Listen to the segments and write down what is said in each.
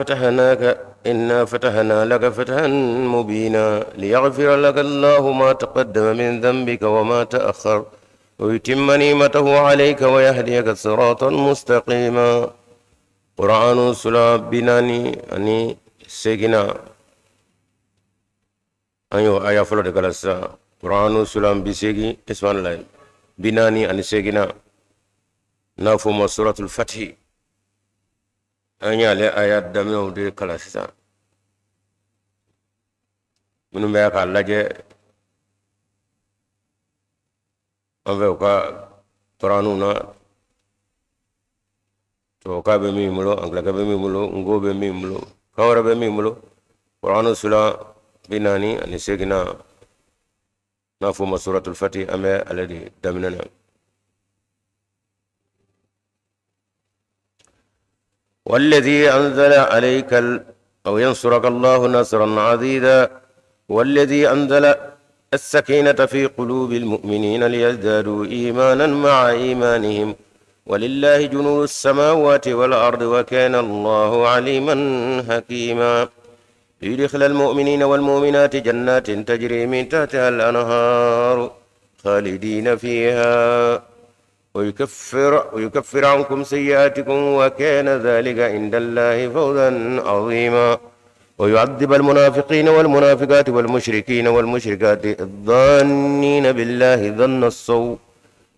فتحناك إنا فتحنا لك فتحا مبينا ليغفر لك الله ما تقدم من ذنبك وما تأخر ويتم نعمته عليك ويهديك صراطا مستقيما. قرآن سلا بناني أني سجنا أيوة آية فلو دكالسا قرآن سلا بسجي اسمان الله بناني أني سجنا نافو سورة الفتح. An y'ale aya daminɛw de kalan sisan. Minnu bɛ k'a lajɛ an fɛ u ka kuraniw na, tubabukan bɛ min bolo, angilɛkan bɛ min bolo, nko bɛ min bolo, kan wɛrɛ bɛ min bolo, kuranu sura 48nan, n'a fɔ o ma suratul fati, an bɛ ale de daminɛ na. والذي أنزل عليك أو ينصرك الله نصرا عزيزا. والذي أنزل السكينة في قلوب المؤمنين ليزدادوا إيمانا مع إيمانهم ولله جنود السماوات والأرض وكان الله عليما حكيما. ليدخل المؤمنين والمؤمنات جنات تجري من تحتها الأنهار خالدين فيها ويكفر عنكم سيئاتكم وكان ذلك عند الله فوزا عظيما. ويعذب المنافقين والمنافقات والمشركين والمشركات الظانين بالله ظن السوء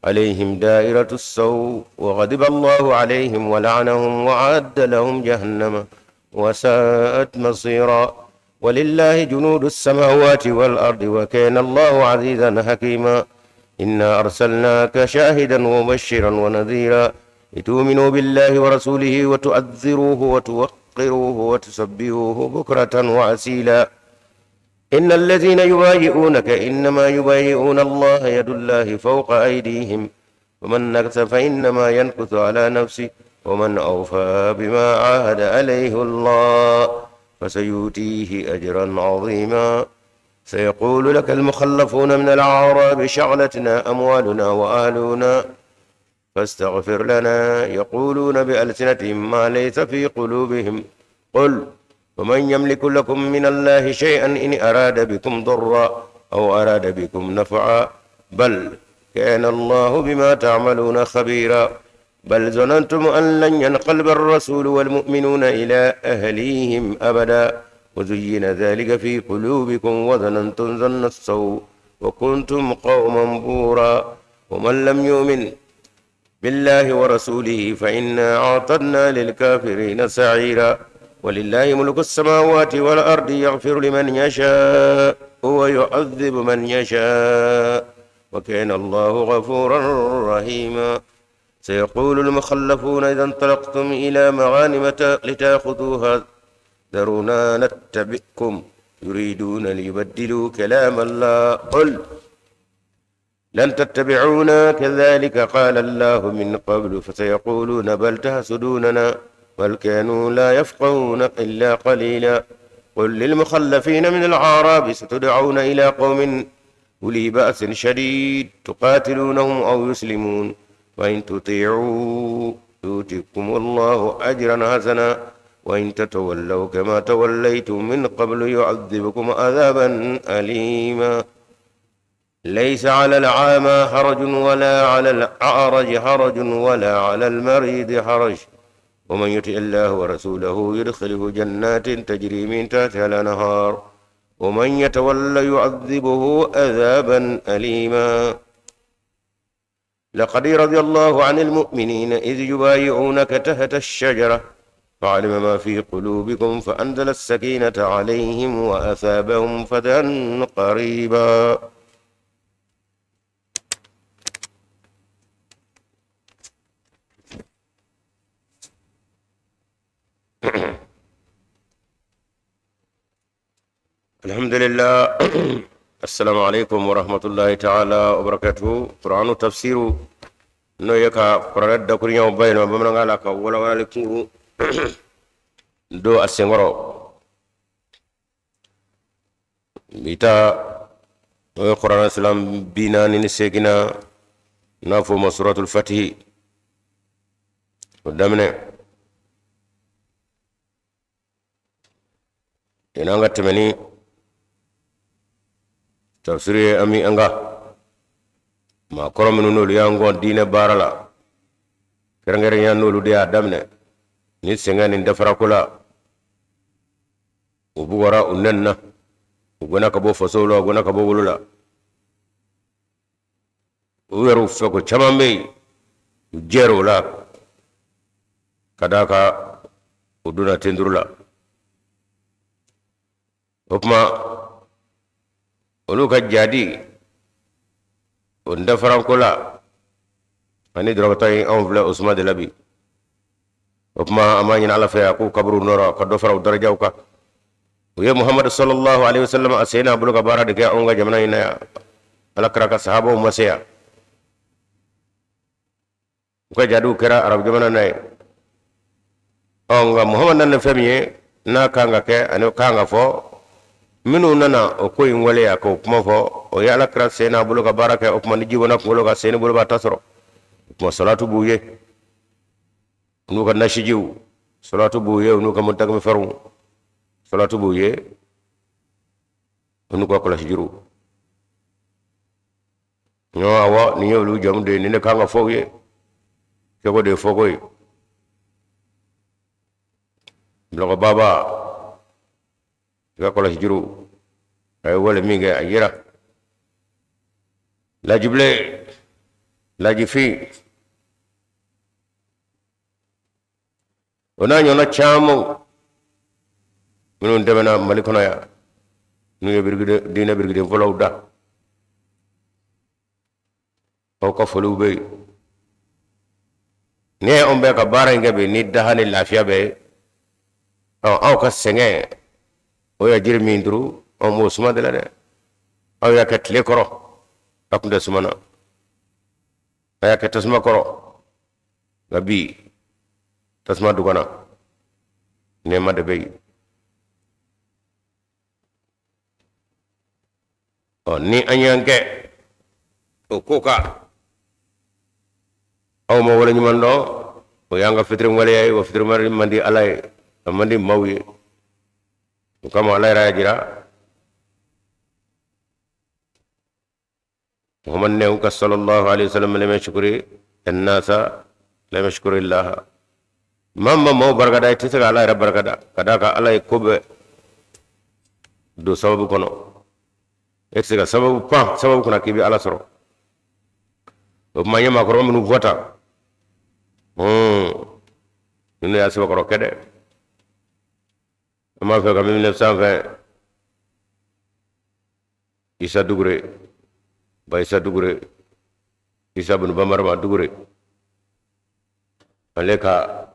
عليهم دائرة السوء وغضب الله عليهم ولعنهم وأعد لهم جهنم وساءت مصيرا. ولله جنود السماوات والأرض وكان الله عزيزا حكيما. إنا أرسلناك شاهدا ومبشرا ونذيرا لتؤمنوا بالله ورسوله وتؤذروه وتوقروه وتسبحوه بكرة وأصيلا. إن الذين يبايعونك إنما يبايعون الله يد الله فوق أيديهم ومن نكث فإنما ينكث على نفسه ومن أوفى بما عاهد عليه الله فسيؤتيه أجرا عظيما. سيقول لك المخلفون من الأعراب شغلتنا أموالنا وأهلنا فاستغفر لنا، يقولون بألسنتهم ما ليس في قلوبهم. قل ومن يملك لكم من الله شيئا إن أراد بكم ضرا أو أراد بكم نفعا بل كان الله بما تعملون خبيرا. بل ظننتم أن لن ينقلب الرسول والمؤمنون إلى أهليهم أبدا وزين ذلك في قلوبكم وظننتم ظن السوء وكنتم قوما بورا. ومن لم يؤمن بالله ورسوله فإنا أعتدنا للكافرين سعيرا. ولله ملك السماوات والأرض يغفر لمن يشاء ويعذب من يشاء وكان الله غفورا رحيما. سيقول المخلفون إذا انطلقتم إلى مغانم لتأخذوها ذرونا نتبعكم يريدون ليبدلوا كلام الله. قل لن تتبعونا كذلك قال الله من قبل فسيقولون بل تحسدوننا بل كانوا لا يفقهون إلا قليلا. قل للمخلفين من الأعراب ستدعون إلى قوم أولي بأس شديد تقاتلونهم أو يسلمون وإن تطيعوا يؤتكم الله أجرا حسنا وإن تتولوا كما توليتم من قبل يعذبكم عذابا أليما. ليس على العامى حرج ولا على الأعرج حرج ولا على المريض حرج ومن يطع الله ورسوله يدخله جنات تجري من تحتها الأنهار ومن يتولى يعذبه عذابا أليما. لقد رضي الله عن المؤمنين إذ يبايعونك تحت الشجرة فعلم ما في قلوبكم فأنزل السكينة عليهم وأثابهم فتحا قريبا. الحمد لله. السلام عليكم ورحمة الله تعالى وبركاته. قرآن تفسير n'o ye ka kuranɛ dakuruɲaw bayɛlɛma bamanankan la ka walawalali kunkuru don a senkɔrɔ. Bi ta, o ye kuranɛ suran 48nan, n'a fɔ o ma suratul fatihi, o daminɛ. Yan'an ka tɛmɛ ni tafsiri ye, an bɛ an ka maakɔrɔ minnu n'olu y'an kɔn diinɛ baara la, kɛrɛnkɛrɛnya n'olu de y'a daminɛ ni sɛgɛn ni dafarako la, u bugɔra, u nɛnina, u gɛnna ka bɔ fasow la, u gɛnna ka bɔ wolo la, u yɛrɛw fɛ ko caman bɛ yen, u jɛra o la ka d'a kan u donna tenduru la. O tuma olu ka jadi o dafaranko la ani dɔrɔgɔta in, anw filɛ o suma de la bi. O tuma an b'a ɲini Ala fɛ a k'u kaburu nɔrɔ ka dɔ fara u darajaw kan. U ye Muhamadu sallallahu alaihi wasallam a sen n'a bolo ka baara de kɛ anw ka jamana in na yan. Ala kira ka sahabaw ma se yan, u ka jadiw kɛra arabu jamana na yen. Ɔ nka Muhamadu nana ni fɛn min ye n'a kan ka kɛ ani kan ka fɔ, minnu nana o ko in waleya k'o kuma fɔ, o ye Ala kira sen n'a bolo ka baara kɛ. O tuma ni ji bɔnna kunkolo kan, sen ni bolo b'a ta sɔrɔ. O tuma salatu b'u ye n'u ka nasijiw, salatu b'u ye n'u ka muntakimifɛrɛnw, salatu b'u ye n'u ka kɔlɔsijuru. Ɲɔ awɔ, nin ye olu jamu de ye, nin de kan ka fɔ u ye, kɛko de ye fɔko ye. Bilɔkɔ baba i ka kɔlɔsi juru a ye wale min kɛ a yira lajibilen lajifin o n'a ɲɔgɔnna caman minnu tɛmɛna Mali kɔnɔ yan, n'u ye diinɛ birikiden fɔlɔw da, aw ka foliw bɛ yen. Ni anw bɛ ka baara in kɛ bi ni daha ni lafiya bɛ ye, aw ka sɛgɛn o ye jiri min turu, anw b'o suma de la dɛ. Aw y'a kɛ tile kɔrɔ, a tun tɛ suma na, a y'a kɛ tasuma kɔrɔ, nka bi tasuma dugana, nɛɛma de bɛ yen. Ɔ ni an y'an kɛ o ko kan, aw ma wale ɲuman dɔn, o y'an ka fitiriwaleya ye. O fitiriwale man di Ala ye, a man di maaw ye. O kama Ala yɛrɛ y'a jira Muhammad ne ka sallallahu alaihi wasallam lam yashkuri annasa lam yashkuri Allah. Maa ma maaw barikada, i tɛ se ka Ala yɛrɛ barikada, ka d'a kan Ala ye ko bɛɛ don sababu kɔnɔ. E tɛ se ka sababu pan sababu kunna k'i bɛ Ala sɔrɔ. O tuma n ye maakɔrɔba minnu fɔ tan, ninnu y'a sɛbɛkɔrɔ kɛ dɛ. An b'a fɛ ka 1920 Isa Dugure, Ba Isa Dugure, Isa bin Bamarama Dugure, ale ka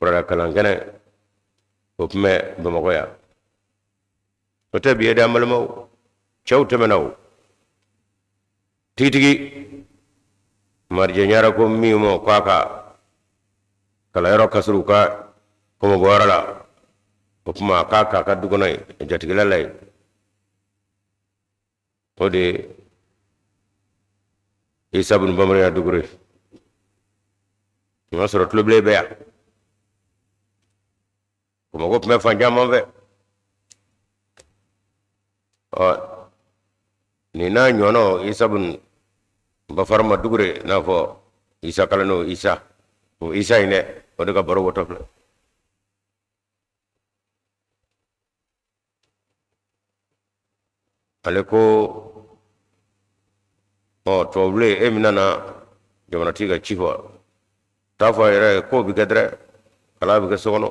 kuranɛ kalankɛnɛ o tun bɛ Bamakɔ yan. O tɛ bi ye dɛ, an balimaw, cɛw tɛmɛna o tigitigi. Marijɛ ɲara ko min ma k'a ka kalanyɔrɔ ka surun u ka kɔmɔbɔyɔrɔ la, o tuma k'a k'a ka du kɔnɔ yen, jatigila la yen, o de ye Isa bin Bamaraya Dugure. O y'a sɔrɔ tulobilen bɛ yan, Bamakɔ tun bɛ fan caman fɛ. Ɔ nin n'a ɲɔgɔnnaw, Isa bin Bafarama Dugure, n'a fɔ Isa kalandenw, Isa o Isa in dɛ, o de ka baro bɔtɔ filɛ. Ale ko ɔ tubabubilen, e min nana jamanatigi ka ci fɔ, t'a fɔ a yɛrɛ ye k'o bɛ kɛ dɛrɛ, kalan bɛ kɛ so kɔnɔ,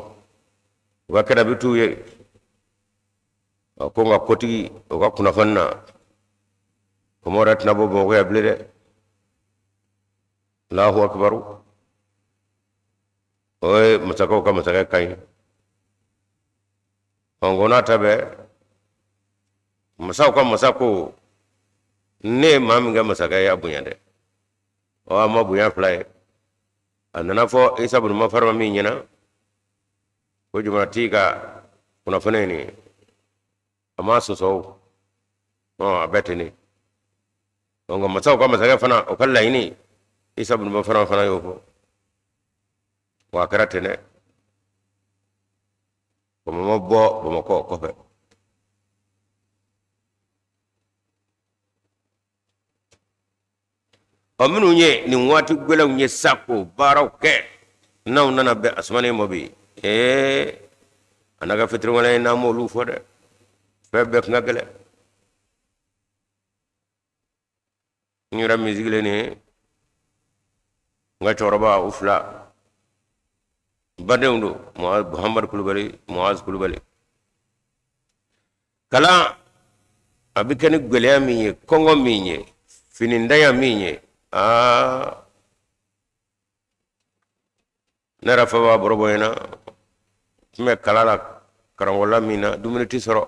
u ka kɛnɛ bɛ t'u ye. Ɔ ko nka kotigi o ka kunnafoni na, kɔmɔ yɛrɛ tɛna bɔ Bamakɔ yan bilen dɛ. Alahu akibaru, o ye masakɛw ka masakɛ kan ye. Ɔ nka o n'a ta bɛɛ, masaw ka masa ko ne ye maa min kɛ masakɛ ye, a bonya dɛ. Ɔ a ma bonya fila ye. A nana fɔ Isa bin Mafarama min ɲɛna ko jamanatigi ka kunnafoni ye nin ye, a ma sɔsɔ o, ɔ a bɛɛ ten de. Nka masaw ka masakɛ fana, o ka laɲini, Isa bin Mafarama fana y'o fɔ, wa a kɛra ten dɛ. Ma bɔ Bamakɔ kɔfɛ. Ɔ, minnu ye nin waati gɛlɛnw ye sa k'o baaraw kɛ, n'anw nana bɛn Asumani ma bi, ee, a n'a ka fitiriwale ye, n'an m'olu fɔ dɛ, fɛn bɛɛ kun ka gɛlɛn. N yɛrɛ min sigilen nin ye, n ka cɛkɔrɔba u fila badenw don, Muhamadu Kulubali, Muaz Kulubali. Kalan a bɛ kɛ ni gɛlɛya min ye, kɔngɔ min ye, finintanya min ye, aa, ne yɛrɛ fa b'a baro bɔ ɲɛna, tun bɛ kalan la karamɔgɔla min na, dumuni tɛ sɔrɔ,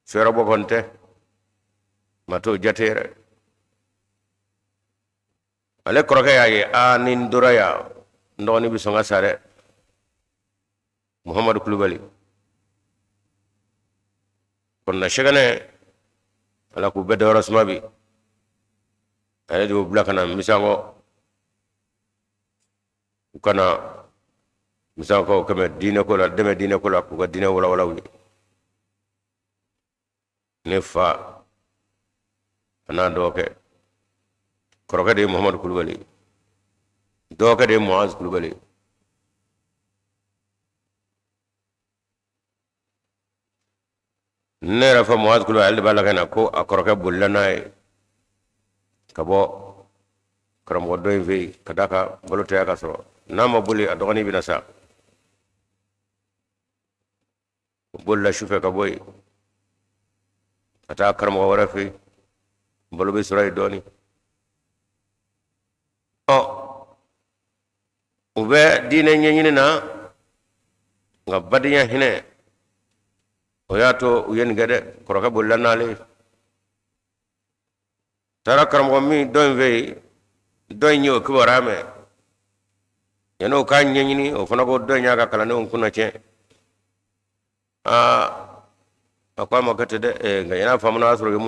fɛɛrɛbɔ kɔni tɛ, ma t'o jate yɛrɛ. Ale kɔrɔkɛ y'a ye, aa, ni n tora yan, n dɔgɔnin bɛ sɔn ka sa dɛ, Muhamadu Kulubali. Kɔnɔna sɛgɛnɛ, Ala k'u bɛɛ dayɔrɔ suma bi. Ale de y'u bila ka na Misankɔ, u ka na Misankɔ kɛmɛ diinɛko la, dɛmɛ diinɛko la, k'u ka diinɛ walawala u ye. Ne fa a n'a dɔgɔkɛ, kɔrɔkɛ de ye Muhamadu Kulubali, dɔgɔkɛ de ye Muaz Kulubali. Ne yɛrɛ fa Muaz Kulubali, ale de b'a la ka na ko a kɔrɔkɛ bolila n'a ye ka bɔ karamɔgɔ dɔ in fɛ yen, ka d'a kan balo tɛ ka sɔrɔ, n'a ma boli, a dɔgɔnin bɛna sa. O bolila sufɛ ka bɔ yen ka taa karamɔgɔ wɛrɛ fɛ yen, balo bɛ sɔrɔ yen dɔɔnin. Ɔ, u bɛ diinɛ ɲɛɲini na, nka badenya hinɛ o y'a to u ye nin kɛ dɛ. Kɔrɔkɛ bolila n'ale ye, taara karamɔgɔ min dɔ in fɛ yen, dɔ in ye o kibaruya mɛn, yanni o k'a ɲɛɲini, o fana ko dɔ in y'a ka kalandenw kunna tiɲɛ. Aa, a ko a ma kɛ ten dɛ. Nka yan'a faamuna, y'a sɔrɔ u ye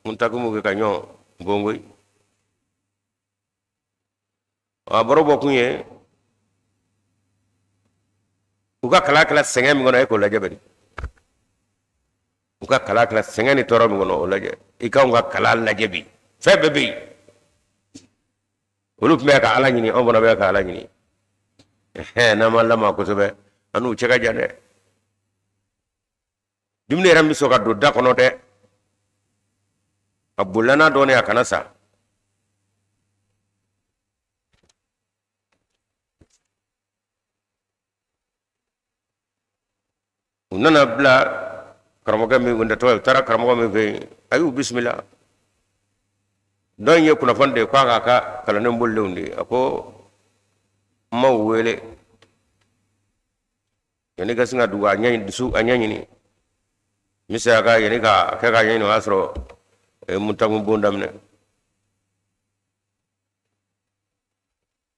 muntakimu kɛ ka ɲɔgɔn bongoyi. A baro bɔ kun ye u ka kalan kɛla sɛgɛn min kɔnɔ, e k'o lajɛ bani. U ka kalan kɛla sɛgɛn ni tɔɔrɔ min kɔnɔ, o lajɛ. I k'anw ka kalan lajɛ bi, fɛn bɛɛ bɛ yen. Olu tun bɛ ka Ala ɲini, anw fana bɛ ka Ala ɲini. N'an ma lama kosɛbɛ, an n'u cɛ ka jan dɛ. Dumuni yɛrɛ bɛ sɔn ka don da kɔnɔ dɛ, a bolila n'a dɔɔnin, a kana sa. U nana bila karamɔgɔkɛ min kun tɔgɔ ye, u taara karamɔgɔ min fɛ yen, a y'u bisimila. Dɔ in ye kunnafoni de ye k'a k'a ka kalanden bolilenw de ye. A ko n m'aw wele yanni ka sin ka dugu a ɲɛ dusu a ɲɛɲini misaya ka yanni ka kɛ k'a ɲɛɲini, o y'a sɔrɔ a ye muntakun bon daminɛ.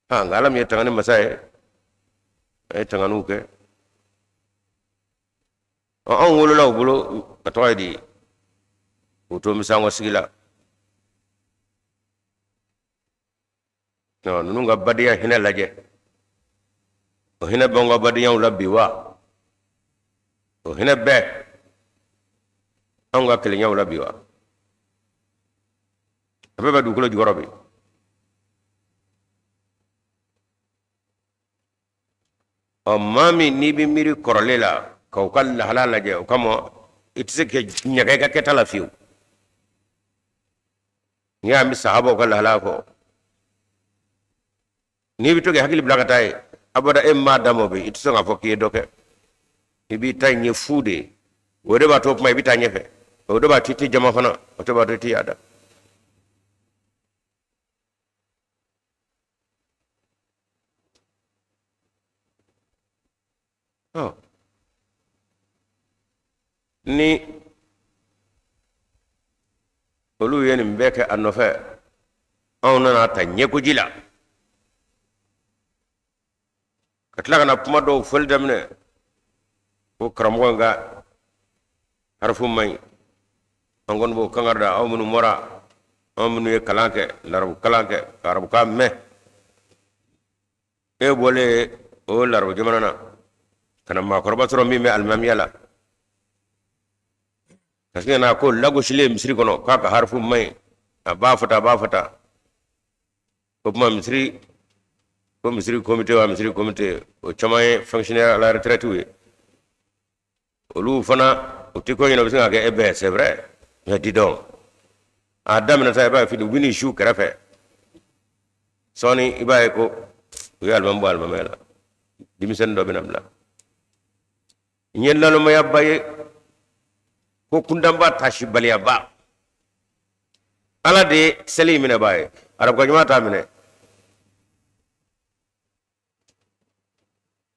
Nka Ala min ye tangani masa ye, a ye tanganiw kɛ. Anw wolola u bolo, a tɔgɔ ye di, k'u to Misankɔ sigi la. Ninnu ka badenya hinɛ lajɛ, o hinɛ b'anw ka badenyaw la bi wa? O hinɛ bɛ anw ka kelenyaw la bi wa? A bɛɛ bɛ dugukolo jukɔrɔ bi. Ɔ, maa min n'i bɛ miiri kɔrɔlen la k'u ka lahala lajɛ, o kama i tɛ se ka ɲaga i ka kɛta la fiyewu. N'i y'a mɛn sahabaw ka lahala fɔ, n'i bɛ to k'i hakili bila ka taa yen abada, e m'a damɔ bi, i tɛ sɔn k'a fɔ k'i ye dɔ kɛ. I b'i ta in ye fu de ye. O de b'a to kuma i bɛ taa ɲɛfɛ, o de b'a to i tɛ jama fana, o de b'a to i tɛ yaada. Ɔ, ni olu ye nin bɛɛ kɛ a nɔfɛ, anw nana ta ɲɛkoji la ka tila ka na kuma dɔw fɔli daminɛ ko karamɔgɔ in ka harifu man ɲi. An kɔni b'o kankari da aw minnu bɔra, anw minnu ye kalan kɛ, larabu kalan kɛ, ka arabukan mɛn. E bɔlen O larabu jamana na ka na maakɔrɔba sɔrɔ min bɛ alimamiya la, ka sin ka na ko lagosilen misiri kɔnɔ k'a ka harifu man ɲi, a b'a fɔ tan, a b'a fɔ tan. O tuma misiri ko misiri komite wa misiri komite, o caman ye fonctionnaire à la retraite ye. Olu fana u tɛ ko ɲɛna, u bɛ se ka kɛ e bɛɛ, c'est vrai, mais dis donc, a daminɛ sa, i b'a ye fini u bɛ n'i su kɛrɛfɛ, sɔɔni i b'a ye ko u ye alimami bɔ alimamiya la, denmisɛnnin dɔ bɛna bila. N ye nalomayaba ye ko kuntanba taasibaliyaba. Ala de ye seli in minɛbaa ye, arabukan ɲuman t'a minɛ.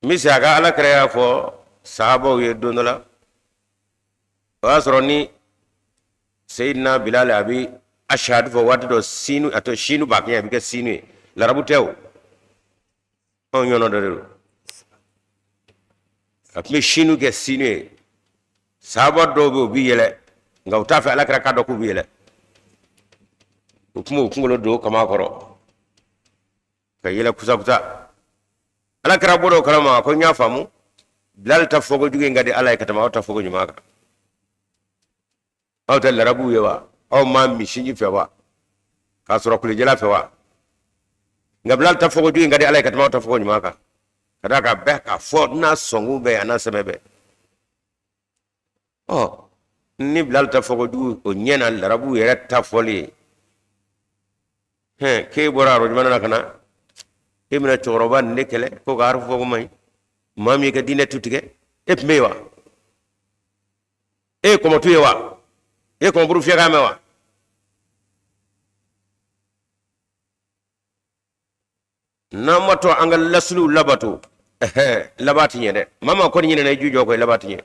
Misi a ka ala kira y'a fɔ sahabaw ye don dɔ la, o y'a sɔrɔ ni seyidina bilal a bɛ ashadu fɔ waati dɔ, sinu a to sinu b'a kɛ, a bɛ kɛ sinu ye. Larabu tɛ o, anw ɲɔgɔn dɔ de don. A tun bɛ sinu kɛ sinu ye. Sahaba dɔw bɛ yen, u bɛ yɛlɛ, nka u t'a fɛ ala kira k'a dɔn k'u bɛ yɛlɛ. U tun b'u kunkolo don kama kɔrɔ ka yɛlɛ kusakusa. Ala kira bɔra o kalama ko n y'a faamu, bilali ta fɔko jugu in ka di ala ye ka tɛmɛ aw ta fɔko ɲuman kan. Aw tɛ larabuw ye wa? Aw ma min sinji fɛ wa? K'a sɔrɔ kulejala fɛ wa? Nka bilali ta fɔko jugu in ka di ala ye ka tɛmɛ aw ta fɔko ɲuman kan, ka d'a kan bɛɛ k'a fɔ n'a sɔnkun bɛɛ a n'a sɛbɛ bɛɛ. Ɔ ni bilali ta fɔko jugu o ɲɛna larabuw yɛrɛ ta fɔli ye, hɛn, k'e bɔra arabu jamana na ka na, e bɛna cɛkɔrɔba nin de kɛlɛ ko ka harifu fɔko man ɲi. Maa min y'i ka diinɛ tu tigɛ, e tun bɛ yen wa? E ye kɔmɔtu ye wa? E ye kɔmɔburu fiyɛkan mɛn wa? N'an ma to an ka lasiliw labato, ɛhɛ, laban ti ɲɛ dɛ. Maa maa kɔni ɲinɛna i jujɔ kɔ, i laban ti ɲɛ.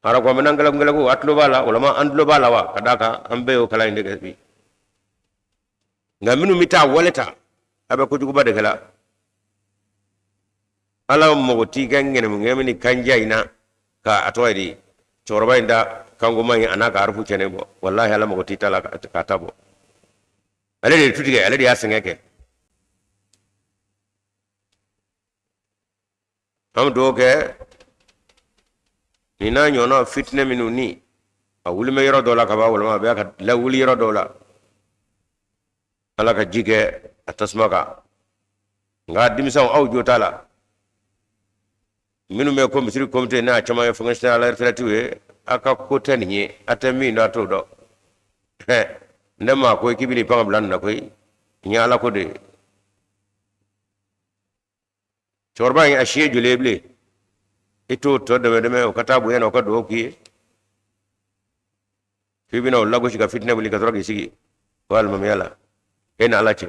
Arabu minɛn gɛlɛn gɛlɛn, a tulo b'a la walama an tulo b'a la wa? Ka d'a kan an bɛɛ y'o kalan in de kɛ bi. Nka minnu bɛ taa wale ta, a bɛ kojuguba de kɛla. Ala mago t'i ka ŋɛnɛmu ŋɛnɛmu ni kanja in na ka a tɔgɔ ye di cɛkɔrɔba in da kankoma in a n'a ka harifu cɛnnen bɔ. Walahi, ala mago t'i ta la k'a ta bɔ. Ale de ye tu tigɛ, ale de y'a sɛgɛn kɛ. An bɛ dugawu kɛ nin n'a ɲɔgɔnna fitinɛ minnu ni a wuli bɛ yɔrɔ dɔw la ka ban, walima a bɛ ka lawuli yɔrɔ dɔw la, ala ka ji kɛ a tasuma kan. Nka denmisɛnw, aw jo t'a la. Minnu bɛ ko misiri komite n'a caman ye fonctionnaire à la retraite ye, aw ka ko tɛ nin ye, a tɛ min dɔn, a t'o dɔn. Ne ma ko k'i bɛn'i pan ka bila nin na koyi, nin ye ala ko de ye. Cɛkɔrɔba in a si ye joli ye bilen? I t'o tɔ dɛmɛ dɛmɛ, o ka taa bonya na, o ka dugawu k'i ye. F'i bɛna o lagosi ka fitinɛ wuli ka sɔrɔ k'i sigi o alimamiya la, e ni ala cɛ.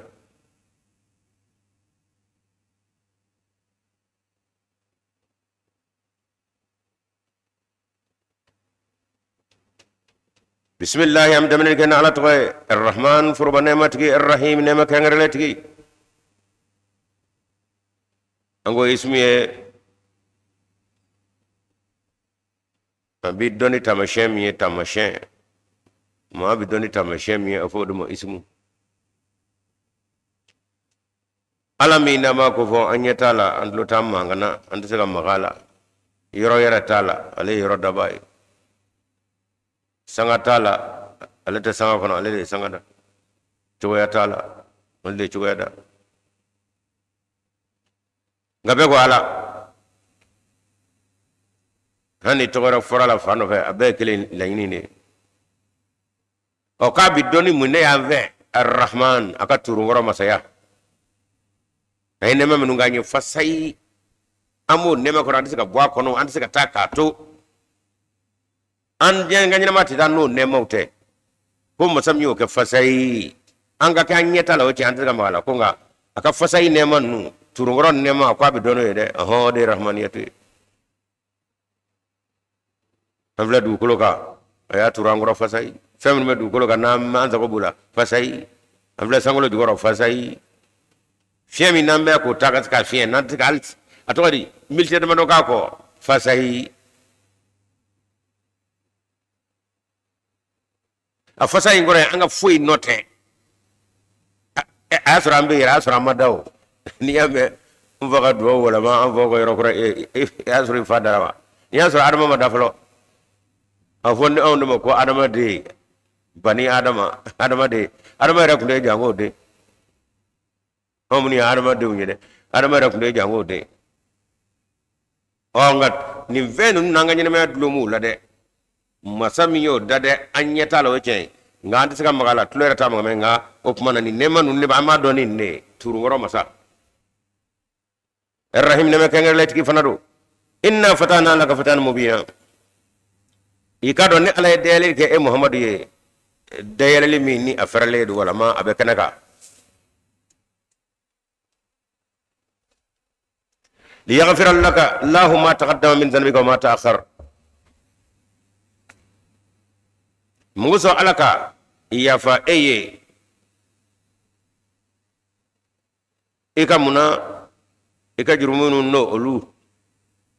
Bisimilahi, an bɛ daminɛ kɛ ni ala tɔgɔ ye, arrahman, foroba nɛɛma tigi, arrahim, nɛɛma kɛrɛnkɛrɛnlen tigi. An ko ismu ye a bɛ dɔn ni taamasiyɛn min ye, taamasiyɛn maa bɛ dɔn ni taamasiyɛn min ye, a fɔ o de ma ismu. Ala min n'an b'a ko fɔ, an ɲɛ t'a la, an tulo t'a mankan na, an tɛ se ka maga a la, yɔrɔ yɛrɛ t'a la, ale ye yɔrɔ dabaa ye. Sanga t'a la, ale tɛ sanga kɔnɔ, ale de ye sanga da. Cogoya t'a la, ale de ye cogoya da. Nka bɛɛ ko ala, hali ni tɔgɔ wɛrɛ fɔra la fan dɔ fɛ, a bɛɛ ye kelen laɲini de ye. Ɔ, k'a bi dɔn ni mun ne y'an fɛ? Arrahman, a ka turunkɔrɔ masaya, a ye nɛɛma minnu k'an ye fasayi, an b'o nɛɛma kɔrɔ, an tɛ se ka bɔ a kɔnɔ, an tɛ se ka taa k'a to an diɲɛ ka ɲɛnama tɛ taa n'o nɛɛmaw tɛ. Ko masa min y'o kɛ fasayi, an ka kɛ an ɲɛ t'a la, o cɛ an tɛ se ka maga a la, ko nka a ka fasayi nɛɛma ninnu, turunkɔrɔ nɛɛma, ko a bɛ dɔn n'o ye dɛ. Ɔhɔn, o de ye rahmaniyatu ye. An filɛ dugukolo kan, a y'a turu an kɔrɔ fasayi. Fɛn minnu bɛ dugukolo kan n'an an sago b'u la fasayi. An filɛ sankolo jukɔrɔ fasayi. Fiɲɛ min n'an bɛ k'o ta ka se ka fiɲɛ, n'an tɛ se ka hali a tɔgɔ di milite damadɔ k'a kɔ fasayi. A fasa in kɔrɔ ye an ka foyi nɔ tɛ. A y'a sɔrɔ an bɛ yɛrɛ, a y'a sɔrɔ an ma da o. N'i y'a mɛn n fa ka dugawu walama an faw ka yɔrɔ kura, e y'a sɔrɔ i fa dara wa? N'i y'a sɔrɔ Adama ma da fɔlɔ, a fɔ ni anw de ma ko adamaden, bani Adama, adamaden, Adama yɛrɛ tun tɛ janko den. Anw minnu ye adamadenw ye dɛ, Adama yɛrɛ tun tɛ janko den. Ɔ, nka nin fɛn ninnu n'an ka ɲɛnamaya dulon b'u la dɛ. Masa min y'o da dɛ, an ɲɛ t'a la, o ye tiɲɛ ye, nka an tɛ se ka maga a la, tulo yɛrɛ t'a maga mɛn. Nka o tuma na, nin nɛɛma ninnu de bɛ, an b'a dɔn ni nin de ye turunkɔrɔ masa Rahim, nɛɛma kɛrɛnkɛrɛnlen tigi fana don. Inna fatahna laka fatahan mubina. I k'a dɔn ni Ala ye dayɛlɛli kɛ e Muhamadu ye, dayɛlɛli min ni a fɛrɛlen don, walama a bɛ kɛnɛ kan, liyaghfira laka Allahu ma taqaddama min dhanbika wa ma ta'akhkhar. Mun kosɔn Ala ka yafa e ye i ka mun na i ka jurumu minnu n'o olu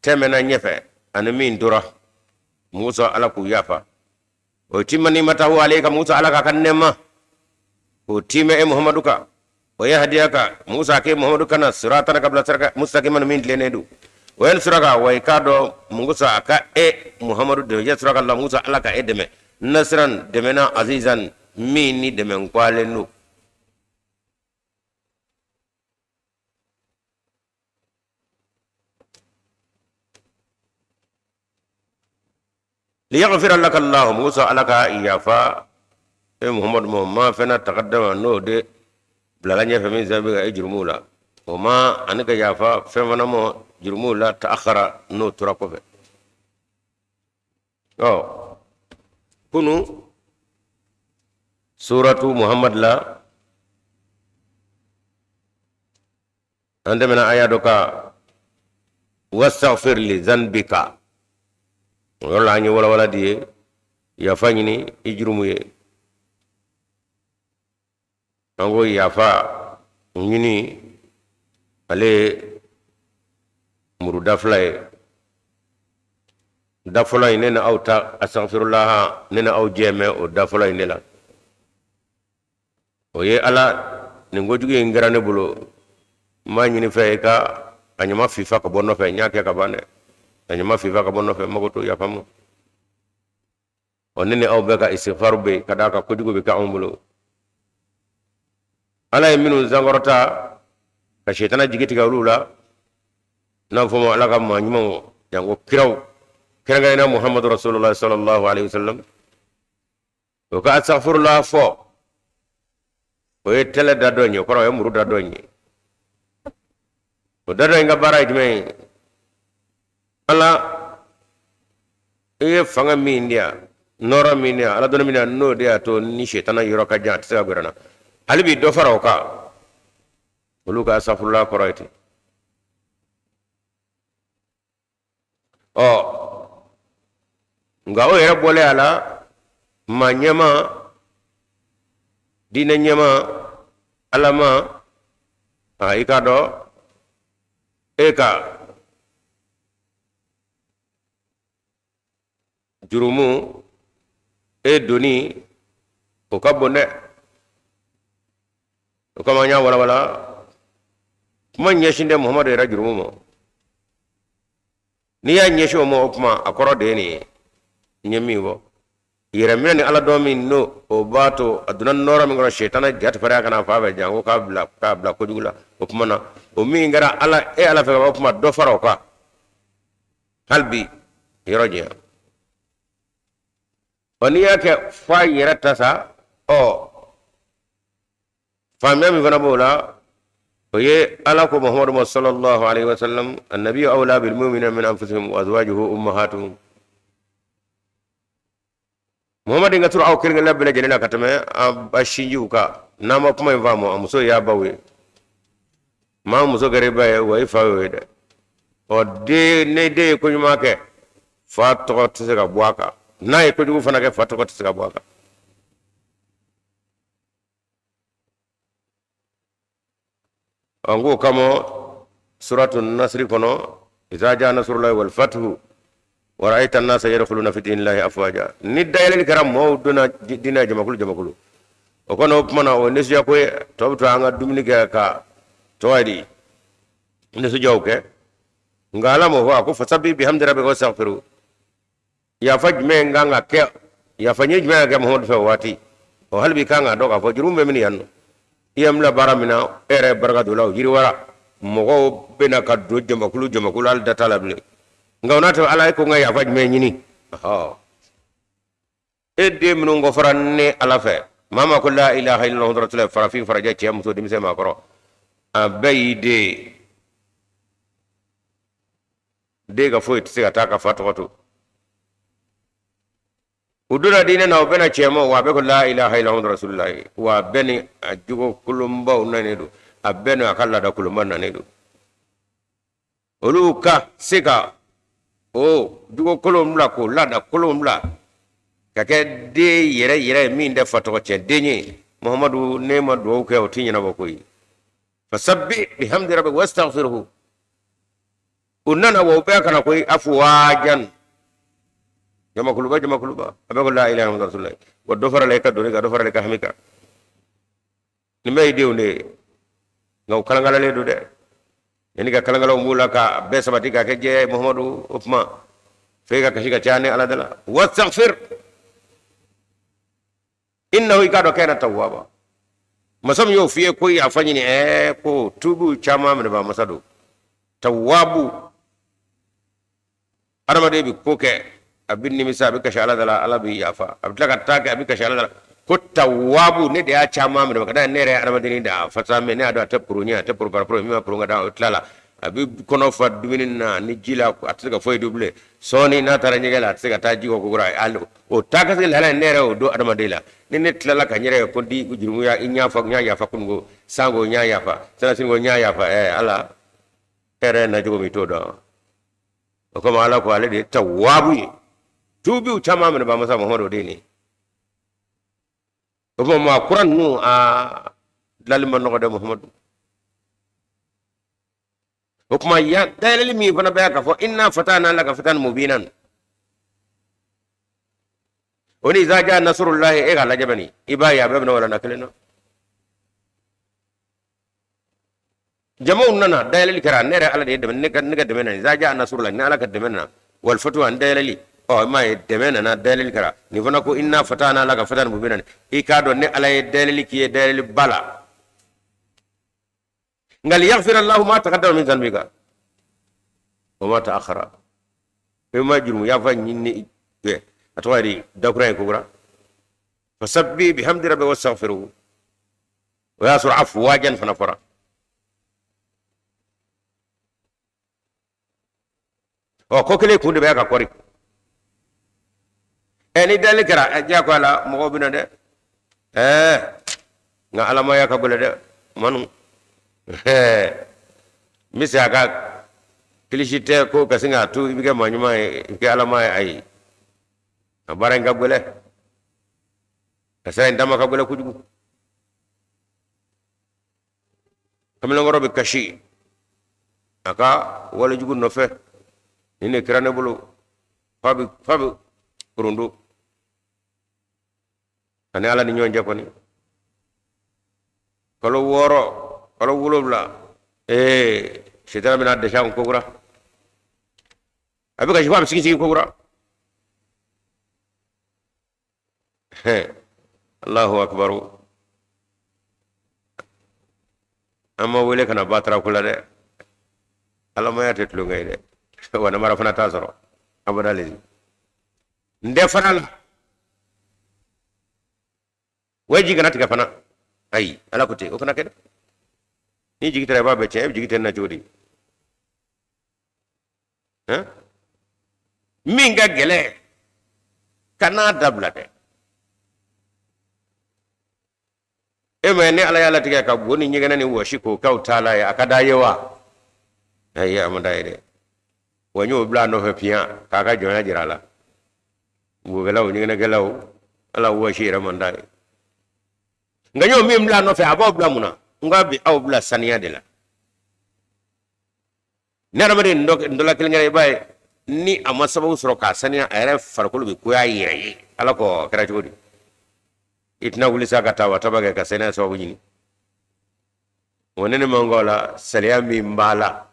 tɛmɛna ɲɛfɛ ani min tora? Mun kosɔn Ala k'u yafa? Wa yutimma ni'matahu alayka, mun kosɔn Ala k'a ka nɛɛma k'o tiimɛ e Muhamadu kan? Wa yahdiyaka, mun kosɔn a k'e Muhamadu kana siratan, ka bila sira mustaqiman, min tilennen don. Wa yansuraka, wa i k'a dɔn mun kosɔn a ka e Muhamadu dɛmɛ? Yansuraka la, mun kosɔn Ala ka e dɛmɛ? Nasiran, dɛmɛna, azizan, min ni dɛmɛ kwalen don. Liyaghfira laka Allahu, mun kosɔn Ala ka yafa e Muhamadu ma ma fɛn na taqaddama, n'o de bilala ɲɛfɛ, min zanbika, e jurumuw la, o ma, ani ka yafa fɛn fana ma jurumuw la, ta'akhara, n'o tora kɔfɛ. Ɔ, kunu suratu Muhammad la, an tɛmɛna aya dɔ kan, wastaghfir li zanbika. O yɔrɔ la, an ye walawala di ye, yafa ɲini i jurumu ye. An ko yafa ɲini, ale ye muru da fila ye. Da fɔlɔ in, ne ni aw ta astaghfirullah, ne ni aw jɛ mɛ o da fɔlɔ in de la. O ye Ala, nin kojugu in kɛra ne bolo, n b'a ɲini fɛ i ka a ɲama fifa ka bɔ nɔfɛ. N y'a kɛ ka ban dɛ, a ɲama fifa ka bɔ nɔfɛ, n mago t'o, yafa ma. Ɔ, ne ni aw bɛɛ ka istighfaru bɛ yen, ka d'a kan kojugu bɛ kɛ anw bolo. Ala ye minnu sankɔrɔta ka setana jigi tigɛ olu la, n'a fɔ ma Ala ka maa ɲumanw, janko kiraw, kɛrɛnkɛrɛnnenya Muhamadu rasulullah sallallahu alaihi wasallam, o ka astaghfirullah fɔ, o ye tɛlɛ da dɔ in ye, o kɔrɔ o ye muru da dɔ in ye. O da dɔ in ka baara ye jumɛn ye? Ala, i ye fanga min di yan, nɔɔrɔ min di yan, Ala dɔnni min di yan, n'o de y'a to ni setana yɔrɔ ka jan, a tɛ se ka gɛrɛ n na, hali bi dɔ fara o kan. Olu ka astaghfirullah kɔrɔ ye ten. Ɔ, nka o yɛrɛ bɔlen a la, maa ɲɛma, diinɛ ɲɛma, alama a, i k'a dɔn e ka jurumu e doni, o ka bon dɛ. O kama an y'a walawala, kuma ɲɛsin tɛ Muhamadu yɛrɛ jurumu ma. N'i y'a ɲɛsin o ma, o kuma a kɔrɔ de ye nin ye. N ye min fɔ, yɛrɛminɛ ni Ala dɔn min, n'o o b'a to a donna nɔɔrɔ min kɔnɔ, setana ja tɛ farinya ka na fan fɛ, janko k'a bila kojugu la. O kuma na, o min kɛra Ala, e Ala fɛ ka ban, o kuma dɔ fara o kan hali bi yɔrɔ janya. Ɔ, n'i y'a kɛ f'a yɛrɛ ta sa, ɔ, faamuya min fana b'o la, o ye Ala ko Muhamadu ma sallallahu alaihi wasallam, annabiyu awla bil mu'minina min anfusihim wa azwajuhu ummahatuhum. Muhamadu ka turu aw kelen kelenna bɛɛ lajɛlen na ka tɛmɛ an ba sinjiw kan. N'an ma kuma in faamu, a muso y'a baw ye, maa muso kɛra i ba ye wa i fa y'o ye dɛ. Ɔ, den, ne den ye ko ɲuman kɛ, fa tɔgɔ tɛ se ka bɔ a kan. N'a ye kojugu fana kɛ, fa tɔgɔ tɛ se ka bɔ a kan. An k'o kama, suratu nasiri kɔnɔ, iza jaa nasrullahi wal fathu wa ra'aita an-nasa yadkhuluna fi dinillahi afwaja, ni dayɛlɛli kɛra, mɔgɔw donna diinɛ jamakulu jamakulu, o kɔnɔ, o kuma na, o ye nisɔndiya ko ye. Tɔ bɛ to an ka dumuni kɛ ka tɔgɔ ye di. Nisɔndiyaw kɛ, nka Ala m'o fɔ. A ko fasabbih bihamdi rabbika wastaghfiru. Yafa jumɛn kan ka kɛ? Yafa ɲini jumɛn ka kɛ Muhamadu fɛ o waati? Ɔ, hali bi kan k'a dɔn k'a fɔ jurumu bɛ min yan nɔ, i ye n bila baara min na, e yɛrɛ barika don la, o yiriwara, mɔgɔw bɛna ka don jamakulu jamakulu, hali da t'a la bilen. Nka o n'a ta, Ala ye ko n ka yafa jumɛn ɲini? E den minnu kɔfara ne Ala fɛ, maa ma ko la ilaha illallah rasulullah, farafin, farajɛ, cɛ, muso, denmisɛn, maakɔrɔ, a bɛɛ y'i den. Den ka foyi tɛ se ka taa ka fa tɔgɔ to. U donna diinɛ na, u bɛna cɛ ma, wa a bɛɛ ko la ilaha illallah rasulullah, wa a bɛɛ ni a jogo kolonbaw nanen don, a bɛɛ ni a ka laada kolonba nanen don. Olu ka se ka o jogo kolon bila, k'o laada kolon bila, ka kɛ den yɛrɛ yɛrɛ min tɛ fa tɔgɔ cɛ den ye, Muhamadu, ne ma dugawu kɛ, o tɛ ɲɛnabɔ koyi. Fasabbih bihamdi rabbika wastaghfirhu. U nana wa, u bɛɛ kana koyi, afwajan, jamakuluba jamakuluba, a bɛ ko la ilaha illallah rasulullah. Wa dɔ farala i ka doni kan, dɔ farala i ka hami kan. Nin bɛɛ ye denw de ye, nka u kalankalalen don dɛ. Yanni ka kalankalaw b'u la ka bɛɛ sabati k'a kɛ jɛya ye. Muhamadu, o tuma f'e ka kasi ka caya ne Ala da la. Wastaghfir innahu, i k'a dɔn, kana tawwaba. Masa min y'o f'i ye ko yafa ɲini, ko tuubiw caman minɛba masa don, tawwabu. Adamaden bɛ ko kɛ, a bɛ nimisa, a bɛ kasi Ala da la, Ala bɛ yafa. A bɛ tila ka taa kɛ, a bɛ kasi Ala da la, ko tawwabu, ne de y'a caman minɛ ka da ne yɛrɛ adamaden da fasa mɛ ne y'a dɔn a tɛ poro ɲɛ, a tɛ poro paraporo min ma poro ka da o tila la. A bɛ kɔnɔ fa dumuni na ni ji la, a tɛ se ka foyi dun bilen. Sɔɔni n'a taara ɲɛgɛn la, a tɛ se ka taa ji kɔ kokura. O taa ka se lahala, ne yɛrɛ y'o don adamaden la. Ni ne tilala ka n yɛrɛ ye ko di jurumuya, i ɲ'a fɔ n y'a yafa kununko, sanko n y'a yafa, sinasinko n y'a yafa. Ala hɛrɛ na cogo min, t'o dɔn. O kama Ala ko ale de ye tawwabu ye, tuubiw caman minɛ ba masa. Muhamadu, o de ye nin. O tuma maa kura ninnu, a dilali ma nɔgɔ dɛ, Muhamadu. O tuma yan dayɛlɛli min fana bɛ k'a fɔ inna fatahna laka fatahan mubinan, o ni iza jaa nasrullahi, e k'a lajɛ bani, i b'a ye a bɛɛ bɛna walanda kelen na. Jamaw nana, dayɛlɛli kɛra, ne yɛrɛ Ala de ye dɛmɛ, ne ka dɛmɛ nana. Iza jaa nasrullahi, ni Ala ka dɛmɛ nana, wal fatu, an dayɛlɛli. Ɔ, i m'a ye, dɛmɛ nana, dayɛlɛli kɛra. Nin fana ko inna fatahna laka fatahan mubinan, i k'a dɔn ne Ala ye dayɛlɛli k'i ye, dayɛlɛli ba la. Nka liyaghfira Allahu ma taqaddama min dhanbika wa ma ta'akhkhara, i ma jurumu yafa ɲini. A tɔgɔ ye di? Dakura ye kokura. Fasabbih bihamdi rabbika wastaghfiruhu. O y'a sɔrɔ afwajan fana fɔra. Ɔ, ko kelen kun de bɛ ka kɔri. Ni dali kɛra, diyagoya la mɔgɔw bɛ na dɛ. Nka alamaya ka gɛlɛn dɛ, manu. N bɛ se a ka kilisi tɛ ko ka sin k'a to i bɛ kɛ maa ɲuman ye, i bɛ kɛ alama ye. Ayi, a baara in ka gɛlɛn, ka sira in taama ka gɛlɛn kojugu. Kamalenkɔrɔ bɛ kasi a ka walejugu nɔfɛ. Nin de kɛra ne bolo, fa bɛ korondo ani Ala ni ɲɔgɔn cɛ kɔni. Kalo 6, kalo 7, sitana bɛna dɛsɛ an kokura. A bɛ kasi fo a bɛ sigi sigi kokura. Allahu akbar. An ma wele ka na batara ko la dɛ. Alamaya tɛ tulonkɛ ye dɛ, wa namara fana t'a sɔrɔ abada. Le n tɛ fana la wa, ji kana tigɛ fana. Ayi, Ala ko ten, o kana kɛ dɛ. Ni jigi tɛra, i b'a bɛɛ tiɲɛ. E bɛ jigi tɛ na cogo di? Min ka gɛlɛn, kan'a dabila dɛ. E ma ni Ala y'a latigɛ ka bo ni ɲɛgɛnɛ ni wɔsi k'o k'aw taala ye, a ka d'a ye wa? Ayi, a ma d'a ye dɛ. Wa n y'o bila a nɔfɛ piyan k'a ka jɔnya jira a la. Bokɛlaw, ɲɛgɛnɛkɛlaw, ala wɔsi yɛrɛ man d'a ye. Nka n y'o min bila a nɔfɛ, a b'aw bila mun na? N k'a bɛ aw bila saniya de la. Ni adamaden dɔ la kelen kɛra, i b'a ye ni a ma sababu sɔrɔ k'a saniya, a yɛrɛ farikolo bɛ goya a yɛrɛ ye. Ala ko kɛra cogo di? I tɛna wuli sa ka taa wa taba kɛ ka saniya sababu ɲini. Wa ne ni man la sariya min b'a la.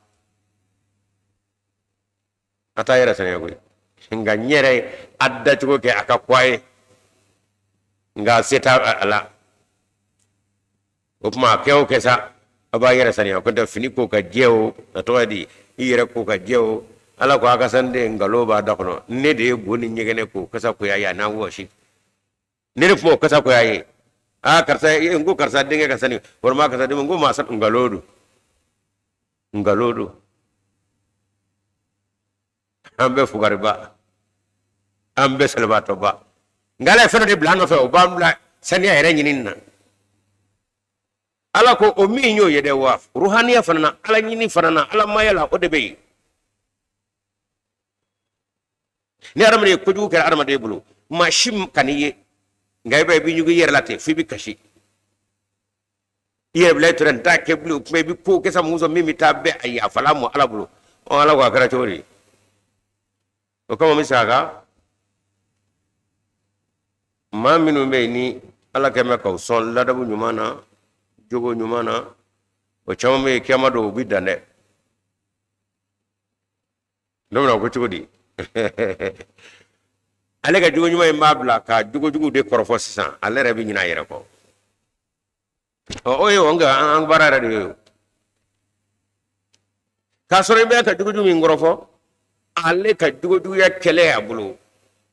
A t'a yɛrɛ saniya koyi, nka n yɛrɛ ye a dacogo kɛ a ka ko a ye, nka se t'a a la. O tuma a kɛ o kɛ sa, a b'a yɛrɛ saniya. Ko tɛ fini ko ka jɛ o, a tɔgɔ ye di, i yɛrɛ ko ka jɛ o. Ala ko a ka sanu de nkalon b'a da kɔnɔ. Ne de ye bo ni ɲɛgɛnɛ ko kasa koya ye, a n'a wɔsi. Ne de tun b'o kasa koya ye. Aa karisa, n ko karisa denkɛ ka sani, walima karisa denkɛ, n ko maa sanu. Nkalon don, nkalon don. An bɛ fugariba, an bɛ salibaatɔba, nka Ala ye fɛn dɔ de bila an nɔfɛ, o b'an bila saniya yɛrɛ ɲinini na. Ala ko o min y'o ye dɛ, wa ruhaniya fana na, Ala ɲini fana na, Ala maya la, o de bɛ yen. Ni adamaden ye kojugu kɛra adamaden bolo, maa si kan'i ye, nka i b'a ye i bɛ ɲugu i yɛrɛ la ten fo i bɛ kasi i yɛrɛ bila i tora n t'a kɛ bilen. O tuma i bɛ ko kɛ sa muso min bɛ taa bɛn a yafala ma Ala bolo. Ɔ Ala ko a kɛra cogo di? O kama n bɛ segin a kan, maa minnu bɛ yen ni Ala kɛ bɛ k'aw sɔn ladabu ɲuman na, jogo ɲuman na, o caman bɛ yen kiyama don u bɛ dan dɛ. N'o bɛna ko cogo di? Ale ka jogo ɲuman in b'a bila ka jogo juguw de kɔrɔfɔ sisan, ale yɛrɛ bɛ ɲinɛ a yɛrɛ kɔ. Ɔ o ye o, nka an baara yɛrɛ de ye o. K'a sɔrɔ i bɛ ka jogo jugu min kɔrɔfɔ, ale ka jogo juguya kɛlɛ a bolo,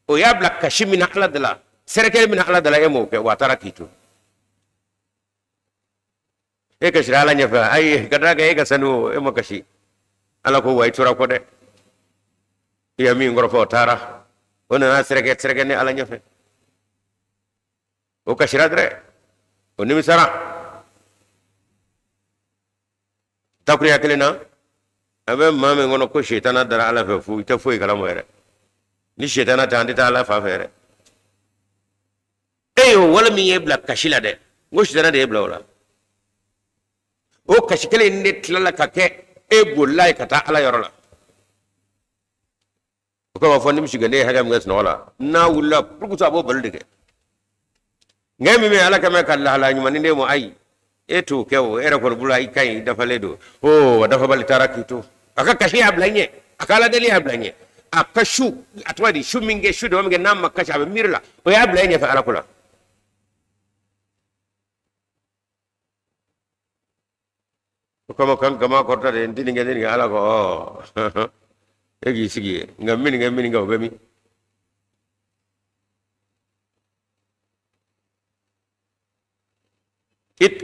o y'a bila kasi min na Ala da la, sɛrɛkɛli min na Ala da la, e m'o kɛ, wa a taara k'i to. E kasira Ala ɲɛfɛ, ayi, ka d'a kan e ka sanu o, e ma kasi. Ala ko wa i tora kɔ dɛ, i ye min kɔrɔfɔ o taara, o nana sɛrɛkɛ sɛrɛkɛ ni Ala ɲɛfɛ, o kasira dɛrɛ, o nimisara. Takuruya kelen na, a bɛ maa min kɔnɔ ko setana dara Ala fɛ fu, i tɛ foyi kalama yɛrɛ. Ni setana tɛ, an tɛ taa Ala fan fɛ yɛrɛ. E y'o wale min y'e bila kasi la dɛ, n ko sitana de y'e bila o la. O kasi kelen in de tilala ka kɛ e bolila ye ka taa Ala yɔrɔ la. O kama fɔ ni misi gɛnden ye hakɛ min kɛ sunɔgɔ la, n'a wulila purukutu a b'o balo de kɛ. Nka e min bɛ Ala kɛmɛ ka lahala ɲuman ni ne ma, ayi, e t'o kɛ o, e yɛrɛ kɔni bolo i ka ɲi, i dafalen don. O a dafabali taara k'i to, a ka kasi y'a bila ɲɛ, a ka Ala deli y'a bila ɲɛ, a ka su, a tɔgɔ di, su min kɛ, su dama min kɛ n'a ma kasi, a bɛ miiri la, o y'a bila e ɲɛfɛ Ala ko la. O kama kan kama kɔrɔta de n tɛ nin kɛ, n tɛ nin kɛ. Ala ko ɔ e k'i sigi yen, nka min kɛ, min kɛ, o bɛ min?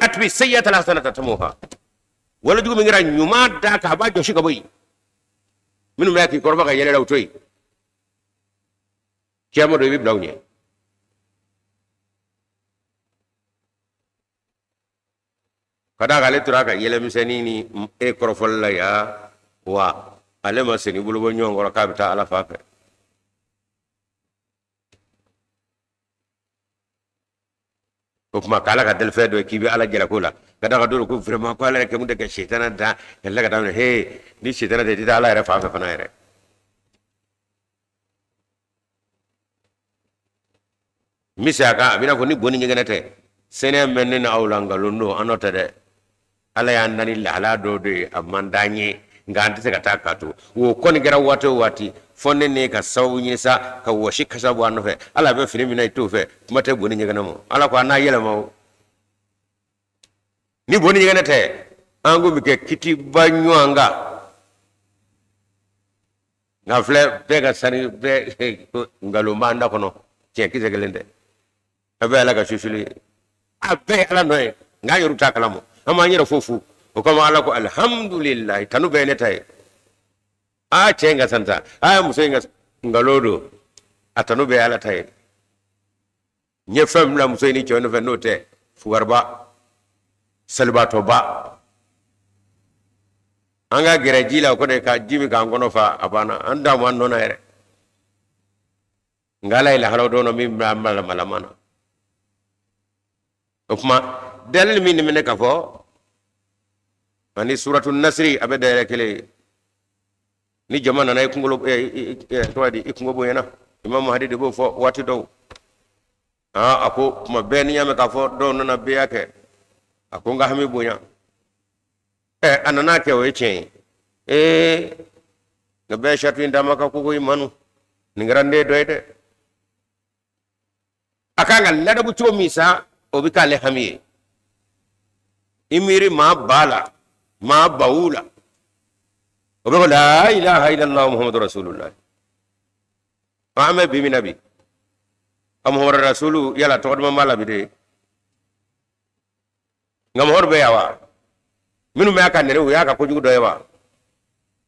Atbi sayyata alhasanata tamuha. Wala jugu min kɛra, ɲuman da kan, a b'a jɔsi ka bɔ yen. Minnu bɛ k'i kɔrɔfɔ ka yɛlɛ la, o to yen. Kiyama don i bɛ bila u ɲɛ. Ka d'a kan ale tora ka yɛlɛmisɛnnin ni e kɔrɔfɔli la yan wa, ale ma sen bolo bɔ ɲɔgɔn kɔrɔ k'a bɛ taa Ala fan fɛ. O tuma k'Ala ka dalifɛn dɔ ye k'i bɛ Ala jalaki o la, ka d'a kan dɔw ko vraiment ko Ala yɛrɛ kɛ mun tɛ ka sitana da ka tila ka taa minɛ. He, ni sitana tɛ, i tɛ taa Ala yɛrɛ fan fɛ fana yɛrɛ. Misali kan, a bɛ n'a fɔ ni bo ni ɲɛgɛnɛ tɛ, sɛnɛ bɛ ne ni aw la, nkalon don, an nɔ tɛ dɛ. Ala y'an na ni lahala dɔ de ye, a man d'an ye, nka an tɛ se ka taa k'a to. O kɔni kɛra waati o waati, fɔ ne ne ka sababu ɲini sa ka wɔsi kasa bɔ an nɔfɛ. Ala bɛ fini min na, i t'o fɛ, kuma tɛ bo ni ɲɛgɛnɛ ma. Ala ko a n'a yɛlɛma o, ni bo ni ɲɛgɛnɛ tɛ, an ko bɛ kɛ kitiba ɲɔgɔn kan. Nka filɛ, bɛɛ ka sani, bɛɛ nkalon b'an da kɔnɔ, tiɲɛ kisɛ kelen tɛ. A bɛɛ Ala ka susuli ye, a bɛɛ ye Ala nɔ ye, nka an yɛrɛ t'a kalama, an b'an yɛrɛ fo fu. O kama Ala ko alihamudulilayi, tanu bɛɛ ye ne ta ye. Aa cɛ in ka sani sa, aa muso in ka nkalon don, a tanu bɛɛ ye Ala ta ye. N ye fɛn bila muso in ni cɛ nɔfɛ, n'o tɛ fugariba salibaatɔba, an ka gɛrɛ ji la, o kɔni ka ji min k'an kɔnɔ fa, a banna, an da an nɔ na yɛrɛ. Nka Ala ye lahalaw dɔn min bɛ an malamalama na. O tuma dalili min bɛ ne ka fɔ ani suratu nasiri, a bɛ dayɛlɛ kelen ye. Ni jama nana i kunkolo, tɔgɔ di, i kungo bonyana, Imam Mahdi de b'o fɔ waati dɔw. Aa a ko tuma bɛɛ n'i y'a mɛn k'a fɔ dɔw nana beya kɛ, a ko n ka hami bonya. Ɛ a nana kɛ, o ye tiɲɛ ye. Ee Nka bɛɛ saratu in dama ka koko i manu nin kɛra n den dɔ ye dɛ. A kan ka ladabu cogo min sa, o bɛ k'ale hami ye. I miiri maa ba la, maa bawu la, o bɛ ko la ilaha illallah muhammadu rasulullah. An bɛ bi min na bi, a muhammadu rasulu yala tɔgɔ duman b'a la bi de? Nka muhammadu bɛ yan wa? Minnu bɛ a ka nɛrɛ, o y'a ka kojugu dɔ ye wa?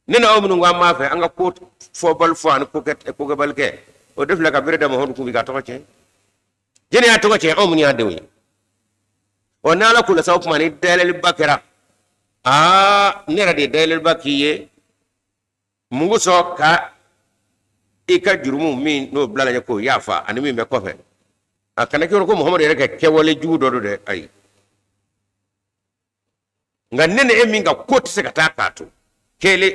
Ne n'aw minnu ko an b'a fɛ, an ka ko fɔbali fɔ ani kokɛbali kɛ, o de filɛ ka bere da muhammadu kun bi ka tɔgɔ tiɲɛ. Jɛnni y'a tɔgɔ tiɲɛ? Anw minnu y'a denw ye. Ɔ, ni ala ko la sa, o tuma ni dayɛlɛliba kɛra, aa, ne yɛrɛ de ye dayɛlɛliba k'i ye mun kosɔn? Ka i ka jurumu min n'o bilala ɲɛ, k'o yafa, ani min bɛ kɔfɛ. A kana kɛ ko muhammadu yɛrɛ ka kɛwale jugu dɔ don dɛ, ayi. Nka ne ni e min ka ko tɛ se ka taa k'a to kelen,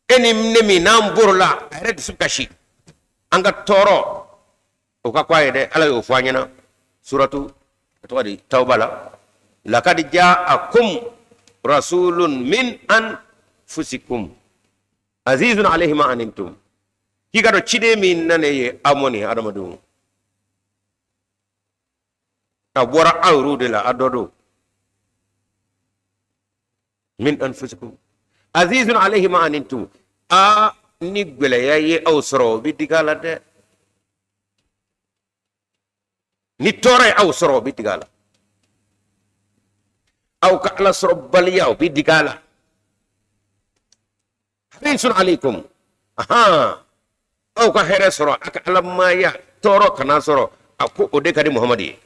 e ni ne min n'an borola a yɛrɛ dusu kasi, an ka tɔɔrɔ, o ka ko a ye dɛ. Ala y'o fɔ an ɲɛna suratu a tɔgɔ di, tawba la: lakad ja'akum rasulun min anfusikum azizun alayhi ma anittum. K'i ka dɔn ciden min nana ye aw mɔ nin adamadenw, a bɔra aw yɛrɛw de la, a dɔ don. Min anfusikum azizun alayhi ma anittum. A ni gɛlɛya ye aw sɔrɔ, o bɛ digi a la dɛ. Ni tɔɔrɔ ye aw sɔrɔ, o bɛ digi a la. Aw ka ala sɔrɔ baliya, o bɛ digi a la. Harisun alaykum, ahan, aw ka hɛrɛ sɔrɔ, a ka alamaya tɔɔrɔ kana sɔrɔ, a ko o de ka di muhamadu ye.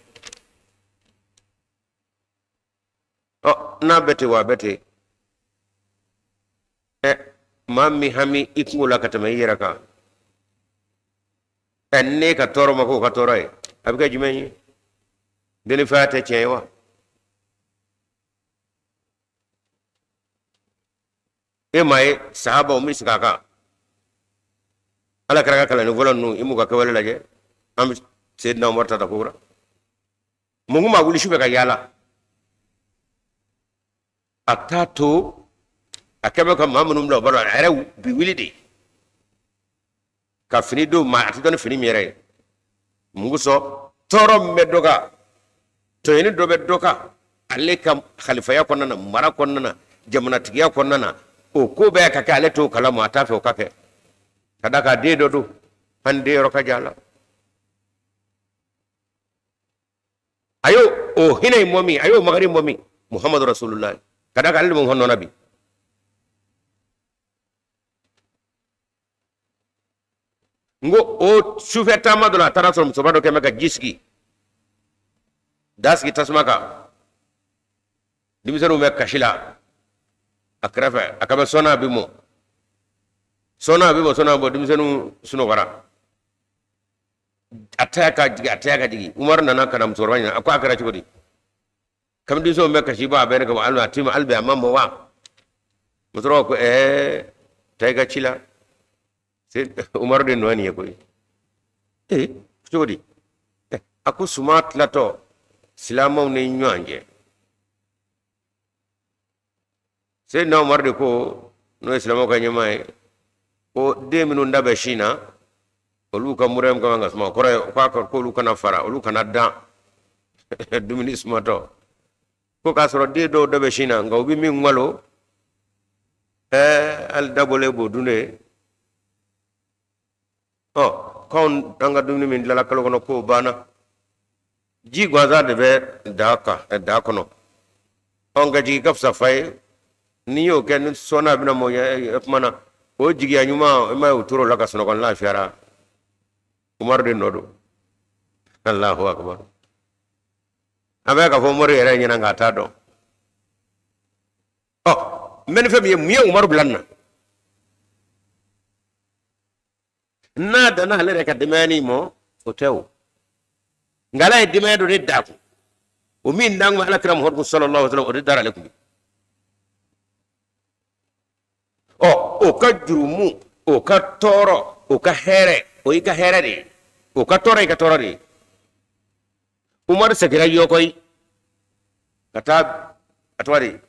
Ɔ, n'a bɛ ten wa, a bɛ ten. Ɛ, maa min hami i kungo la ka tɛmɛ i yɛrɛ kan, ɛ, ne ka tɔɔrɔ ma k'o ka tɔɔrɔ ye, a bɛ kɛ jumɛn ye? Denifaya tɛ tiɲɛ ye wa? E m'a ye sahabaw min sigi a kan, ala kira ka kalanden fɔlɔ ninnu, i m'u ka kɛwale lajɛ? An bɛ Seydina Umaru ta ta ko kura. Mun kun b'a wuli sufɛ ka yaala? A t'a to a kɛ bɛ ka maa minnu bila o baro, a yɛrɛ bi wuli de ka fini don ma, a tɛ dɔn ni fini min yɛrɛ ye. Mun kosɔn? Tɔɔrɔ min bɛ dɔ kan, tɔɲɔni dɔ bɛ dɔ kan ale ka halifaya kɔnɔna na, mara kɔnɔna na, jamanatigiya kɔnɔna na, o ko bɛɛ ka kɛ, ale t'o kalama, a t'a fɛ o ka kɛ, ka d'a kan den dɔ don, an den yɔrɔ ka jan a la. A y'o o hinɛ in mɔ min, a y'o makari mɔ min, muhamadu rasulullah, ka d'a kan ale de b'o nɔ na bi. N ko o sufɛ taama dɔ la, a taara sɔrɔ musokɔrɔba dɔ kɛn bɛ ka ji sigi, da sigi tasuma kan. Denmisɛnninw bɛ kasi la a kɛrɛfɛ. A ka bɛ sɔnna a bɛ mɔ, sɔnna a bɛ mɔ, sɔnna a bɛ mɔ. Denmisɛnninw sunɔgɔra. A taya ka jigin, a taya ka jigin. Umaru nana ka na musokɔrɔba ɲininka, a ko a kɛra cogo di? Kabini denmisɛnw bɛ kasi ba, a bɛ ne ka hali a ti hali bi a ma mɔ wa? Musokɔrɔba ko ɛɛ, taa i ka ci la, umaru de nɔ ye nin ye koyi. Ee, cogo di? A ko suman tilatɔ silamɛw ni ɲɔgɔn cɛ, Seyidina Umaru de ko, n'o ye silamɛw ka ɲɛmaa ye, ko den minnu da bɛ sin na, olu ka murɛmu ka kan ka suma. O kɔrɔ ye k'a k'olu kana fara, olu kana dan dumuni sumatɔ. Ko k'a sɔrɔ den dɔw da bɛ sin na, nka u bɛ min walo, ɛɛ, hali dabɔlen b'o dun de. Ɔ, k'anw an ka dumuni min tilala kalo kɔnɔ, k'o banna, ji gansan de bɛ daa kan, daa kɔnɔ. Ɔ, nka jigi ka fisa fa ye. N'i y'o kɛ, ni sɔnna a bɛna mɔ tuma na, o jigiya ɲuman, i m'a ye, u tor'o la ka sunɔgɔ, lafiyara. Umaru de nɔ don. Alahu akubar. An bɛ k'a fɔ umaru yɛrɛ ɲɛna, nka a t'a dɔn. Ɔ, n bɛ ni fɛn min ye, mun ye umaru bila nin na? N'a danna ale yɛrɛ ka denbaya nin ma, o tɛ o. Nka ala ye denbaya dɔ de d'a kun, o min d'an kun, ala kira muhamadu sallallahu alaihi wasallam, o de dara ale kun. Ɔ, o ka jurumu, o ka tɔɔrɔ, o ka hɛrɛ, o y'i ka hɛrɛ de ye, o ka tɔɔrɔ y'i ka tɔɔrɔ de ye. Umaru seginna yɔkɔyi ka taa, a tɔgɔ de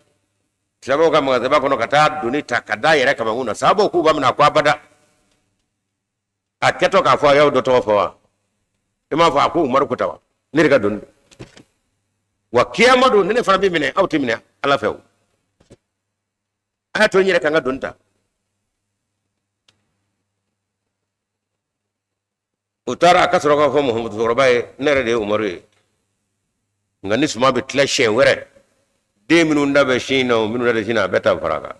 Silamɛw ka magasinba kɔnɔ ka taa doni ta ka d'a yɛrɛ kamankun na. Sahabaw k'u b'a minɛ, a ko abada. A kɛtɔ k'a fɔ, a y'aw dɔ tɔgɔ fɔ wa? I m'a fɔ a ko Umaru ko ta wa? Ne de ka doni don wa. Kiyama don, ni ne fana bɛ minɛ, aw tɛ minɛ Ala fɛ. O a y'a to n yɛrɛ ka n ka doni ta. O taara, a ka sɔrɔ k'a fɔ Muhamadu cɛkɔrɔba ye, ne yɛrɛ de ye Umaru ye. Nka ni suman bɛ tila siɲɛ wɛrɛ, den minnu da bɛ sin na, o minnu da bɛ sin na, a bɛɛ ta fara a kan.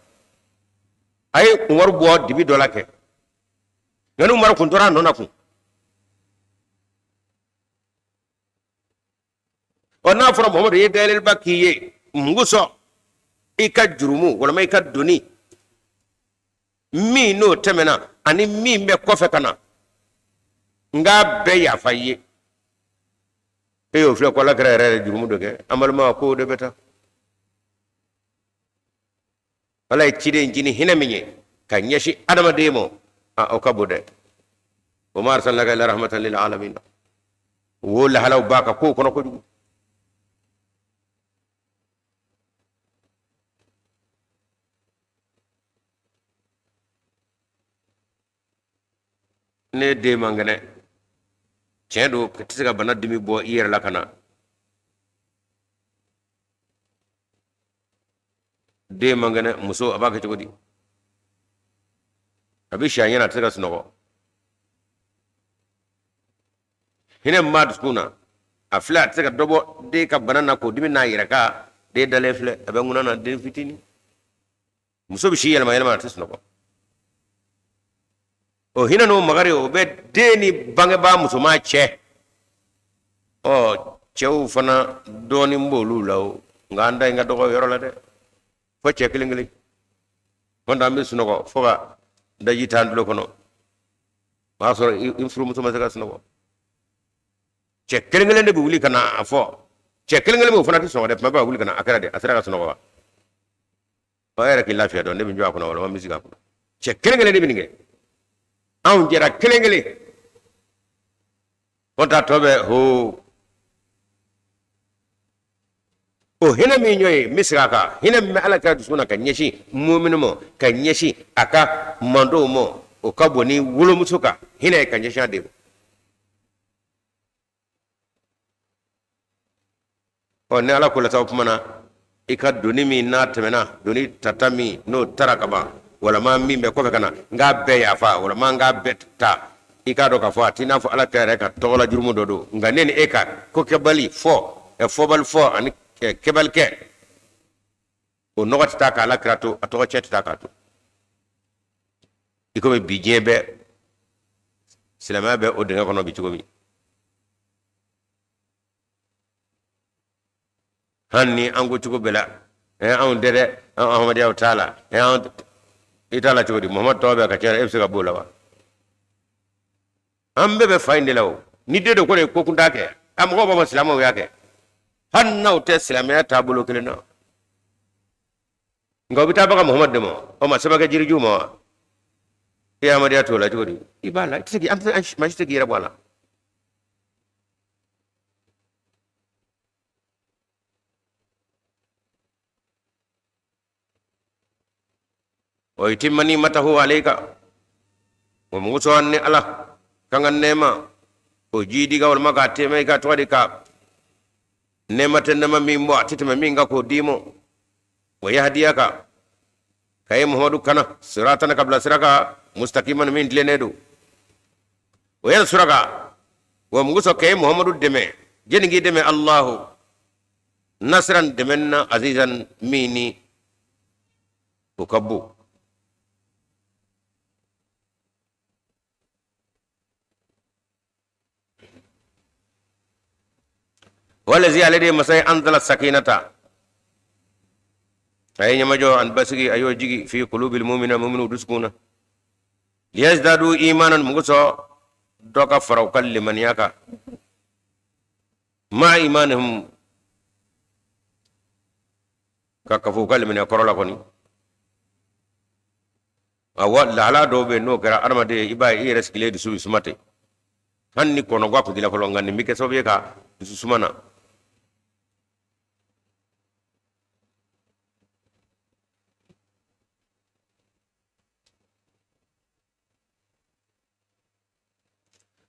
A ye Umaru bɔ dibi dɔ la kɛ, nka ni Umaru kun tora a nɔ na kun. Ɔ, n'a fɔra Muhamadu ye dayɛlɛliba k'i ye, mun kosɔn i ka jurumu walima i ka doni min n'o tɛmɛna ani min bɛ kɔfɛ ka na, n k'a bɛɛ yafa i ye? E y'o filɛ ko Ala kira yɛrɛ ye jurumu dɔ kɛ. An balima, ko de bɛ taa. Ala ye ciden ci ni hinɛ min ye ka ɲɛsin adamaden ma, a o ka bon dɛ. Wa ma arsalnaka illa rahmatan lil alamin. Wo lahalaw b'a ka kow kɔnɔ kojugu. Ne den man kɛnɛ, tiɲɛ don, i tɛ se ka bana dimi bɔ i yɛrɛ la ka na. Den man kɛnɛ, muso a b'a kɛ cogo di? A bɛ si a ɲɛna, a tɛ se ka sunɔgɔ. Hinɛ min b'a dusukun na, a filɛ, a tɛ se ka dɔ bɔ den ka bana na k'o dimi n'a yɛrɛ kan. Den dalen filɛ, a bɛ ŋuna na, den fitinin. Muso bɛ si yɛlɛma yɛlɛma, a tɛ sunɔgɔ. O hinɛ n'o makari, o bɛ den ni bangebaa musoman cɛ. Ɔ, cɛw fana dɔɔnin b'olu la o, nka an ta in ka dɔgɔ yɔrɔ la dɛ, fo cɛ kelen kelen. Kɔntɛ an bɛ sunɔgɔ fo ka daji t'an tulo kɔnɔ, o y'a sɔrɔ i furumuso ma se ka sunɔgɔ. Cɛ kelen kelen de bɛ wuli ka na a fɔ. Cɛ kelen kelen bɛ, o fana tɛ sunɔgɔ dɛ, tuma bɛɛ a wuli ka na, a kɛra de, a sera ka sunɔgɔ wa? Ɔ, e yɛrɛ k'i lafiya dɔn, ne bɛ n jɔ a kɔnɔ walima n bɛ sigi a kɔnɔ. Cɛ kelen kelen de bɛ nin kɛ, anw jɛra kelen kelen. Kɔntɛ a tɔ bɛ hoo. O hinɛ min ɲɔ ye, n bɛ segin a kan, hinɛ min bɛ Ala kira dusukun na ka ɲɛsin mumini ma, ka ɲɛsin a ka mantɔnw ma, o ka bon ni wolomuso ka hinɛ ye ka ɲɛsin a den ma. Ɔ, ni Ala ko la sa, o tuma na i ka doni min n'a tɛmɛna, doni tata min n'o tara ka ban, walama min bɛ kɔfɛ ka na, n k'a bɛɛ yafa walama n k'a bɛɛ ta, i k'a dɔn k'a fɔ a t'i n'a fɔ Ala kira yɛrɛ ka tɔgɔla jurumu dɔ don. Nka ne ni e ka ko kɛbali fɔ, fɔbali fɔ ani kɛbali kɛ, o nɔgɔ tɛ taa ka Ala kira to, a tɔgɔ cɛn tɛ taa k'a to. I komi bi diɲɛ bɛɛ, silamɛya bɛ o dingɛ kɔnɔ bi cogo min, hali ni an ko cogo bɛɛ la, anw tɛ dɛ, an ahmadiyaw t'a la. Anw i t'a la cogo di? Muhamadu tɔgɔ bɛ ka caya, e bɛ se ka b'o la wa? An bɛɛ bɛ fa in de la. O ni den dɔ ko de ko kuntan kɛ, a mɔgɔw b'a fɔ silamɛw y'a kɛ, hali n'aw tɛ silamɛya taabolo kelen na. Nka u bɛ taa baga Muhamadu de ma. O ma sɛbɛn kɛ jiriju ma wa? E ahmadiya t'o la cogo di? I b'a la, i tɛ se k'i, an tɛ se, maa si tɛ se k'i yɛrɛ bɔ a la. Wa yutimma ni'matahu alayka, o mugu sɔn ni Ala kan ka nɛɛma o jiidi ka walima k'a tɛmɛ i ka tɔgɔ de ka nɛɛma tɛ nɛɛma min bɔ, a tɛ tɛmɛ min kan, k'o d'i ma. Wa yahdiyaka, ka ye Muhamadu kana siratan, ka bila sira kan, mustaqiman, min tilennen don. Wa yansuraka, wa mugu sɔn ka ye Muhamadu dɛmɛ. Jɛni k'i dɛmɛ? Allahu nasiran, dɛmɛ na, azizan, min ni o ka bon. Walazi, ale de ye masa ye, anzala sakinata, a ye ɲɛmajɔ ani basigi, a y'o jigi, fi kulubil mumina, muminu dusukun na, liyazdadu imanan, mun kosɔn? Dɔ ka fara u ka limaniya kan, ma imanihim, ka kafo u ka limaniya kɔrɔ la kɔni. Awa, lahala dɔw bɛ yen, n'o kɛra adamaden, i b'a ye i yɛrɛ sigilen dusu bɛ suma ten, hali ni kɔnɔgwa kun t'i la fɔlɔ, nka nin bɛ kɛ sababu ye ka dusu suma na.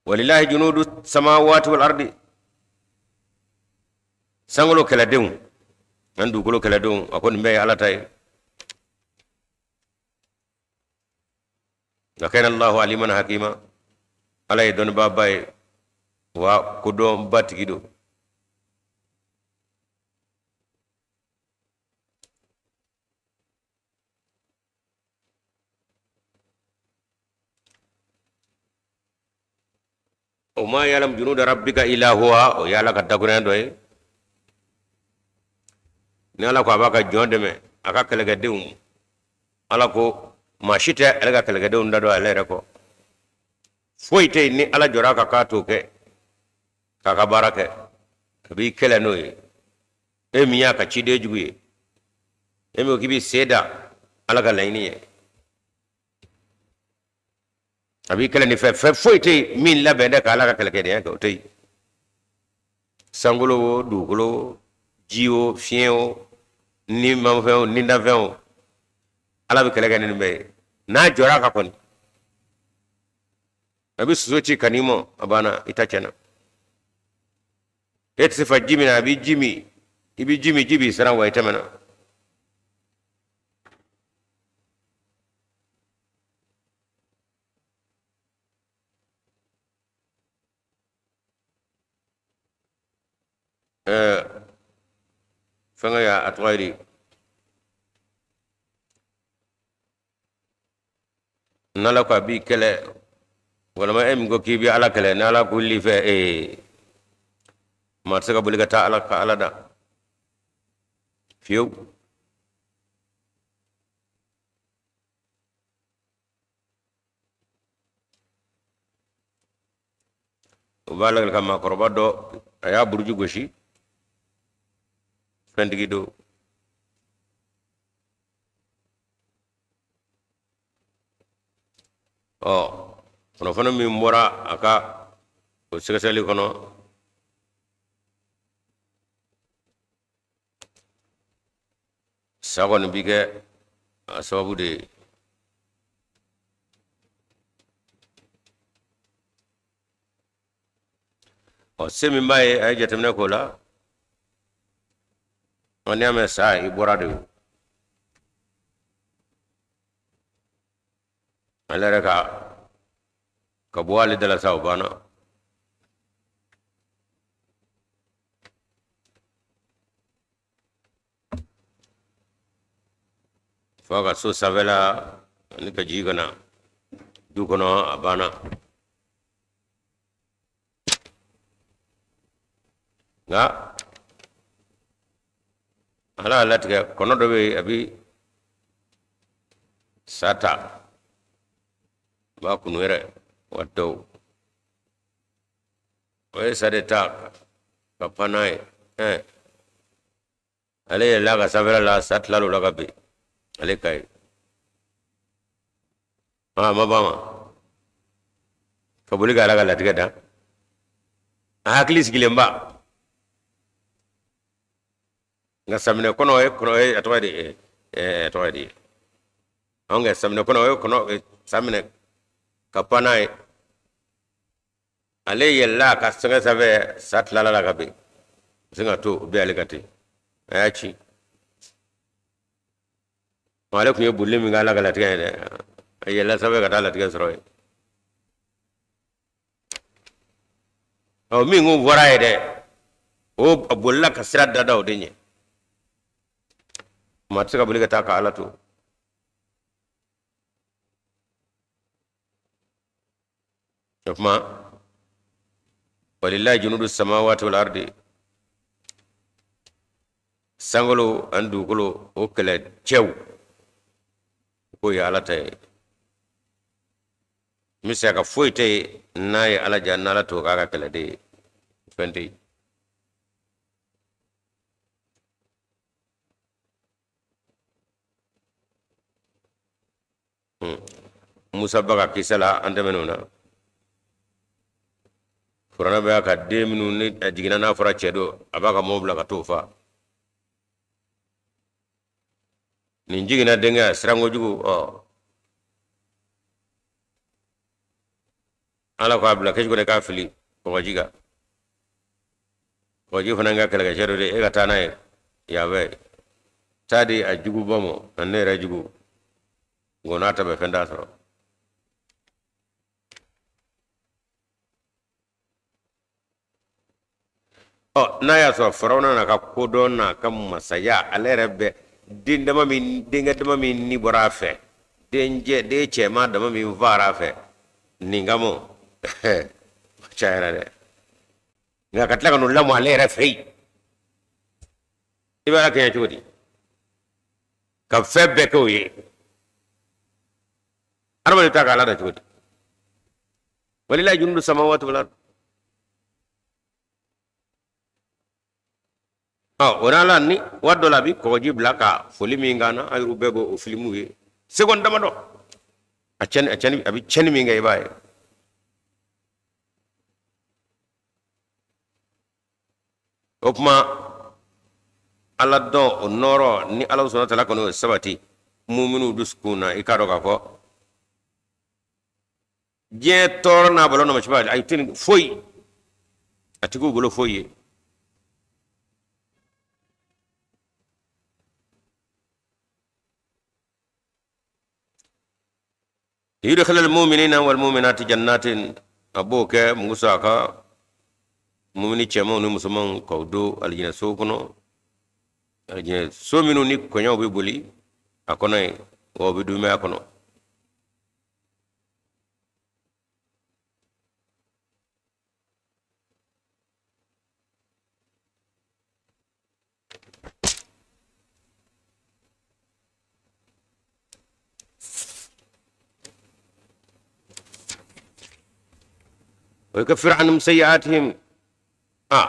Walilahi junudu samawati wal ardi, sankolo kɛlɛdenw ani dugukolo kɛlɛdenw, a ko nin bɛɛ ye Ala ta ye. Wa kana Allahu aliman hakima, Ala ye dɔnnibaaba ye wa kodɔnba tigi don. O ma ya'lamu junuda rabbika illa huwa, o ye Ala ka dakuruɲɛ dɔ ye. Ni Ala ko a b'a ka jɔn dɛmɛ, a ka kɛlɛkɛdenw, Ala ko maa si tɛ ale ka kɛlɛkɛdenw da dɔn ale yɛrɛ kɔ. Foyi tɛ yen ni Ala jɔra a kan k'a t'o kɛ, k'a ka baara kɛ, a b'i kɛlɛ n'o ye. E min y'a ka ciden jugu ye, e min ko k'i b'i sen da Ala ka laɲini ye, a b'i kɛlɛ ni fɛn fɛn foyi tɛ yen min labɛn dɛ ka Ala ka kɛlɛkɛdenya kɛ, o tɛ yen. Sankolo o, dugukolo o, ji o, fiɲɛ o, nimafɛn o, nidafɛn o, Ala bɛ kɛlɛ kɛ ni nin bɛɛ ye. N'a jɔra a kan kɔni, a bɛ soso ci ka n'i mɔ, a banna, i ta tiɲɛna. E tɛ se fa ji min na, a bɛ ji min, i bɛ ji min, ji b'i siran wa i tɛmɛna. Fɛnkɛ y'a a tɔgɔ ye di, n'Ala ko a b'i kɛlɛ, walima e min ko k'i bɛ Ala kɛlɛ, n'Ala ko l'i fɛ, ee maa tɛ se ka boli ka taa Ala ka Ala da fiyewu. O b'a lakali ka maakɔrɔba dɔ, a y'a buruju gosi, fɛntigi don. Ɔ kunnafoni min bɔra a ka o sɛgɛsɛgɛli kɔnɔ, sa kɔni bi kɛ a sababu de ye. Ɔ se min b'a ye, a ye jateminɛ k'o la. Ɔ n'i y'a mɛn sa, i bɔra de o. Ale yɛrɛ ka bɔ ale da la sa, o banna. Fo ka so sanfɛla ani ka jigin ka na du kɔnɔ, a banna. Nka Ala y'a latigɛ, kɔnɔ dɔ bɛ yen, a bɛ sa ta, a b'a kunu yɛrɛ waati dɔw. O ye sa de ta ka pan n'a ye. Ɛɛ ale yɛlɛla ka sanfɛla la, sa tilal'o la ka bin ale ka ye. A ma ban wa ka boli ka Ala ka latigɛ dan, a hakili sigilenba. Nka saminɛ kɔnɔ ye kɔnɔ ye, a tɔgɔ ye di, a tɔgɔ ye di, anw kɛ saminɛ kɔnɔ o ye kɔnɔ sa minɛ ka pan n'a ye. Ale yɛlɛla a ka sɛgɛ sanfɛ, sa tilala la ka bin sin ka to o bɛ ale ka ten, a y'a ci. Ale tun ye bolili min kɛ Ala ka latigɛ ye dɛ, a yɛlɛla sanfɛ ka taa latigɛ sɔrɔ yen. Ɔ min ko bɔra ye dɛ, o bolila ka sira da o de ɲɛ. Maa tɛ se ka boli ka taa ka Ala to. O tuma walilahi junudu samawati wal ardi, sankolo ani dugukolo o kɛlɛ cɛw k'o ye Ala ta ye. N bɛ se ka foyi tɛ yen n'a ye Ala diya, n'Ala t'o k'a ka kɛlɛden ye, fɛn tɛ yen. Musa ba ka kisa la, an tɛmɛn'o na. Firawuna bɛ ka den minnu ni a jiginna, n'a fɔra cɛ don, a b'a ka mɔɔw bila ka t'o fa. Nin jiginna denkɛ, a siran kojugu. Ɔ Ala ko a bila kɛsu kɔnɔ k'a fili kɔgɔji kan. Kɔgɔji fana ka kɛlɛkɛcɛ dɔ de, e ka taa n'a ye yan fɛ, taa di a juguba ma, ani ne yɛrɛ jugu, nka n'a ta bɛɛ fɛn t'a sɔrɔ. Ɔ, n'a y'a sɔrɔ Farawuna n'a ka kodɔn n'a ka masaya, ale yɛrɛ bɛ den dama min, denkɛ dama min ni bɔra a fɛ, dencɛ den cɛman dama min fara a fɛ nin kama, o cayara dɛ. Nka ka tila ka n'o lamɔ ale yɛrɛ fɛ yen, i b'a kɛɲɛ cogo di ka fɛn bɛɛ kɛ o ye? Adamaden ta k'Ala da cogo di? Walilahi junudu samawati wal ard. Ɔ, o n'a la ni waati dɔ la a bɛ kɔgɔji bila ka foli min k'an na, an yɛrɛ bɛɛ b'o filimu ye seconde damadɔ, a cɛnni, a cɛnni, a bɛ cɛnni min kɛ, i b'a ye. O tuma Ala dɔn o nɔɔrɔ ni Ala subahana taala kɔni o sabati muminiw dusukun na, i k'a dɔn k'a fɔ diɲɛ tɔɔrɔ n'a balo namasiba a tɛ nin foyi, a tɛ k'u bolo foyi ye. Yudkhil almu'minina walmu'minati jannatin, a b'o kɛ musa a ka mumini cɛmanw ni musomanw k'u don alijinɛ so kɔnɔ, alijinɛ so minnu ni kɔɲɔw bɛ boli a kɔnɔ yen, wa u bɛ duumɛ a kɔnɔ. Wa yukaffir anhum sayyi'atihim, a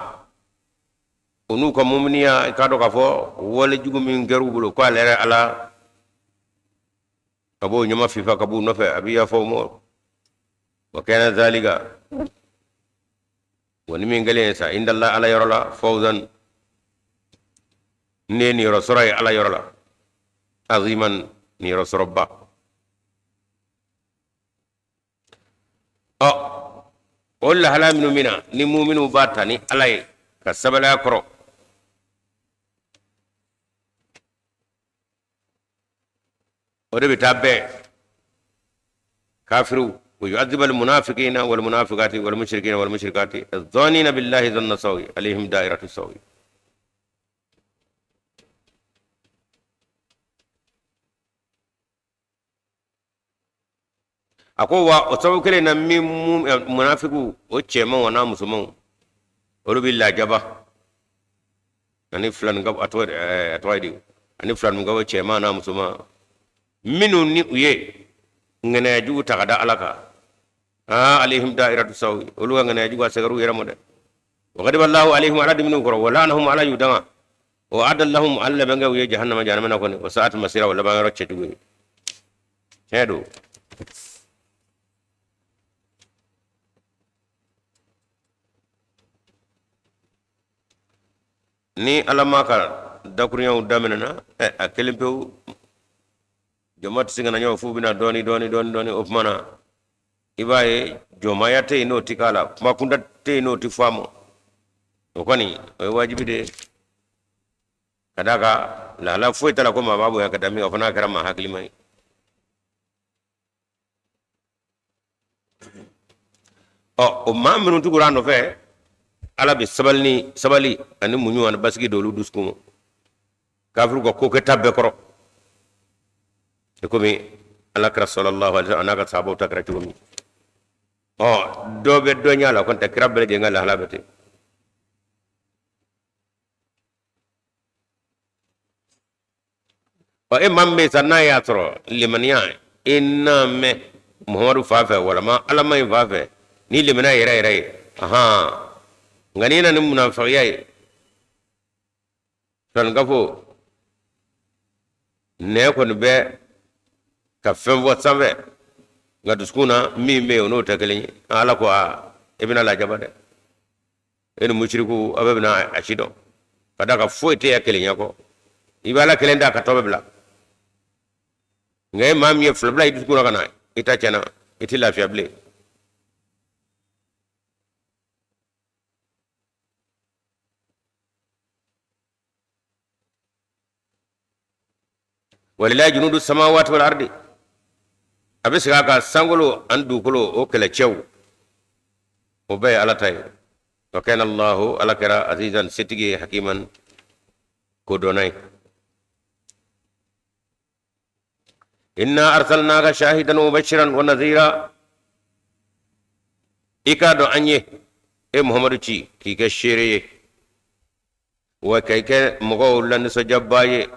o n'u ka muminiya, i k'a dɔn k'a fɔ wale jugu min kɛr'u bolo, ko ale yɛrɛ Ala ka b'o ɲama fifa ka b'u nɔfɛ, a bɛ yafa u ma. Wa kana zalika, wa ni min kɛlen ye sa, indallah, Ala yɔrɔ la, fawzan, ne ye niyɔrɔ sɔrɔ ye Ala yɔrɔ la, aziman, niyɔrɔ sɔrɔba. Ɔ, o lahala minnu bɛ na ni muminiw b'a ta ni Ala ye ka sabali a kɔrɔ, o de bɛ taa bɛn kafiriw, wa yu'adhibu almunafiqina walmunafiqati walmushrikina walmushrikati adh-dhanina billahi dhanna sawi alayhim da'iratu sawi. A ko wa o sababu kelen na, min munafikiw, o cɛmanw n'a musomanw, olu bɛ lajaba ani filaninka, a tɔgɔ a tɔgɔ ye di, ani filaninka cɛman n'a musoman minnu ni u ye ŋaniya jugu ta ka da Ala kan, aa alayhim da'iratu sawi, olu ka ŋaniya jugu a sɛgɛrɛ u yɛrɛ ma dɛ. Wa ghadiba Allahu alayhim, Ala dimin'u kɔrɔ, wa la'anahum, Ala y'u danga, wa a'adda lahum, Ala labɛn kɛ u ye jahannama, jahanama na kɔni, wa sa'at masira, o laban yɔrɔ cɛjugu ye. Tiɲɛ don, ni Ala ma ka dakurunyaw daminɛna, ɛ, a kelen pewu, jama tɛ se ka na ɲɔgɔn f'u bɛna dɔɔni dɔɔni dɔɔni dɔɔni. O tuma na i b'a ye jɔnmaya tɛ yen n'o ti k'a la, kuma kunda tɛ yen n'o ti fɔ a ma. O kɔni o ye wajibi de ye, ka d'a kan lahala foyi t'a la ko maa b'a bonya ka da min kan, o fana kɛra maa hakilima ye. Ɔ, o maa minnu tugura a nɔfɛ, Ala bɛ sabali ni sabali ani muɲu ani basigi don olu dusukun ma kafiriw ka ko kɛta bɛɛ kɔrɔ, i komi Ala kira sallallahu alaihi wasallam a n'a ka sahabaw ta kɛra cogo min. Ɔ, dɔ bɛ dɔ ɲɛ a la, kɔni tɛ kira bɛɛ lajɛlen ka lahala bɛ ten. Ɔ, e maa min bɛ sa n'a y'a sɔrɔ limaniya i n'a mɛn Muhamadu fa fɛ walama Ala ma in fa fɛ, ni limaniya yɛrɛ yɛrɛ ye, ahan, nka n'i nana ni munafigiya ye, filankafo nɛn kɔni bɛ ka fɛn fɔ sanfɛ, nka dusukun na min bɛ yen, o n'o tɛ kelen ye. Ala ko aa, e bɛna lajaba dɛ, e ni musiriku aw bɛɛ bɛna a si dɔn, ka d'a kan foyi tɛ ya kelenya kɔ, i bɛ Ala kelen da ka tɔ bɛɛ bila. Nka e maa min ye fila bila i dusukun na ka na, i ta tiɲɛna, i tɛ lafiya bilen. Walilahi junudu samawati wal ardi, a bɛ segin a kan, sankolo ani dugukolo o kɛlɛcɛw o bɛɛ ye Ala ta ye. Wa kana Allahu, Ala kɛra, azizan, setigi ye, hakiman, kodɔnna ye. Inna arsalnaka shahidan wa mubashiran wa nazira, i k'a dɔn an ye e Muhamadu ci k'i kɛ seere ye, wa k'i kɛ mɔgɔw lanisɔndiyabaa ye,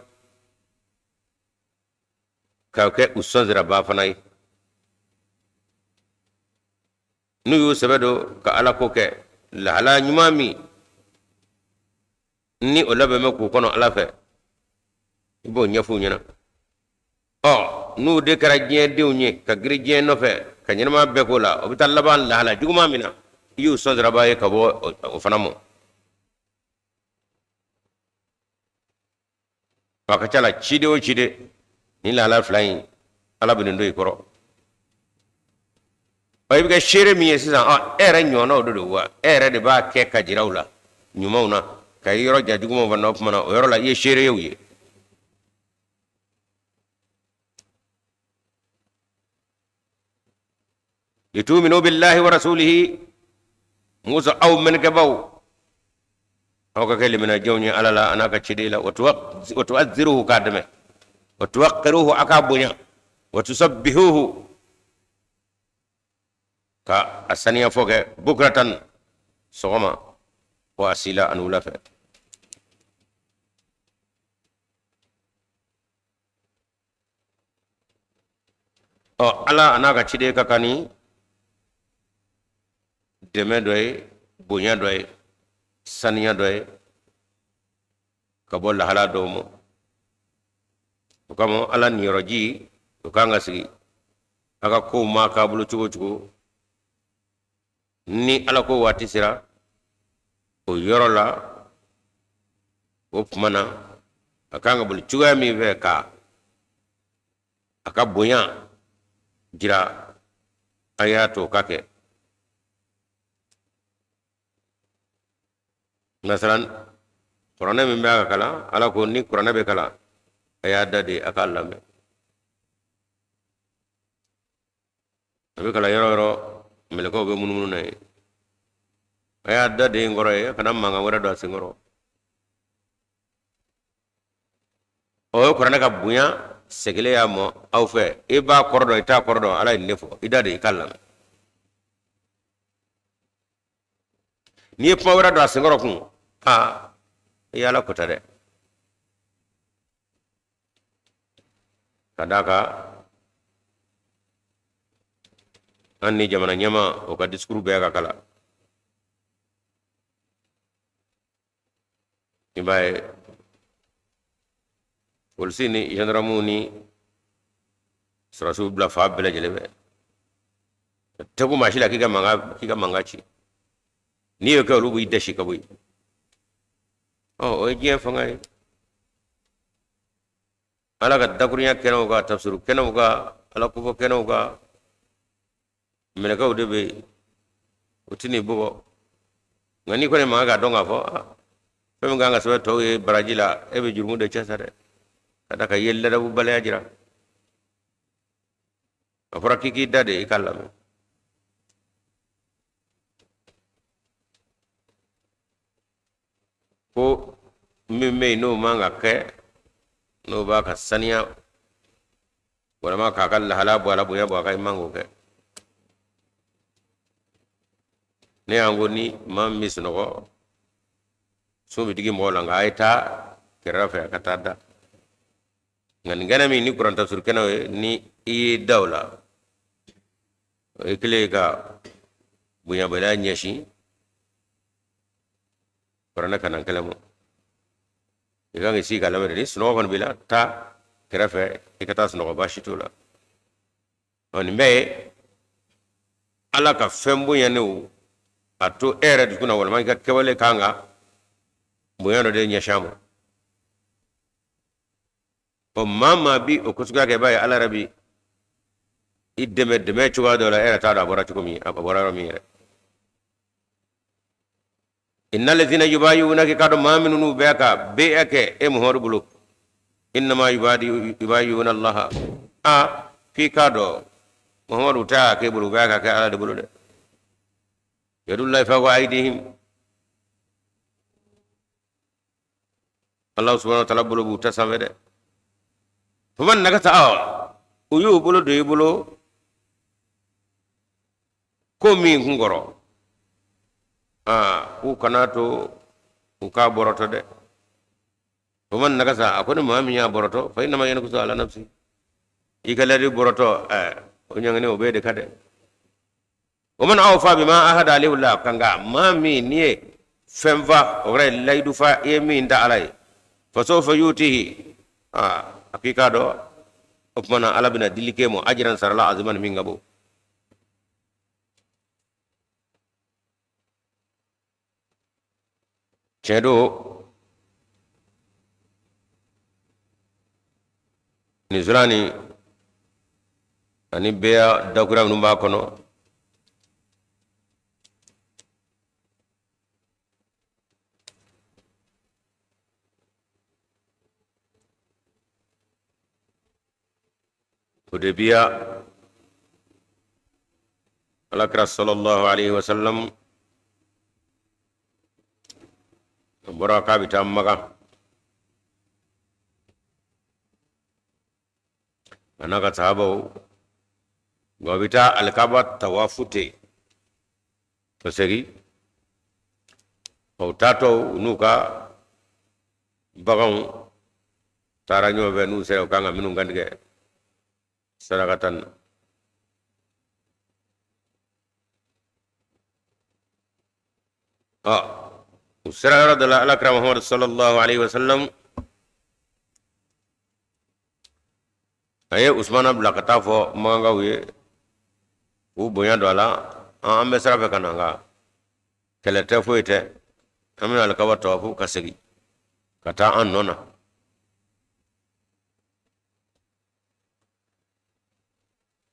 k'a kɛ u sɔnsirabaa fana ye. N'u y'u sɛbɛ don ka Ala ko kɛ, lahala ɲuman min ni o labɛn bɛ k'u kɔnɔ Ala fɛ, i b'o ɲɛf'u ɲɛna. Ɔ n'u de kɛra diɲɛ denw ye ka girin diɲɛ nɔfɛ ka ɲɛnamaya bɛɛ k'o la, o bɛ taa laban lahala juguman min na, i y'u sɔnsirabaa ye ka bɔ o fana ma. A ka ca la, ciden o ciden, ni lahala fila in, Ala bɛ nin don i kɔrɔ. Ɔ i bɛ kɛ seere min ye sisan, ɔ e yɛrɛ ɲɔgɔnnaw de don wa, e yɛrɛ de b'a kɛ ka jira u la ɲumanw na, ka i yɔrɔ jan jugumanw fana na. O tuma na, o yɔrɔ la, i ye seere ye u ye. Lituminu billahi wa rasulihi, musa aw mɛnkɛbaw, aw ka kɛ liminajɔnw ye Ala la an'a ka ciden la. Wa tu'azziruhu, k'a dɛmɛ, wa tuwaqqiruhu, a k'a bonya, wa tusabbihuhu, ka a saniya fɔ kɛ, bukratan, sɔgɔma, wa asila, ani wula fɛ. Ɔ Ala an'a ka ciden ka kan ni dɛmɛ dɔ ye, bonya dɔ ye, saniya dɔ ye ka bɔ lahala dɔw ma. O kama Ala niyɔrɔji o kan ka sigi a ka kow ma k'a bolo cogo o cogo. Ni Ala ko waati sera o yɔrɔ la, o tuma na a kan ka boli cogoya min fɛ ka a ka bonya jira, a y'a to o ka kɛ. Masalan, kuranɛ min bɛ a ka kalan, Ala ko ni kuranɛ bɛ kalan, a y'a da de a k'a lamɛn. A bɛ kalan yɔrɔ o yɔrɔ, mɛlɛkɛw bɛ munumunu na yen. A y'a da de n kɔrɔ ye, a kana mankan wɛrɛ don a senkɔrɔ. O ye kuranɛ ka bonya segilen y'a mɔ aw fɛ. I b'a kɔrɔ dɔn, i t'a kɔrɔ dɔn, Ala ye nin de fɔ, i da de i k'a lamɛn. N'i ye kuma wɛrɛ don a senkɔrɔ kun, aa, i ye Ala kota dɛ. Ka d'a kan an ni jamana ɲɛmaa o ka discours bɛɛ ka kalan, i b'a ye polisi ni gendarmew ni sɔrɔdasiw bila fan bɛɛ lajɛlen fɛ. Tɛ kun maa si la k'i ka mankan ci. N'i y'o kɛ, olu b'i dɛsi ka bɔ yen. Ɔ o ye diɲɛ fanga ye. Ala ka dakurunya kɛnɛw kan, tafsiru kɛnɛw kan, Ala kofɔ kɛnɛw kan, mɛlɛkɛw de bɛ yen, o tɛ n'i bugɔ. Nka n'i kɔni man k'a dɔn k'a fɔ fɛn min kan ka sɛbɛn tɔw ye baraji la, e bɛ jurumu de cɛ sa dɛ, ka da kan i ye ladabubaliya jira. A fɔra k'i k'i da de i k'a lamɛn. Ko min bɛ yen n'o man ka kɛ, n'o b'a ka saniya walima k'a ka lahala bɔ a la, bonya bɔ a kan, i man k'o kɛ. Ne y'an ko ni maa min bɛ sunɔgɔ, so bɛ digi mɔgɔ la, nka a ye taa kɛrɛfɛ fɛ a ka taa da. Nka nin kɛnɛ min ni kuran tafsiri kɛnɛw ye, ni i y'i da o la, o ye kelen ye ka bonyabaliya ɲɛsin kuranɛ kalan kɛlɛ ma. I kan k'i sigi ka lamɛn de. Ni sunɔgɔ kɔni b'i la, taa kɛrɛfɛ i ka taa sunɔgɔ, baasi t'o la. Ɔ nin bɛɛ ye Ala ka fɛn bonyanenw a to e yɛrɛ dusukun na, walima i ka kɛwale kan ka bonya dɔ de ɲɛsin a ma. Ɔ maa maa bi o ko suguya kɛ, i b'a ye Ala yɛrɛ bi i dɛmɛ dɛmɛ cogoya dɔ la, e yɛrɛ t'a dɔn a bɔra cogo min, a bɔra yɔrɔ min yɛrɛ. Inna lazina yubayi'unaka, k'a dɔn maa minnu bɛ ka bɛɛ kɛ e Muhamadu bolo. Innama yubayiuna allaha a k'i k'a dɔn Muhamadu tɛ a k'e bolo, u b'a ka kɛ Ala de bolo dɛ. Yadullahi fawqa aydihim, Allah subhanahu wa ta'ala bolo b'u ta sanfɛ dɛ. Faman nakasa, awa u y'u bolo don i bolo ko min kun kɔrɔ, aa k'u kana to u k'a bɔrɔtɔ dɛ. Faman nakasa, a ko ni maa min y'a bɔrɔtɔ, fa innama yankusu ala nafsi, i ka layidu bɔrɔtɔ, ɛɛ o ɲangini o b'e de kan dɛ. Wa man awfa bima ahada alayhi Allah, kan nka maa min n'i ye fɛn fa, o kɔrɔ ye layidu fa, i ye min ta Ala ye, fa sawfa yutihi, aa a k'i k'a dɔn o tuma na Ala bɛna dili k'e ma ajiran sara la aziman min ka bon. Tiɲɛ don, nin sura nin ani bɛɛ dakura minnu b'a kɔnɔ, Hudebiya, Alakira sallallahu alaihi wasallam a bɔra k'a bɛ taa Makan a n'a ka sahabaw, nka u bɛ taa alikaba tawafu ten ka segin. U taatɔ, u n'u ka baganw taara ɲɔgɔn fɛ. N'u sera, u kan ka minnu kantigɛ saraka tan na. Ɔ u sera yɔrɔ dɔ la, Alakira Muhamadu sallallahu alaihi wasallam a ye Usumana bila ka taa fɔ makankaw ye k'u bonya don a la: an bɛ sira fɛ ka na, nka kɛlɛ tɛ, foyi tɛ, an bɛna alikaba tawafu ka segin ka taa an nɔ na.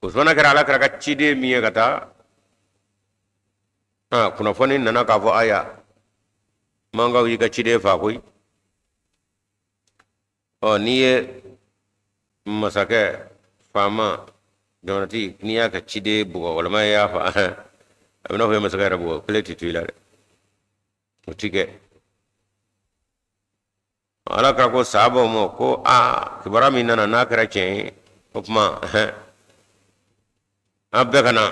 Usumana kɛra Ala kira ka ciden min ye ka taa, kunnafoni nana k'a fɔ: aya, mankaw y'i ka ciden faa koyi. Ɔ n'i ye masakɛ, faama, jamanatigi, n'i y'a ka ciden bugɔ walima i y'a fa, a bɛ n'a fɔ i ye masakɛ yɛrɛ bugɔ, kelen tɛ to i la dɛ, o ti kɛ. Ala kira ko sahabaw ma ko aa, kibaruya min nana, n'a kɛra tiɲɛ ye, o tuma an bɛɛ ka na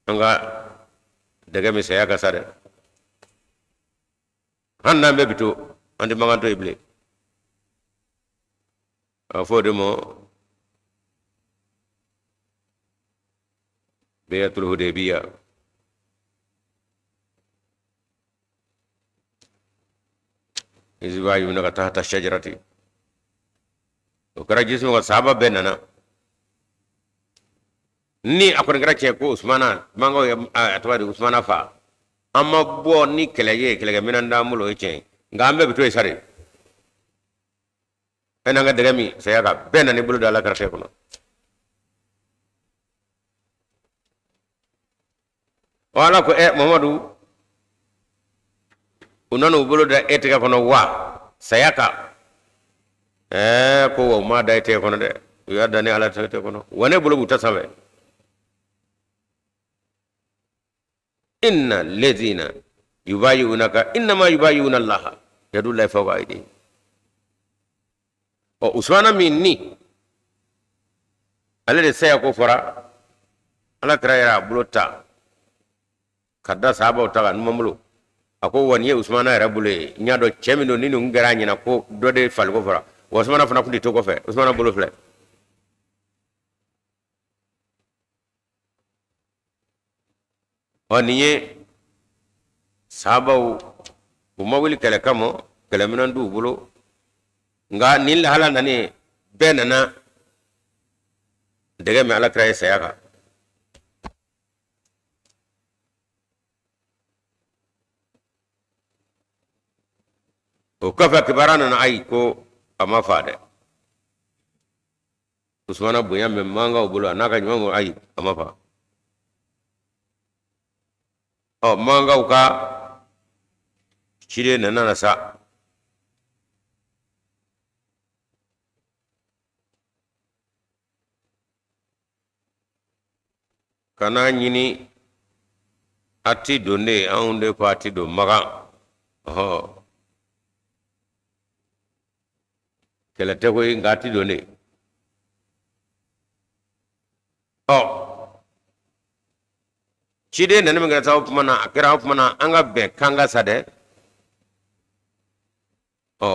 an ka dɛgɛ min saya ka sa dɛ. Hali n'an bɛɛ bi to, an tɛ mankan to yen bilen. A fɔ o de ma Bayatul Hudaybiya. Iz yubayi'unaka tahta shajarati, o kɛra jisuma ka sahaba bɛɛ nana. Ni a kɔni kɛra tiɲɛ ko Usumana, mankaw ye a tɔgɔ di, Usumana fa, an ma bɔ ni kɛlɛ ye, kɛlɛkɛminɛn t'an bolo, o ye tiɲɛ ye, nka an bɛɛ bɛ to yen sa de. E n'an ka dɛgɛ min saya kan, bɛɛ nana i bolo da Ala kira tɛgɛ kɔnɔ. Ɔ Ala ko: ɛ Mamadu, u nana u bolo da e tɛgɛ kɔnɔ wa saya kan? Ɛɛ, ko wa u m'a da e tɛgɛ kɔnɔ dɛ, u y'a da ne Ala tɛgɛ kɔnɔ, wa ne bolo b'u ta sanfɛ. Inna lezina yubayi'unaka innama yubayi'una allaha yadullahi fawqa aydihim. Ɔ Usumana min ni ale de saya ko fɔra, Ala kira yɛrɛ a bolo ta ka da sahabaw ta kan numan bolo, a ko wa nin ye Usumana yɛrɛ bolo ye, n y'a dɔn cɛ min don, ni nin kɛra a ɲɛna ko dɔ de faliko fɔra, wa Usumana fana tun tɛ to kɔfɛ. Usumana bolo filɛ. Ɔ nin ye sahabaw, u ma wuli kɛlɛ kama, kɛlɛminɛn t'u bolo, nka nin lahala nani, bɛɛ nana dɛgɛ min Ala kira ye saya kan. O kɔfɛ kibaruya nana, ayi, ko a ma fa dɛ. Usumana bonya bɛ mankaw bolo, a n'a ka ɲuman ko, ayi, a ma fa. Ɔ mankaw ka ciden nana na sa. Ka n'a ɲini a ti don de, anw de ko a ti don Makan. Ɔhɔ, kɛlɛ tɛ koyi, nka a ti don de. Ɔ, ciden nani min kɛra sa, o tuma na a kɛra, o tuma na an ka bɛn kan ka sa dɛ. Ɔ,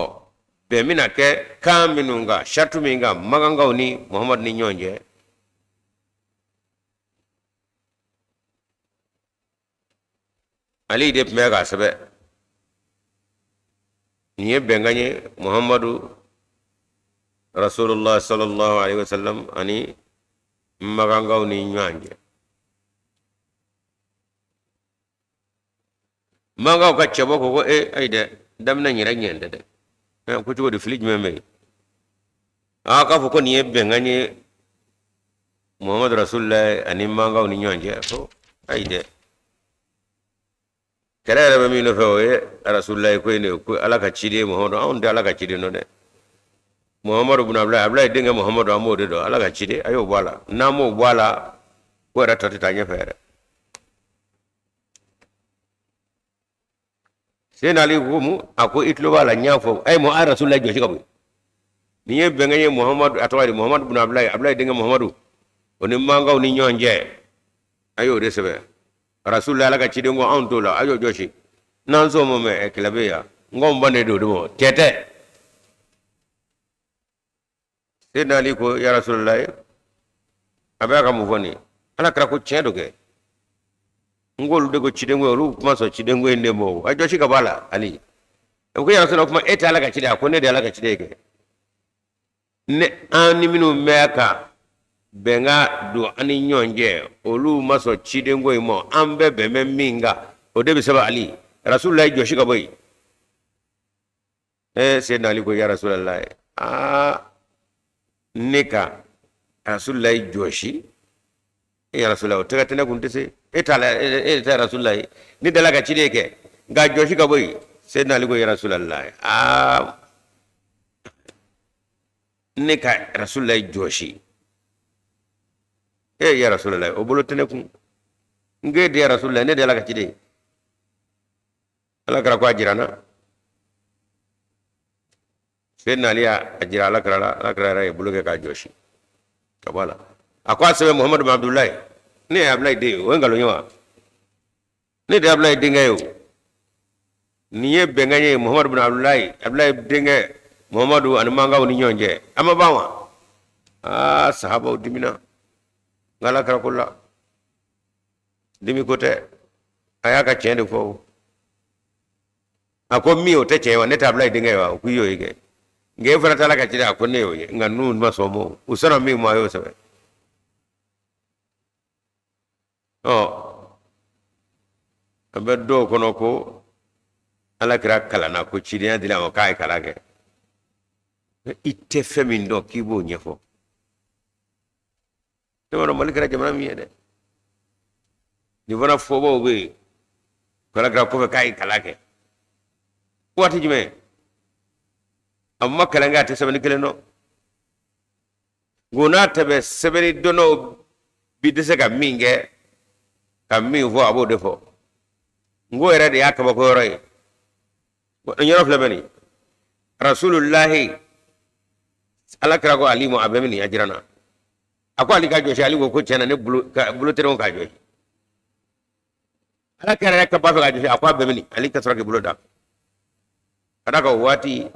bɛn bɛna kɛ kan minnu kan, sariti min kan Makankaw ni Muhamadu ni ɲɔgɔn cɛ, Ali de tun bɛ k'a sɛbɛn. Nin ye bɛnkan ye Muhamadu Rasulullah sallallahu alaihi wasallam ani Makankaw ni ɲɔgɔn cɛ. Makankaw ka cɛbɔ ko ko e ayi dɛ, daminɛ yɛrɛ ɲɛ tɛ dɛ. Ko cogo di, fili jumɛn bɛ yen? Aa, k'a fɔ ko nin ye bɛnkan ye Muhamadu Rasulullah ani Makankaw ni ɲɔgɔn cɛ, ko ayi dɛ, kɛlɛ yɛrɛ bɛ min nɔfɛ, o ye Rasulullah ko in de ye, ko Ala ka ciden Muhamadu. Anw tɛ Ala ka ciden dɔn dɛ. Muhamadu bun Abdulayi, Abdulayi denkɛ Muhamadu, an b'o de dɔn, Ala ka ciden. A y'o bɔ a la, n'an m'o bɔ a la, ko yɛrɛ tɔ tɛ taa ɲɛfɛ yɛrɛ. Seyidina Ali ko mun? A ko i tulo b'a la, n y'a fɔ a ye, a ye Rasululayi jɔsi ka bɔ yen. Nin ye bɛnkan ye Muhamadu, a tɔgɔ ye di, Muhamadu bun Abdulayi, Abdulayi denkɛ Muhamadu, o ni Makankaw ni ɲɔgɔn cɛ, a y'o de sɛbɛn. Rasululayi, Ala ka ciden ko anw t'o la, a y'o jɔsi. N'an sɔn m'o mɛn, kɛlɛ bɛ yan. N ko n bannen don o de ma, tɛ tɛ. Seyidina Ali ko ya Rasululayi, a bɛ ka mun fɔ nin ye? Ala kira ko tiɲɛ don kɛ. N ko olu de ko ciden ko, olu kuma sɔn ciden ko in de ma o. A jɔsi ka bɔ a la, Ali. A ko ya Rasululayi, o kuma e tɛ Ala ka ciden? A ko ne de ye Ala ka ciden ye kɛ. Ne an ni minnu bɛ ka bɛnkan don an ni ɲɔgɔn cɛ, olu ma sɔn ciden ko in ma, an bɛɛ bɛn bɛ min kan, o de bɛ sɛbɛn. Ali, Rasululayi jɔsi ka bɔ yen. Seyidina Ali ko ya Rasulalayi, aa, ne ka Rasululayi jɔsi, e ya Rasulalayi, o tɛgɛ tɛ ne kun tɛ se. E t'a la, e tɛ Rasululayi, ne dala ka ciden kɛ, nka jɔsi ka bɔ yen. Seyidina Ali ko ya Rasulalayi, aa, ne ka Rasululayi jɔsi, e ya Rasulalayi, o bolo tɛ ne kun. N k'e de ya Rasululayi, ne de ala ka ciden. Ala kira ko a jira n na. Seyidina Ali y'a jira ala kira la. Ala kira yɛrɛ ye bolo kɛ k'a jɔsi ka bɔ a la. A ko a sɛbɛn Muhamadu bin Abdulayi, ne ye Abdulayi den ye, o ye nkalon ye wa? Ne de ye Abdulayi denkɛ ye o. Nin ye bɛnkan ye Muhamadu bin Abdulayi, Abdulayi denkɛ Muhamadu ani Makankaw ni ɲɔgɔn cɛ. A ma ban wa? Aa, sahabaw dimina, nka ala kira ko la, dimi ko tɛ, a y'a ka tiɲɛ de fɔ o. A ko min o tɛ tiɲɛ wa? Ne tɛ Abdulayi denkɛ ye wa? O ko i y'o ye kɛ, nka e fana tɛ Ala ka ciden? A ko ne y'o ye, nka ninnu ma sɔn o ma, u sɔnna min ma, a y'o sɛbɛn. Ɔ, a bɛ dɔw kɔnɔ ko ala kira kalanna, ko cidenya dila a ma, k'a ye kalan kɛ. I tɛ fɛn min dɔn k'i b'o ɲɛfɔ. Ne b'a dɔn Mali kɛra jamana min ye dɛ, nin fana fɔbaw bɛ yen ko ala kira kɔfɛ k'a ye kalan kɛ. Waati jumɛn? A ma kalan kɛ, a tɛ sɛbɛnni kelen dɔn. Nko n'a tɛ bɛ sɛbɛnni dɔnnaw bi dɛsɛ ka min kɛ ka min fɔ, a b'o de fɔ. Nko yɛrɛ de y'a kabako yɔrɔ ye. Nin yɔrɔ filɛ bɛ nin Rasulullahi, ala kira ko Ali ma, a bɛ min a jira n na. A ko Ali ka jɔsi. Ali ko ko tiɲɛ na, ne bolo bolo tɛ ne k'a jɔsi. Ala kira yɛrɛ ka b'a fɛ k'a jɔsi, a ko a bɛ min? Ali ka sɔrɔ k'i bolo da ka d'a kan. O waati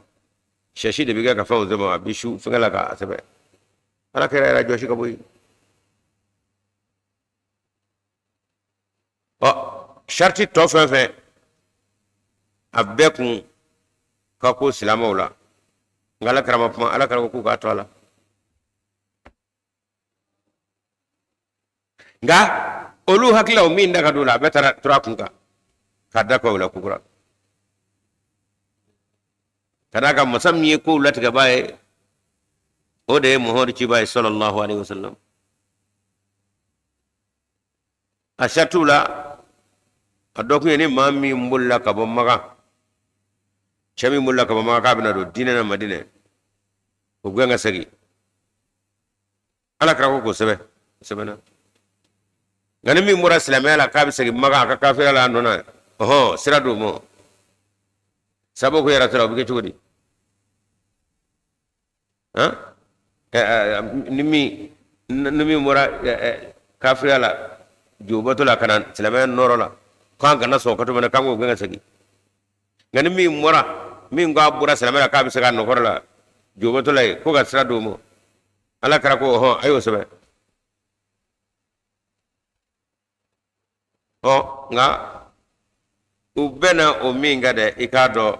sɛsi de bɛ kɛ ka fɛnw sɛbɛn, a bɛ su fɛngɛ la k'a sɛbɛn. Ala kira yɛrɛ jɔsi ka bɔ yen. Ɔ, sariti tɔ fɛn fɛn, a bɛɛ kun ka ko silamɛw la, nka ala kira ma kuma. Ala kira ko k'u k'a to a la, nka olu hakililaw min da ka don o la, a bɛɛ taara tura kun kan k'a da kɔ o la kokura. Ka d'a kan masa min ye kow latigɛbaa ye, o de ye Muhamadu cibaa ye sallallahu alaihi wasallam. A saritiw la, a dɔ kun ye ni maa min bolila ka bɔ Makan, cɛ min bolila ka bɔ Makan k'a bɛna don diinɛ na Madinɛ, o gɛn ka segin. Ala kira ko k'o sɛbɛn, o sɛbɛnna. Nka ni min bɔra silamɛya la k'a bɛ segin Makan a ka kafiriya la a nɔ na, ɔhɔn, sira d'o ma. Sabu ko yɛrɛ sɔrɔ o bɛ kɛ cogo di? Han, ni min bɔra kafiriya la, jobato la, ka na silamɛya nɔrɔ la, k'an kana sɔn o ka to fana, k'an k'o gɛn ka segin. Nka ni min bɔra, min ko a bɔra silamɛya la k'a bɛ se ka nɔkɔrɔ la jobato la yen, ko ka sira d'o ma, ala kɛra ko ɔhɔn, a y'o sɛbɛn. Ɔ, nka u bɛnna o min kan dɛ, i k'a dɔn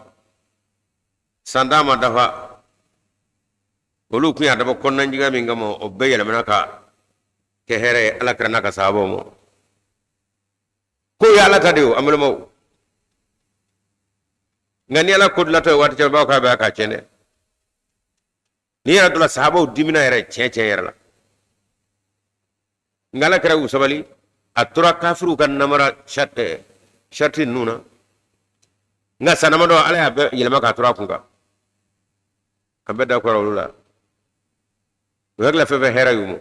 san 10 ma dafa, olu kun y'a dabɔ kɔnɔnajigiya min kama, o bɛɛ yɛlɛmana ka kɛ hɛrɛ ye ala kira n'a ka sahabaw ma. Ko ye ala ta de ye o, an balimaw. Nka ni ala ko dilatɔ ye waati caman, b'a k'a bɛ k'a tiɲɛ dɛ. N'i yɛrɛ dɔla sahabaw dimina yɛrɛ tiɲɛ tiɲɛ yɛrɛ la, nka ala kira y'u sabali. A tora kafiriw ka namara sariti ninnu na, nka san damadɔ, ala y'a bɛɛ yɛlɛma k'a tora a kun kan. A bɛɛ da kɔrɔ olu la, u hakili la fɛn fɛn hɛrɛ y'u ma.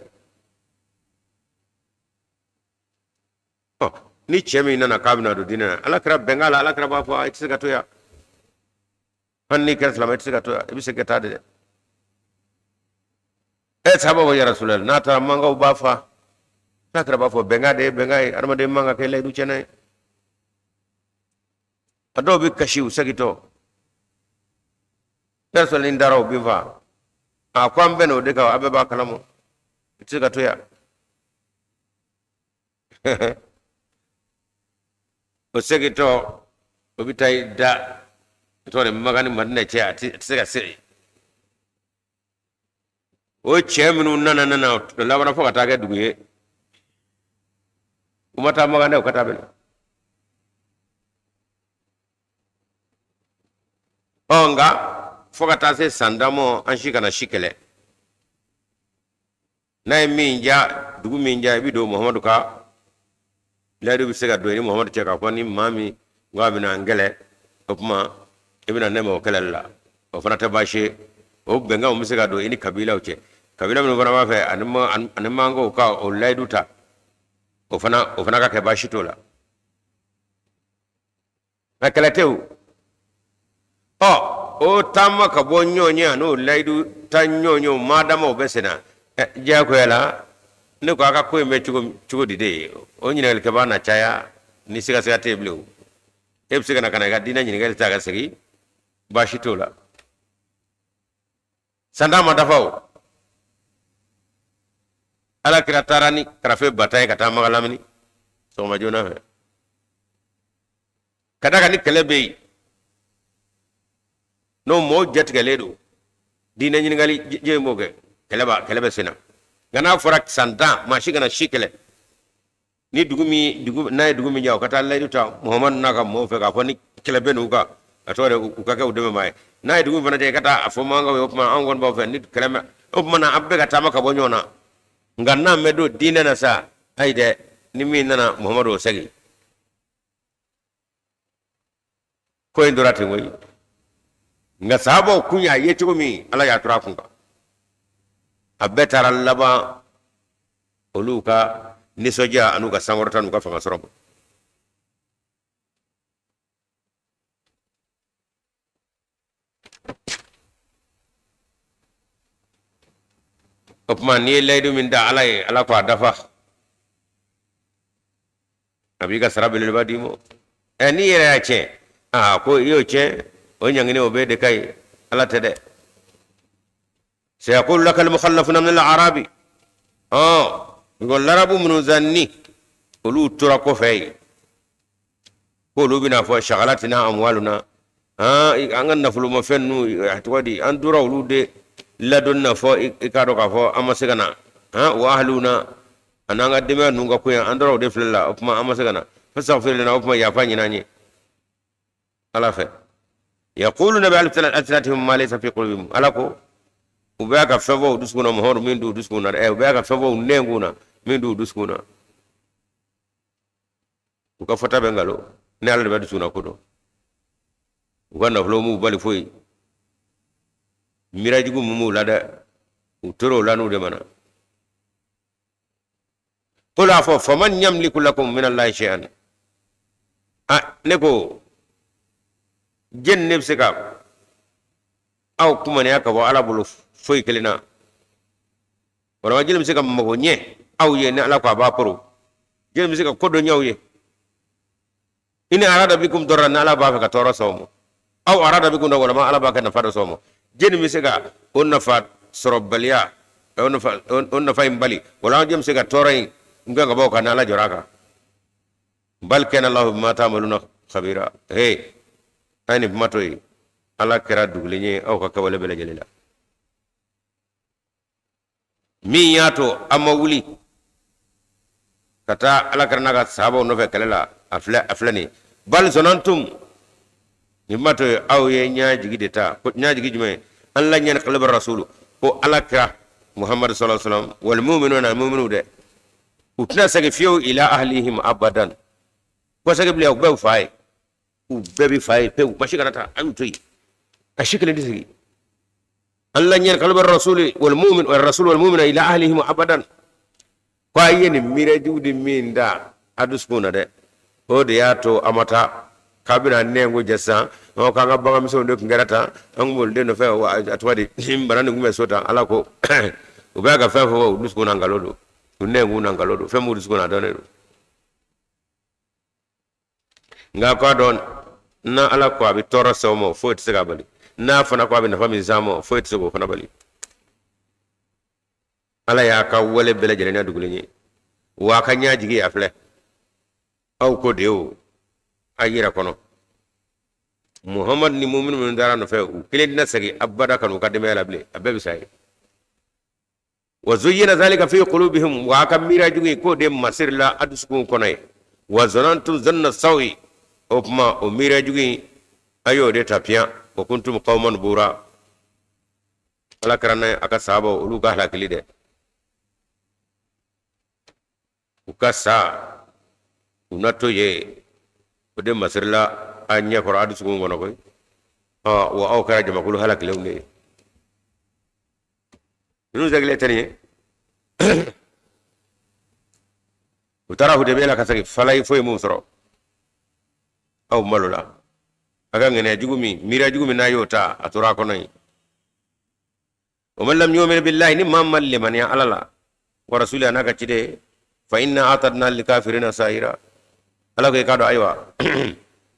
Ɔ, ni cɛ min nana k'a bɛna don diinɛ na, ala kira bɛnkan la, ala kira b'a fɔ: i tɛ se ka to yan. Hali n'i kɛra silamɛ, i tɛ se ka to yan, i bɛ se ka taa de dɛ. Ɛ, sahaba ko: ya Rasulullah, n'a taara mankaw b'a fa. N'a kira b'a fɔ: bɛnkan de ye bɛnkan ye, adamaden man ka kɛ layidu tiɲɛna ye. A dɔw bɛ kasi u segintɔ: ya Rasulullah, ni n taara u bɛ n fa. A ko: an bɛnna o de kan, a bɛɛ b'a kalama, i tɛ se ka to yan. O segintɔ, o bɛ taa i da tɔgɔ de Makan ni Madina cɛ, a tɛ se ka se. O cɛ minnu nana o labanna fo ka taa kɛ dugu ye. U ma taa Makan dɛ, u ka taa bɛn. Ɔ, nka fo ka taa se san 10 ma, an si kana si kɛlɛ. N'a ye min ja, dugu min ja, i bɛ don Muhamadu ka layidu bɛ se ka don i ni Muhamadu cɛ, k'a fɔ ni maa min ko a bɛna n kɛlɛ, o tuma i bɛna ne ma o kɛlɛli la, o fana tɛ baasi ye. O bɛnkanw bɛ se ka don i ni kabilaw cɛ. Kabila minnu fana b'a fɛ ani mankaw ka o layidu ta, o fana ka kɛ baasi t'o la, nka kɛlɛ tɛ o. Ɔ, o taama ka bɔ ɲɔgɔn ye ani o layidu ta ɲɔgɔn ye, o madama o bɛ senna, diyagoya la ne ko a ka ko in bɛ cogo cogo di de ye. O ɲininkalikɛbaa na caya ni sigasiga tɛ yen bilen. O e bɛ se ka na ka na i ka diinɛ ɲininkali ta ka segin, baasi t'o la. San 10 ma dafa o, ala kira taara ni karafe 10 000 ye ka taa Makan lamini sɔgɔma joona fɛ, ka da kan ni kɛlɛ bɛ yen, n'o mɔgɔw jatigɛlen don, diinɛ ɲininkali jɛ b'o kɛ, kɛlɛ b'a kɛlɛ bɛ sen na. Nka n'a fɔra san 10, maa si kana si kɛlɛ, ni dugu min dugu n'a ye dugu min diya, o ka taa layidu ta Muhamadu n'a ka mɔgɔw fɛ k'a fɔ ni kɛlɛ bɛ n'u kan, a tɔgɔ de u ka kɛ u dɛmɛbaa ye. N'a ye dugu min fana diya, i ka taa a fɔ mankaw ye, o tuma anw kɔni b'aw fɛ ni kɛlɛ mɛ. O tuma na an bɛɛ ka taama ka bɔ ɲɔgɔn na. Nka n'an bɛ don diinɛ na sa, ayi dɛ, ni min nana Muhamadu, o segin. Ko in tora ten koyi. Nka sahabaw kun y'a ye cogo min, ala y'a tora a kun kan. A bɛɛ taara laban olu ka nisɔndiya an'u ka sankɔrɔta n'u ka fanga sɔrɔ ma. O tuma n'i ye layidu min da ala ye, ala ko a dafa, a b'i ka sara belebeleba d'i ma. Ɛ, n'i yɛrɛ y'a tiɲɛ, aa, ko i y'o tiɲɛ, o ɲangini o bɛɛ de ka ɲi, ala tɛ dɛ. Sayaqulu laka almukhallafuna min al-arabi. Ɔ, nka larabu minnu zanni olu tora kɔfɛ yen, k'olu bɛna fɔ: shagalatina amwaluna, an ka nafolomafɛn ninnu, a tɔgɔ di, an tora olu de ladonni na fɔ i k'a dɔn k'a fɔ an ma se ka na, wa ahluna, ani an ka denbaya ninnu ka ko yan, an tora o de filɛ la, o tuma an ma se ka na, fastaghfir lana, o tuma yafa ɲini an ye ala fɛ. Yaquluna bi alsinatihim ma laysa fi qulubihim. Ala ko u bɛ ka fɛn fɔ u dusukun na, Muhamadu, min t'u dusukun na dɛ. U bɛ ka fɛn fɔ u nɛnkun na min t'u dusukun na. U ka fɔta bɛ nkalon, ni ala de bɛ dusukun na ko dɔn. U ka nafolo m'u bali foyi, miira jugu mun b'u la dɛ, u tora o la n'u de mana. Qul a fɔ faman yamliku lakum min allahi shay'an. A ne ko jɛni ne bɛ se ka aw kumaniya ka bɔ Ala bolo foyi kelen na, walama jɛni bɛ se ka mago ɲɛ aw ye ni Ala ko a b'a poro, jɛni bɛ se ka ko dɔ ɲɛ aw ye, in arada bikum darra, ni Ala b'a fɛ ka tɔɔrɔ s'aw ma, aw arada bikum da, walama Ala b'a kɛ nafa dɔ s'aw ma, jɛni bɛ se ka o nafa sɔrɔbaliya, o nafa in bali, walama jɛni bɛ se ka tɔɔrɔ in gɛn ka bɔ aw kan ni Ala jɔra a kan. Bal kana Allahu bima ta'maluna khabira. Hey, a ye nin kuma to yen, Ala kɛra dugulen ye aw ka kɛwale bɛɛ lajɛlen la. Min y'a to a ma wuli ka taa Ala kira n'a ka sahabaw nɔfɛ kɛlɛ la, a filɛ, a filɛ nin ye. Bal zanantum, nin kuma to yen, aw ye ɲajigi de ta. Ko ɲajigi jumɛn? An lan yanqaliba rasulu, ko Ala kira Muhammadu sallallahu alaihi wasallam wal mu'minuna, mu'minu dɛ, u tɛna segin fiyewu ila ahlihim abadan, kɔsegin bilen, u bɛɛ fa ye, u bɛɛ bɛ fa ye pewu, basi kana taa, a y'u to yen, a si kelen tɛ segin. An lan yanqaliba rasulu wal mu'min wal rasul wal mu'minuna ila ahlihim abadan. Ko a ye nin miiriya jugu di min da a dusukun na dɛ, o de y'a to a ma taa k'a bɛna nɛn ko jɛ sisan k'an ka baganmisɛnw de tun kɛra tan, an tun b'olu de nɔfɛ, a tɔgɔ di, bana nin tun bɛ so tan. Ala ko u bɛ ka fɛn fɔ u dusukun na, nkalon don, u nɛnkun na nkalon don, fɛn b'u dusukun na, a dɔnnen don. Nka k'a dɔn, n'a Ala ko a bɛ tɔɔrɔ s'aw ma, foyi tɛ se k'a bali. N'a fana ko a bɛ nafa min s'an ma, foyi tɛ se k'o fana bali. Ala y'a ka wale bɛɛ lajɛlen na dugulen ye, wa a ka ɲajigi a filɛ aw ko de o a yɛrɛ kɔnɔ. Muhamadu ni muminu minnu taara nɔfɛ, u kelen tɛna segin abada ka n'u ka denbaya la bilen, a bɛɛ bɛ sa yen. Wa zuyyina zalika fi qulubihim, wa a ka miiriya jugu in k'o de masirila a dusukun kɔnɔ ye. Wa zanantum zanna sawi, o tuma o miiriya jugu in a y'o de ta piyan. Wa kuntum qawman bura. Ala kira n'a ka sahabaw, olu ka halakili dɛ, u ka sa u na to ye, o de masirila a ɲɛ kɔrɔ a dusukun kɔnɔ koyi. Wa aw kɛra jamakulu halakilenw de ye. Ninnu segilen tɛ nin ye, u taara Hudebiya la ka segin, falayi foyi m'u sɔrɔ. Aw malola a ka ŋaniya jugu min, miiriya jugu min n'a y'o ta, a tora a kɔnɔ yen. Wa man lam yu'min billahi, ni maa ma limaniya Ala la, wa rasuli, a n'a ka ciden, fa inna atadna lil kafirina sa'ira. Ala ko i k'a dɔn, ayiwa,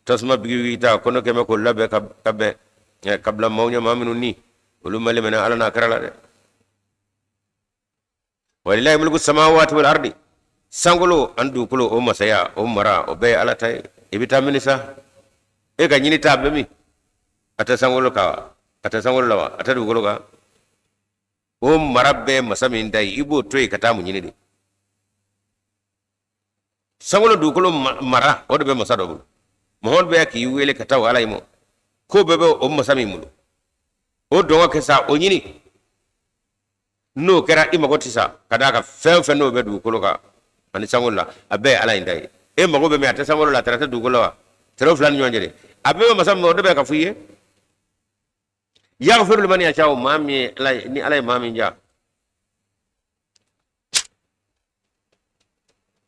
tasuma bigibigi ta ko ne kɛmɛ k'o labɛn ka bɛn ka bila maaw ɲɛ, maa minnu ni olu ma limaniya Ala n'a kira la dɛ. Walilahi mulku samawati wal ardi, sankolo ani dugukolo o masaya, o mara, o bɛɛ ye Ala ta ye. I bɛ taa mini sa? E ka ɲini ta bɛ min? A tɛ sankolo kan wa? A tɛ sankolo la wa? A tɛ dugukolo kan? O mara bɛɛ masa min ta ye, i b'o to yen ka taa mun ɲini de? Sankolo dugukolo mara, o de bɛ masa dɔ bolo. Muhamadu bɛ k'i wele ka taa o Ala in ma, ko bɛɛ bɛ o masa min bolo, o dɔngɔ kɛ sa, o ɲini. N'o kɛra, i mago tɛ sa, ka d'a kan fɛn o fɛn n'o bɛ dugukolo kan ani sankolo la, a bɛɛ ye Ala in ta ye. E mago bɛ min, a tɛ sankolo la, a tɛ dugukolo la wa? Tɛrɛw fila ni ɲɔgɔn cɛ de, a bɛɛ bɛ masa min, o de bɛ ka f'i ye. Yaghfiru liman yasha'u, maa min ye Ala ye, ni Ala ye maa min ja,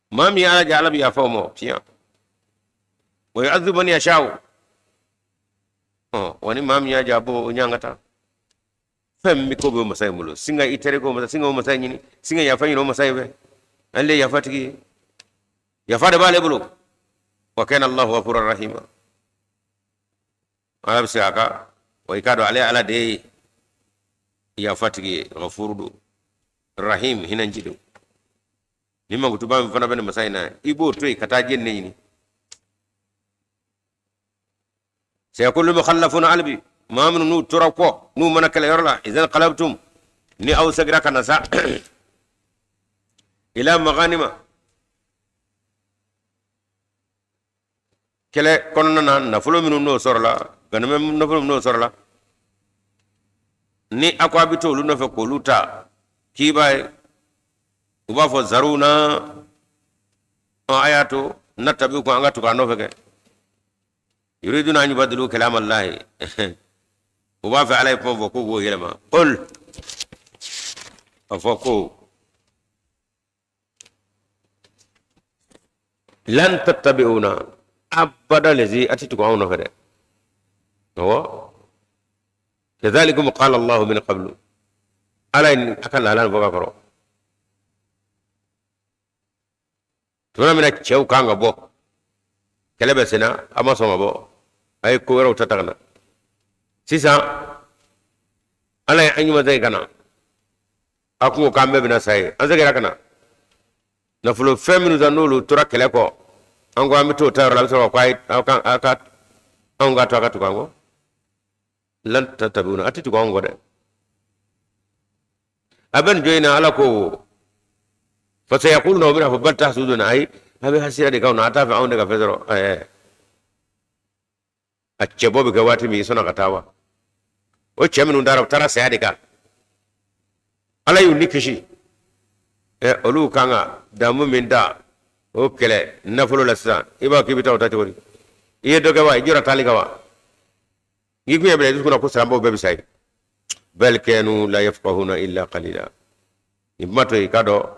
maa min ye Ala ja, Ala bɛ yafa o ma tiɲɛ. Wa yu'adhibu man yasha'u, wa ni maa min y'a ja, a b'o ɲangata. Fɛn min ko bɛ o masa in bolo, sin ka i teri ko masa, sin ka o masa in ɲini, sin ka yafa ɲini o masa in fɛ. Ale ye yafatigi ye, yafa de b'ale bolo. Wa kana Allahu ghafura rahima. Ala bɛ se a ka wa i k'a dɔn ale Ala de ye yafatigi ye, ghafuru don, rahim, hinɛji don. Ni mankutuba min fana bɛ nin masa in na, i b'o to yen ka taa jɛni ne ɲini. Sayaqulu mukhallafuna, hali bi maa minnu n'u tora kɔ, n'u ma na kɛlɛyɔrɔ la, idha qalabtum, ni aw segira ka na sa, ila maganima, kɛlɛ kɔnɔna na, nafolo minnu n'o sɔrɔla, ganimɛ nafolo minnu n'o sɔrɔla, ni a ko a bɛ to olu nɔfɛ k'olu ta, k'i b'a ye u b'a fɔ zaruna, a y'a to nattabi'ukum, an ka tugu a nɔfɛ kɛ. Yuriduna an yubadilu kalama Allahi, u b'a fɛ Ala ye kuma fɔ k'u b'o yɛlɛma. Qul, a fɔ ko Lan tattabi'una abada lezi ati tugu anw nɔfɛ dɛ. Awɔ, kadhalikum qala Allahu min qablu, ala ye a ka lahala nin fɔ ka kɔrɔ. Tuma min na cɛw kan ka bɔ, kɛlɛ bɛ senna, a ma sɔn ka bɔ, a ye ko wɛrɛw ta ta ka na. Sisan ala ye an ɲuman segin ka na, a kun ko k'an bɛɛ bɛna sa ye, an seginna ka na. Nafolo fɛn minnu ta, n'olu tora kɛlɛ kɔ, an ko an bɛ t'o ta yɔrɔ la, a bɛ sɔrɔ ko aw ka aw ka anw ka to a ka tugu an kɔ. Lan tattabi'una, a tɛ tugu anw kɔ dɛ. A bɛ nin jɔ in na, ala ko fasayaquluna, o bɛna fɔ bal tahsuduna, ayi, a bɛ hasira de k'anw na, a t'a fɛ anw de ka fɛn sɔrɔ. Ɛɛ, a cɛbɔ bɛ kɛ waati min, i sɔnna ka taa wa? O cɛ minnu taara, u taara saya de kan, ala y'u ni kisi. Ɛ, olu kan ka damu min ta o kɛlɛ nafolo la sisan, i b'a k'i bɛ taa o ta cogo di? I ye dɔ kɛ wa? I jɔra taali kan wa? N'i kun y'a bila i dusukun na ko silamɛw bɛɛ bɛ sa yen. Bal kanu la yafqahuna illa qalila. Nin kuma to yen, k'a dɔn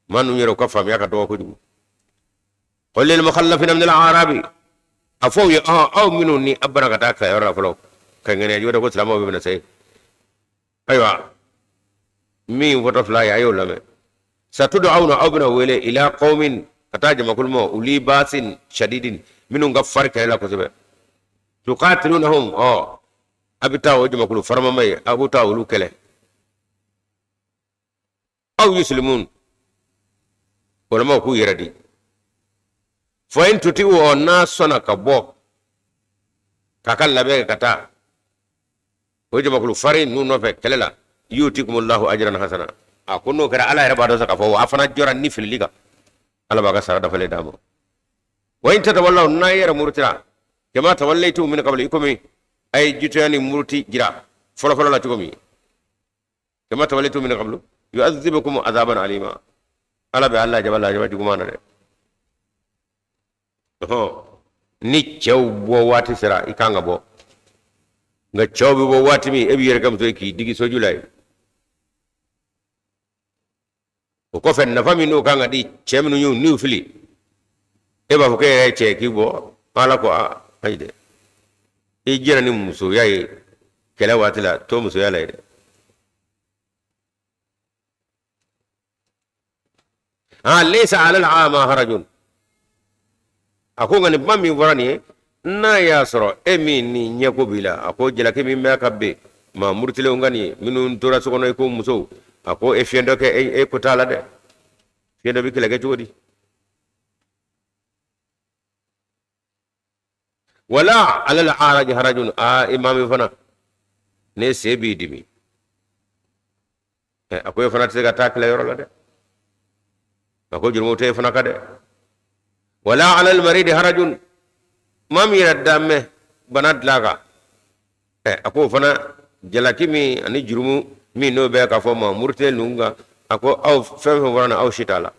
maa ninnu yɛrɛ, u ka faamuya ka dɔgɔ kojugu. Qul lil mukhallafina min al a'rabi, a fɔ u ye, aw minnu ni a banna ka taa kɛlɛyɔrɔ la fɔlɔ, ka ŋaniya jugu da ko silamɛw bɛɛ bɛna sa yen, ayiwa, min fɔtɔ fila ye, a y'o lamɛn. Satud'awna, aw bɛna wele, ila qaumin, ka taa jamakulu ma, uli basin shadidin, minnu ka fari kɛlɛ la kosɛbɛ, tuqatilunahum, ɔ a bɛ taa o jamakulu faramama ye, a b'u taa olu kɛlɛ, aw yuslimun, walima k'u yɛrɛ di. Fa in tuti'u, ɔ n'a sɔnna ka bɔ k'a ka labɛn kɛ ka taa o jamakulu farin ninnu nɔfɛ kɛlɛ la, yutikumullahu ajran hasana, a ko n'o kɛra, ala yɛrɛ b'a dɔn sa k'a fɔ a fana jɔra ni filili kan, ala b'a ka sara dafalen d'a ma. Wa in tatawallaw, n'a yɛrɛ murutira, kama tawallaytum min qabli, i komi a ye jitoya ni muruti jira fɔlɔfɔlɔ la cogo min, kama tawallaytum min qablu yu'adhibukum azaban alima, ala bɛ ala jaba lajaba juguman na dɛ. Ni cɛw bɔ waati sera, i kan ka bɔ, nka cɛw bɛ bɔ waati min, e b'i yɛrɛ kɛ muso ye k'i digi soju la yen. O kɔfɛ, nafa min n'o kan ka di cɛ minnu y'u niw fili, e b'a fɔ k'e yɛrɛ ye cɛ ye k'i bɔ. Ala ko ayi dɛ, i jɛra ni musoya ye kɛlɛ waati la, to musoya la ye dɛ. Ah, laysa ala al-a'ma harajun, a ko nka nin kuma min fɔra nin ye, n'a y'a sɔrɔ e min ni ɲɛko b'i la, a ko jalaki min bɛ ka bin maa murutilenw kan nin ye, minnu tora so kɔnɔ i ko musow, a ko e fiyentɔ kɛ, e ko t'a la dɛ. Fiyentɔ bɛ kɛlɛ kɛ cogo di? Wala ala al-a'raj harajun, a imami fana ne sen b'i dimi, a ko e fana tɛ se ka taa kɛlɛyɔrɔ la dɛ, a ko jurumu tɛ e fana kan dɛ. Wala ala al-maridi harajun, maa min yɛrɛ danmɛ bana dilan kan, a ko o fana jalaki min ani jurumu min n'o bɛ k'a fɔ maa murutilen ninnu kan, a ko aw fɛn fɛn fɔra na, aw si t'a la,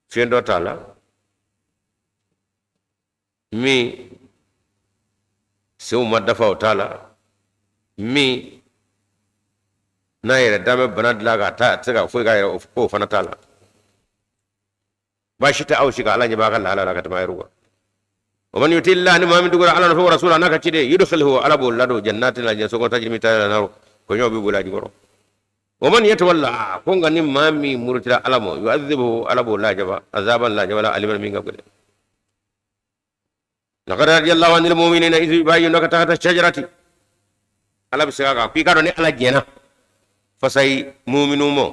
fiyentɔ t'a la, min senw ma dafa o t'a la, min n'a yɛrɛ danbɛ bana dilan k'a ta, a tɛ se ka foyi k'a yɛrɛ, k'o fana t'a la. Baasi tɛ aw si kan, ala ɲɛ b'a ka lahala la ka tɛmɛ a yɛrɛ kan. Wa man yuti illaha, ni maa min tugura ala nɔfɛ, wa rasula, n'a ka ciden, yudkhilhu, ala b'o ladon, jannatin, alijana so kɔnɔ, tajri min tahtiha al-anharu, kɔɲɔw bɛ boli a jukɔrɔ. Wa man yatawalla, ko nka ni maa min murutira ala ma, yu'adhibhu, ala b'o lajaba, azaban, lajaba la, aliman, min ka gɛlɛn. Laqad radiyallahu anil mu'minina idh yubayyi'unaka tahta shajarati, ala bɛ segin a kan k'i k'a dɔn ni ala jɛnna fasayi muminu ma,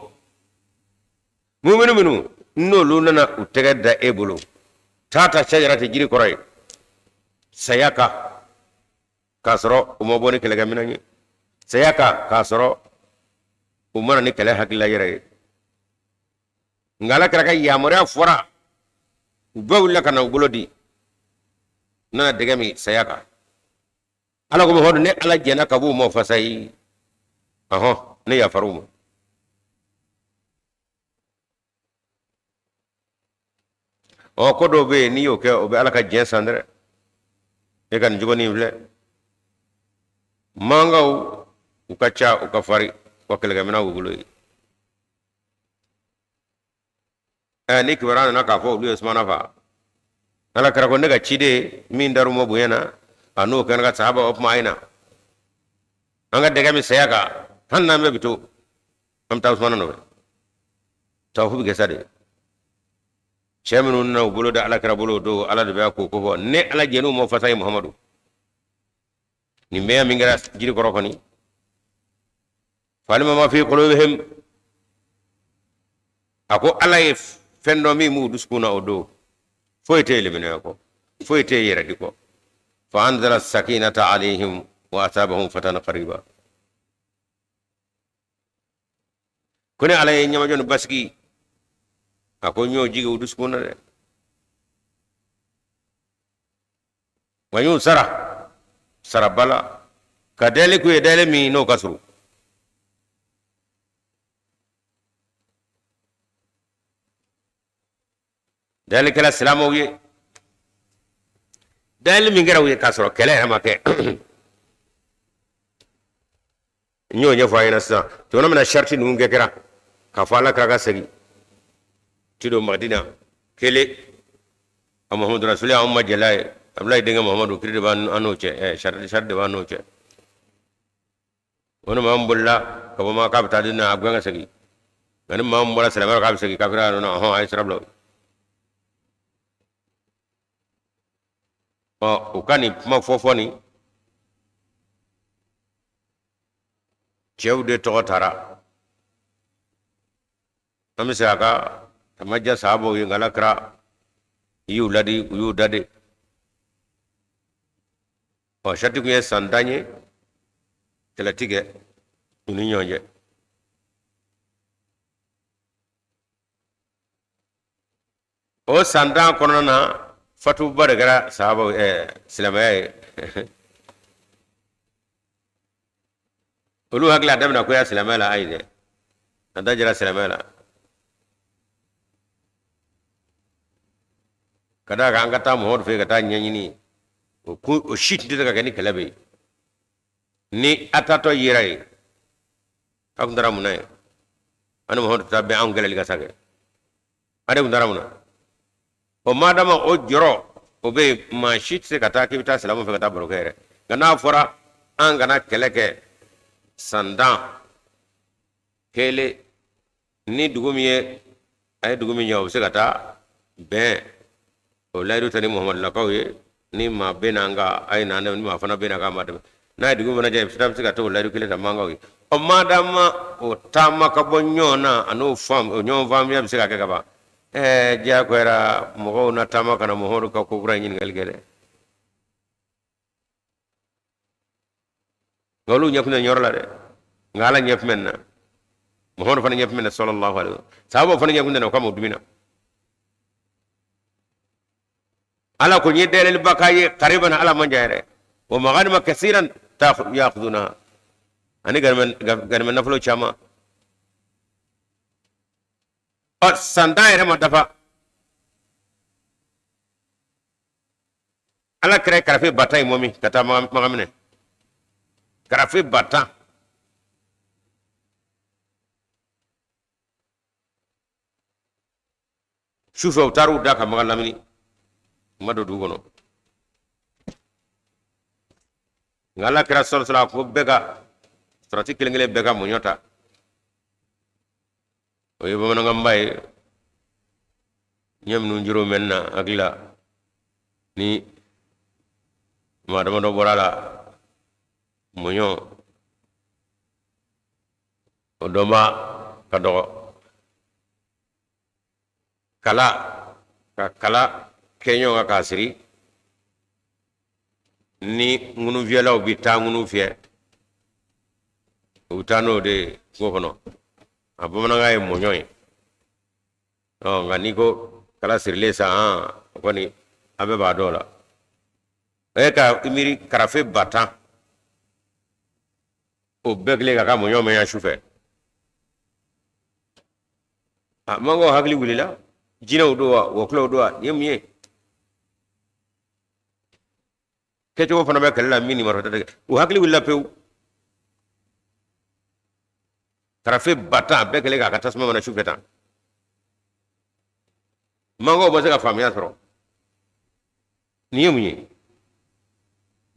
muminu minnu n'olu nana u tɛgɛ da e bolo, tahta shajarati, jiri kɔrɔ ye, saya kan k'a sɔrɔ u ma bɔ ni kɛlɛkɛminɛn ye, saya kan k'a sɔrɔ u ma na ni kɛlɛ hakilila yɛrɛ ye, nka ala kira ka yamaruya fɔra, u bɛɛ wulila ka na u bolo di, nana dɛgɛ min saya kan. Ala ko Muhamadu, ne ala jɛnna ka b'u ma fasayi, ɔhɔn, ne yafar'u ma. Ɔ, ko dɔw bɛ yen, n'i y'o kɛ, o bɛ ala ka diɲɛ san dɛrɛ. E ka nin jogonin filɛ, mankaw u ka ca, u ka fari, wa kɛlɛkɛminɛn b'u bolo yen. Ɛ, ni kibaruya nana k'a fɔ olu ye sumana fa, Ala kira ko ne ka ciden min dar'u ma bonya na, a n'o kɛra ka sahaba o kuma a ye na an ka dɛgɛ min saya kan, hali n'an bɛɛ bi to, an bɛ taa Usumana nɔfɛ. Tawafu bɛ kɛ sa de. Cɛ minnu nana u bolo da ala kira bolo o don, ala de bɛ k'o ko fɔ ne ala jɛn'u ma fasa ye Muhamadu. Nin bɛɛ min kɛra jiri kɔrɔ kɔni, fa alima ma fi qulubihim, a ko ala ye fɛn dɔn min b'u dusukun na o don, foyi tɛ limaniya kɔ, foyi tɛ yɛrɛ di kɔ. Fa anzala sakinata alayhim wa asabahum fatan qariba. Ko ne ala ye ɲamajɔ ni basigi, a ko n y'o jigi u dusukun na dɛ, wa n y'u sara saraba la ka dayɛlɛ k'u ye, dayɛlɛ min n'o ka surun. Dayɛlɛ kɛra silamɛw ye, dayɛlɛ min kɛra u ye k'a sɔrɔ kɛlɛ yɛrɛ ma kɛ. N y'o ɲɛfɔ a ɲɛna sisan. Tuma min na sariti ninnu kɛ kɛra k'a fɔ ala kira ka segin ti don Madina kelen, a Muhamadu rasuli anw ma jɛla ye, Abulayi denkɛ Muhamadu, kiri de b'an n'o cɛ, ɛ sariti de b'an n'o cɛ. O ni maa min bolila ka bɔ ma k'a bɛ taa di na, a gɛn ka segin. Nka ni maa min bɔra silamɛya k'a bɛ segin kafiriya nɔ na, ɔhɔn, a ye sira bila. Ɔ u ka nin kuma fɔ fɔ nin cɛw de tɔgɔ tara. An bɛ se a ka a ma diya sahabaw ye, nka ala kira y'u ladi, u y'u dade. Ɔ sariti kun ye san 10 ye, kɛlɛ ti kɛ u ni ɲɔgɔn cɛ. O san 10 kɔnɔna na, fatuba de kɛra sahabaw silamɛya ye. Olu hakili a daminɛ ko ya silamɛya la, ayi dɛ, a da jɛra silamɛya la ka d'a kan an ka taa Muhamadu fɛ yen ka taa ɲɛɲini, o ko o si tun tɛ se ka kɛ ni kɛlɛ bɛ yen. Ni a taatɔ yera yen, a tun taara mun na yen? An ni Muhamadu taa bɛn anw kɛlɛli ka sa kɛ, a de tun taara mun na? O madama o jɔrɔ o bɛ yen, maa si tɛ se ka taa k'i bɛ taa silamɛw fɛ ka taa baro kɛ yɛrɛ. Nka n'a fɔra an kana kɛlɛ kɛ san 10 kelen, ni dugu min ye a ye dugu min jɛ, o bɛ se ka taa bɛn o layidu ta ni muhamadulakaw ye, ni maa bɛ na an kan a ye n'an dɛmɛ, ni maa fana bɛ na k'a ma dɛmɛ, n'a ye dugu fana jɛ, i bɛ se ka taa o layidu kelen ta mankaw ye. Ɔ madama o taama ka bɔ ɲɔgɔn na, a n'o faamu, o ɲɔgɔn faamuya bɛ se ka kɛ ka ban. Ɛɛ diyagoyara mɔgɔw na taama ka na Muhamadu ka ko kura in ɲininkali kɛ dɛ. Nka olu ɲɛ kun tɛ yɔrɔ la dɛ, nka ala ɲɛ kun bɛ nin na, Muhamadu fana ɲɛ kun bɛ nin na sallallahu alaihi wasallam, sahabaw fana ɲɛ kun tɛ nin na, o kama u dimina. Ala ko n ye dayɛlɛliba k'a ye qariban, ala man jan yɛrɛ, wa maganima kasiran ya'khuduna, ani ganimɛ nafolo caman. Ɔ san 10 yɛrɛ ma dafa, ala kira ye karafe 10 000 in mɔmi ka taa Makan minɛ, karafe 10 000. Sufɛ u taara u da ka Makan lamini, u ma don dugu kɔnɔ. Nka ala kira sɔrɔ sɔrɔ a ko bɛɛ ka sarati kelen kelen bɛɛ ka mɔɲɔ ta. O ye bamanankanba ye, ɲɛ minnu juru mɛn na hakili la ni maa damadɔ bɔra a la, mɔɲɔ o dɔnba ka dɔgɔ. Kala ka kala kɛ ɲɔgɔn kan k'a siri, ni ŋunufiyɛlaw bɛ taa ŋunu fiyɛ, u bɛ taa n'o de ye kungo kɔnɔ. A bamanankan ye mɔɲɔ ye. Ɔ nka n'i ko kala sirilen sa, o kɔni an bɛɛ b'a dɔn o la. E ka miiri karafe 10 000 o bɛɛ kelen ka ka mɔɲɔ mɛn su fɛ, a mankaw hakili wulila, jinɛw don wa, wɔkulɔw don wa, nin ye mun ye? Kɛcogo fana bɛ kɛlɛ la min ni marifa tɛ. U hakili wulila pewu, karafe 10 000 bɛɛ kɛlen k'a ka tasuma mana su fɛ tan, mankaw ma se ka faamuya sɔrɔ. Nin ye mun ye?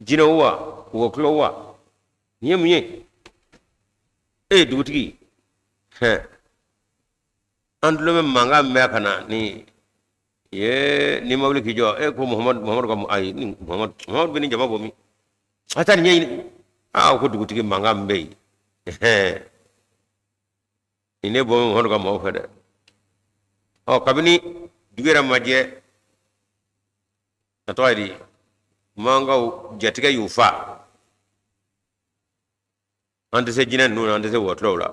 Jinɛw wa, wɔkulɔw wa, nin ye mun ye? E dugutigi, hɛn, an tulo bɛ mankan mɛn ka na ni ye, n'i ma wuli k'i jɔ, e ko Muhamadu, Muhamadu ka, ayi, ni Muhamadu, Muhamadu bɛ nin jama bɔ min? A taa nin ɲɛɲini. Aa, ko dugutigi, mankan min bɛ yen, hɛn, nin ne bɔ Muhamadu ka maaw fɛ dɛ. Ɔ, kabini dugu yɛrɛ ma jɛ, a tɔgɔ ye di, mankaw jatigɛ y'u fa. An tɛ se jinɛ ninnu na, an tɛ se wɔkulɔw la.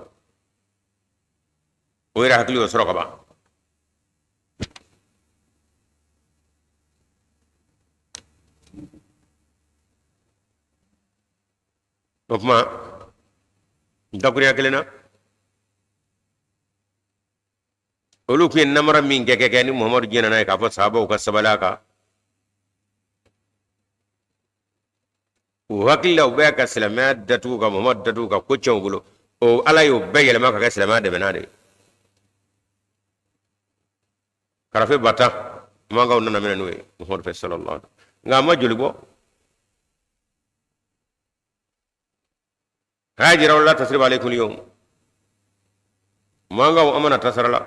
O yɛrɛ hakili y'o sɔrɔ ka ban. O tuma, dakurunya kelen na, olu tun ye namara min kɛ kɛ ni Muhamadu jɛnna n'a ye k'a fɔ sahabaw ka sabali a kan, u hakili la u bɛ ka silamɛya datugu, ka Muhamadu datugu, ka ko tiɲɛ u bolo. O Ala y'o bɛɛ yɛlɛma ka kɛ silamɛya dɛmɛnan de ye. Karafe 10,000 mankaw nana minɛ n'o ye Muhamadu fɛ sallallahu alaihi, nka a ma joli bɔ. A y'a jira la tasriba alaykum al-yawm, mankaw, an mana tasara la,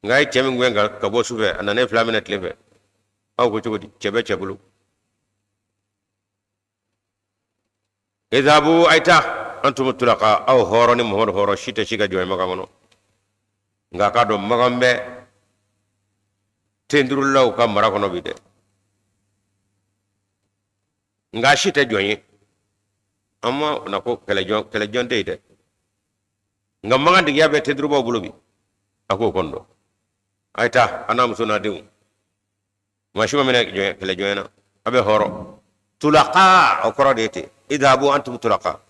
nka a ye cɛ min gɛn ka bɔ su fɛ, a nana e fila minɛ tile fɛ. Aw ko cogo di? Cɛ bɛ cɛ bolo. Idhabu, a ye taa, antum tulaqa, aw hɔrɔn ni Muhamadu hɔrɔn si tɛ si ka jɔn ye Makan kɔnɔ. Nka k'a dɔn Makan bɛ tendurulaw ka mara kɔnɔ bi dɛ, nka si tɛ jɔn ye. An ma na ko kɛlɛjɔn, kɛlɛjɔn tɛ yen dɛ, nka Makan tigiya bɛ tendurubaw bolo bi. A k'o kɔni dɔn. A ye taa, a n'a muso n'a denw, maa si ma minɛ kɛlɛjɔnya na, a bɛ hɔrɔn. Tulaka, o kɔrɔ de ye ten. Idhabu antum tulaka.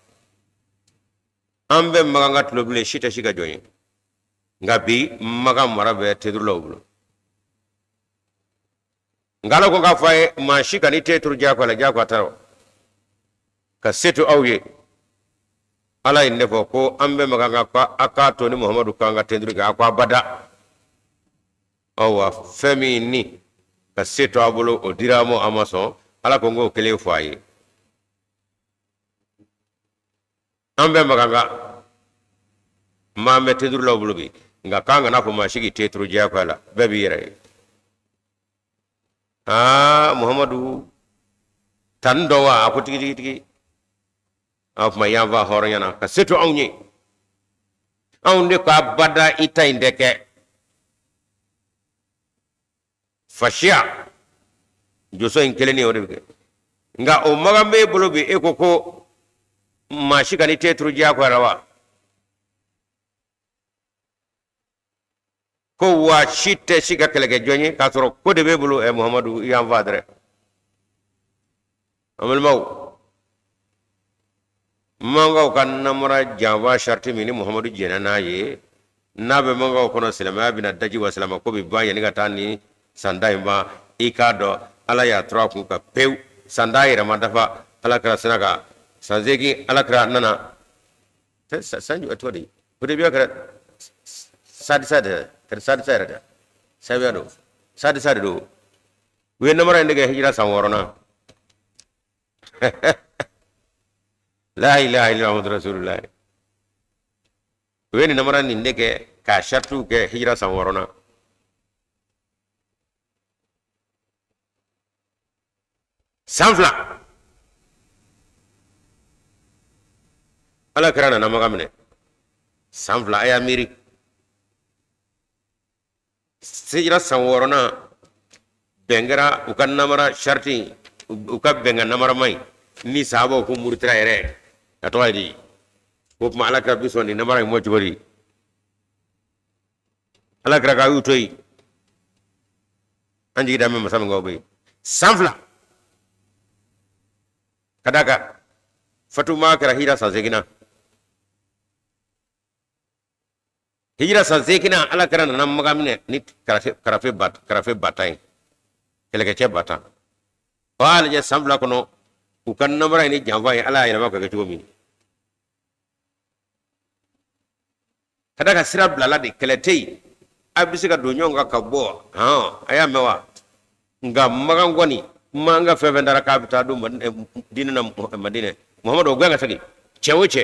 An bɛ Makan ka tulo bilen, si tɛ si ka jɔn ye, nka bi Makan mara bɛ tendurulaw bolo. Nka Ala ko k'a fɔ a ye, maa si kan'i ten turu diyagoya la, diyagoya t'a rɔ, ka se to aw ye. Ala ye nin de fɔ ko an bɛ Makan kan, ko a k'a to ni Muhamadu kan ka tenduru kɛ. A ko abada, awa, fɛn min ni ka se to a bolo, o dira a ma, a ma sɔn. Ala ko n k'o kelen fɔ a ye. An bɛ Makan kan, maa bɛ tendurulaw bolo bi, nka k'an kana fɔ maa si k'i ten turu diyagoya la, bɛɛ b'i yɛrɛ ye. Aa, Muhamadu tan dɔ wa, a ko tigi tigi tigi, a kuma yan fa hɔrɔnya na ka se to anw ye. Anw de ko abada, i ta in tɛ kɛ fasiya jɔsɔn in kelen o de bɛ kɛ. Nka o Makan b'e bolo bi, e ko ko maa si kan'i ten turu diyagoya la wa, ko wa si tɛ si ka kɛlɛkɛ jɔn ye k'a sɔrɔ ko de b'e bolo. Ɛ Muhamadu, i y'an fa dɛrɛ. An balimaw, mankaw ka namara janfa sariti min ni Muhamadu jɛnna n'a ye, n'a bɛ mankaw kɔnɔ, silamɛya bɛna daji wa silamɛ ko bɛ ban yanni ka taa ni san 10 in ban. I k'a dɔn Ala y'a turu a kun kan pewu. San 10 yɛrɛ ma dafa, Ala kira sina ka san 8, Ala kira nana san jɔ cogo di? Hudebiya kɛra sadisa de, kɛra sadisa yɛrɛ dɛ, sabiya don, sadisa de don. U ye namara in de kɛ hijira san 6nan. La ilaha illa Muhammadu rasulullah. U ye nin namara nin de kɛ k'a saritiw kɛ hijira san 6nan. San 2, Ala kira nana Makan minɛ. San 2, a y'a miiri, hijira san 6nan bɛn kɛra u ka namara sariti, u ka bɛnkan namarama in ni sahabaw ko murutira yɛrɛ, a tɔgɔ ye di? Ko tuma Ala kira bi sɔn nin namara in mɔ cogo di? Ala kira k'a y'u to yen, an jigi da bɛ masa min kan, o bɛ yen. San 2, ka d'a kan fatuma kɛra hijira san 8nan. Hijira san 8nan, Ala kira nana Makan minɛ ni karafe 10,000 ye, kɛlɛkɛcɛ 10,000. O y'a lajɛ, san 2 kɔnɔ, u ka namara in ni janfa ye, Ala y'a yɛlɛma ka kɛ cogo min. Ka da ka sira bilala de, kɛlɛ tɛ yen, a bɛ se ka don ɲɔgɔn kan ka bɔ. Hɔn, a y'a mɛn wa? Nka Makan kɔni man ka fɛn fɛn dara k'a bɛ taa don diinɛ na Madinɛ, Muhamadu o gɛn ka segin. Cɛ o cɛ,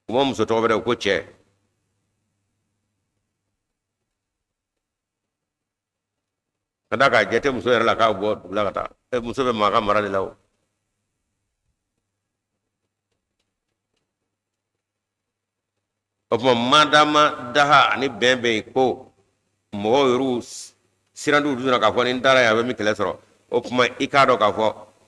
u ma muso tɔgɔ bɛrɛ, ko cɛ. Ka d'a kan jɛ tɛ muso yɛrɛ la k'a bɔ dugu la ka taa. Muso bɛ maa ka mara de la o. O tuma madama daha ani bɛn bɛ yen ko mɔgɔw yɛrɛw siran t'u dusu na k'a fɔ ni n taara yen a bɛ min kɛlɛ sɔrɔ, o tuma i k'a dɔn k'a fɔ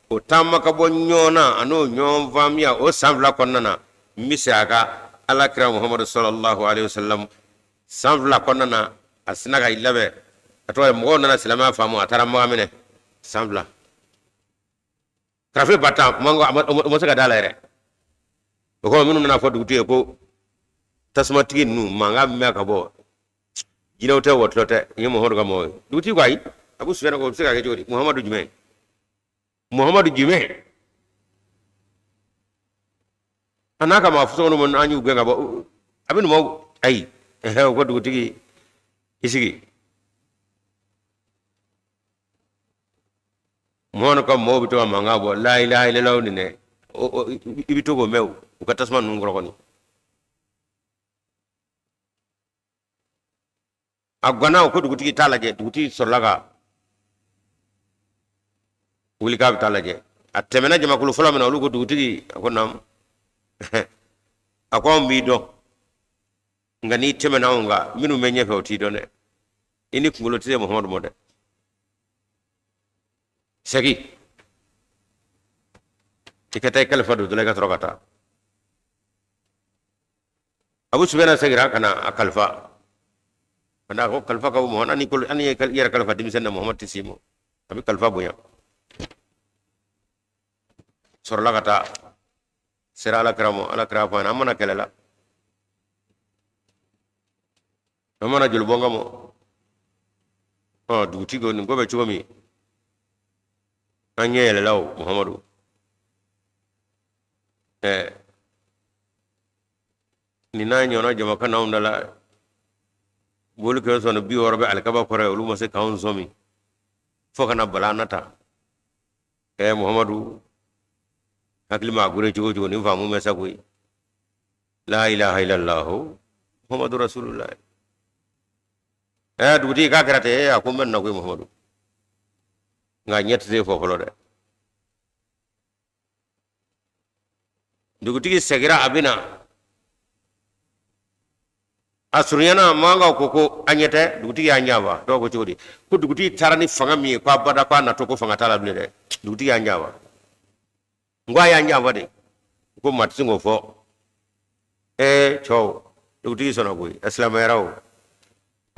o taama ka bɔ ɲɔgɔn na an'o ɲɔgɔn faamuya o san 2 kɔnɔna na. N bɛ segin a kan, ala kira Muhamadu sallallahu alaihi wasallam san 2 kɔnɔna na, a sinna ka i labɛn, a tɔgɔ ye mɔgɔw nana silamɛya faamu, a taara Makan minɛ san 2. Karafe 10 000 manko o ma se ka da la yɛrɛ. O kɔrɔ minnu nana fɔ dugutigi ye ko tasumatigi ninnu mankan min bɛ ka bɔ, jinɛw tɛ, wɔtulɔ tɛ, nin ye Muhamadu ka mɔgɔ ye. Dugutigi ko ayi, Abu Sufiyana ko o bɛ se ka kɛ cogo di? Muhamadu jumɛn? Muhamadu jumɛn? A n'a ka maa fusɔngɔ minnu an y'u gɛn ka bɔ, a bɛ numaw ayi. Ɛhɛ, o ko dugutigi i sigi. Muhamadu ka mɔgɔw bɛ to ka mankan bɔ, la ilaha illallah nin dɛ, i bɛ to k'o mɛn u ka tasuma ninnu kɔrɔ kɔni. A ganna o ko dugutigi t'a lajɛ. Dugutigi sɔrɔla ka wuli k'a bɛ taa lajɛ. A tɛmɛna jamakulu fɔlɔ min na, olu ko dugutigi, a ko naamu. A ko anw b'i dɔn, nka n'i tɛmɛna anw kan, minnu bɛ ɲɛfɛ o t'i dɔn dɛ. I ni kunkolo tɛ se Muhamadu ma dɛ. Segin i ka taa i kalifa don dɔ la, i ka sɔrɔ ka taa. Abu Sufiyana seginna ka na a kalifa ka na ko kalifa ka bon Muhamadu ani kolo ani i yɛrɛ kalifa denmisɛnnin na, Muhamadu tɛ s'i ma, a bɛ kalifa bonya. Sɔrɔla ka taa sera ala kira ma. Ala kira fɔ a ɲɛna, an ma na kɛlɛ la, an ma na jolibɔn kama. Ɔ dugutigi ko nin ko bɛ cogo min, an ɲɛ yɛlɛla o Muhamadu. Ɛɛ nin n'a ɲɔgɔnna jama ka n'anw da la, boli kɛ sɔnni 60 bɛ alikaba kɔrɔ ye, olu ma se k'anw sɔmi fo ka na bala an na ta. Ɛɛ Muhamadu hakili maa gure cogo cogo, nin faamu bɛ sa koyi. La ilaha illallah Muhammadu rasulullah. Ɛɛ dugutigi k'a kɛra ten. Ee a ko n bɛ na koyi Muhamadu, nka ɲɛ tɛ se fɔ fɔlɔ dɛ. Dugutigi segira, a bɛ na a surunyana, mankaw ko ko an ɲɛ tɛ dugutigi y'an janfa. Dɔw ko cogo di? Ko dugutigi taara ni fanga min ye, ko abada ko a natɔ ko fanga t'a la bilen dɛ, dugutigi y'an janfa. N ko a y'an janfa de, ko maa tɛ se k'o fɔ. Ee cɛw, dugutigi sɔnna koyi, a silamɛyara o.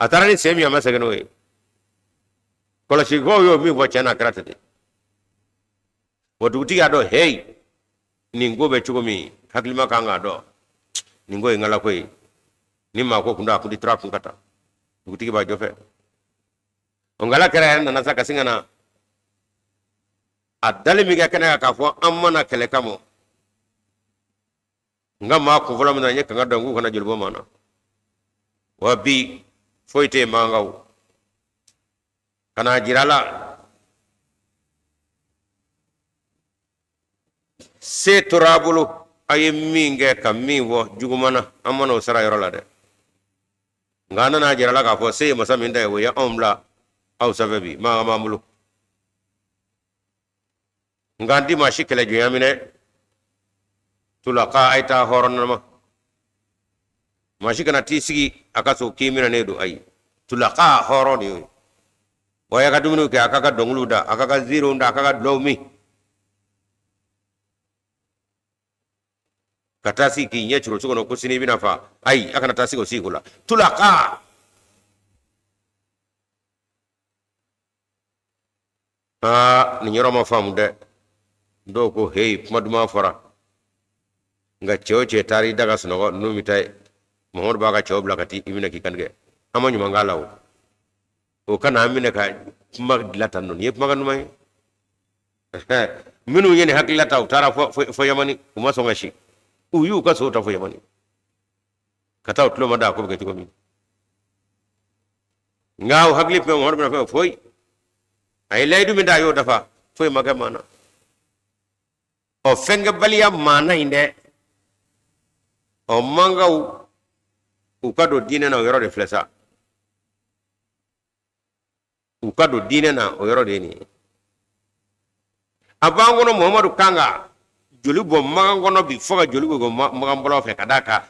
A taara ni sen min ye, a ma segin n'o ye. Kɔlɔsibagaw y'o min fɔ, tiɲɛ na a kɛra ten de. Wa dugutigi y'a dɔn, heyi, nin ko bɛ cogo min, hakilima kan k'a dɔn nin ko ye ŋala ko ye. Ni maa ko kun don, a kun tɛ tura kun ka taa. Dugutigi b'a jɔ fɛ. O ŋala kɛra yɛrɛ nana sa ka sin ka na a dali min kɛ kɛnɛ kan k'a fɔ an ma na kɛlɛ kama, n ka maa kunfɔlɔ min na, n ye kanga dɔn k'u kana joli bɔ maa na. Wa bi foyi tɛ yen mankaw ka n'a jira la se tora a bolo, a ye min kɛ ka min fɔ juguman na, an ma n'o sara yɔrɔ la dɛ. Nka an nana jira la k'a fɔ se ye masa min ta ye, o ye anw bila aw sanfɛ bi, maa b'an bolo. Nka an ti maa si kɛlɛ jɔnya minɛ tulaka, a ye taa hɔrɔn nama. Maa si kana t'i sigi a ka so k'i minɛnen don, ayi, tulaka hɔrɔn de y'o ye. Wa a ka dumuniw kɛ, a k'a ka dɔnkiliw da, a k'a ka ziiriw da, a k'a ka dulɔw min, ka taa sigi k'i ɲɛ curo so kɔnɔ ko sini i bɛna fa, ayi, a kana taa sigi o sigi ko la tulaka. Aa nin yɔrɔ ma faamu dɛ. Dɔw ko heyi, kuma duman fɔra, nka cɛ o cɛ taara i da ka sunɔgɔ, ninnu bɛ taa ye. Muhamadu b'a ka cɛw bila ka taa i minɛ k'i kantigɛ. An ma ɲuman k'a la o, o kana an minɛ ka kuma dilan tan nɔ. Nin ye kumakan duman ye. Minnu ye nin hakilila ta, u taara fo Yamani, u ma sɔn ka si, u y'u ka sow ta fo Yamani ka taa u tulo ma da a ko bɛ kɛ cogo min. Nka u hakili tun bɛ Muhamadu bɛna fɛn foyi. A ye layidu min ta, a y'o dafa, foyi ma kɛ maa na. Ɔ, fɛnkɛbaliya maana in dɛ, ɔ, mankaw u ka don diinɛ na, o yɔrɔ de filɛ sa. U ka don diinɛ na, o yɔrɔ de ye nin ye. A b'an kɔnɔ, Muhamadu kan ka joli bɔ Makan kɔnɔ bi, fo ka joli bɔ Makan bɔlaw fɛ, ka d'a kan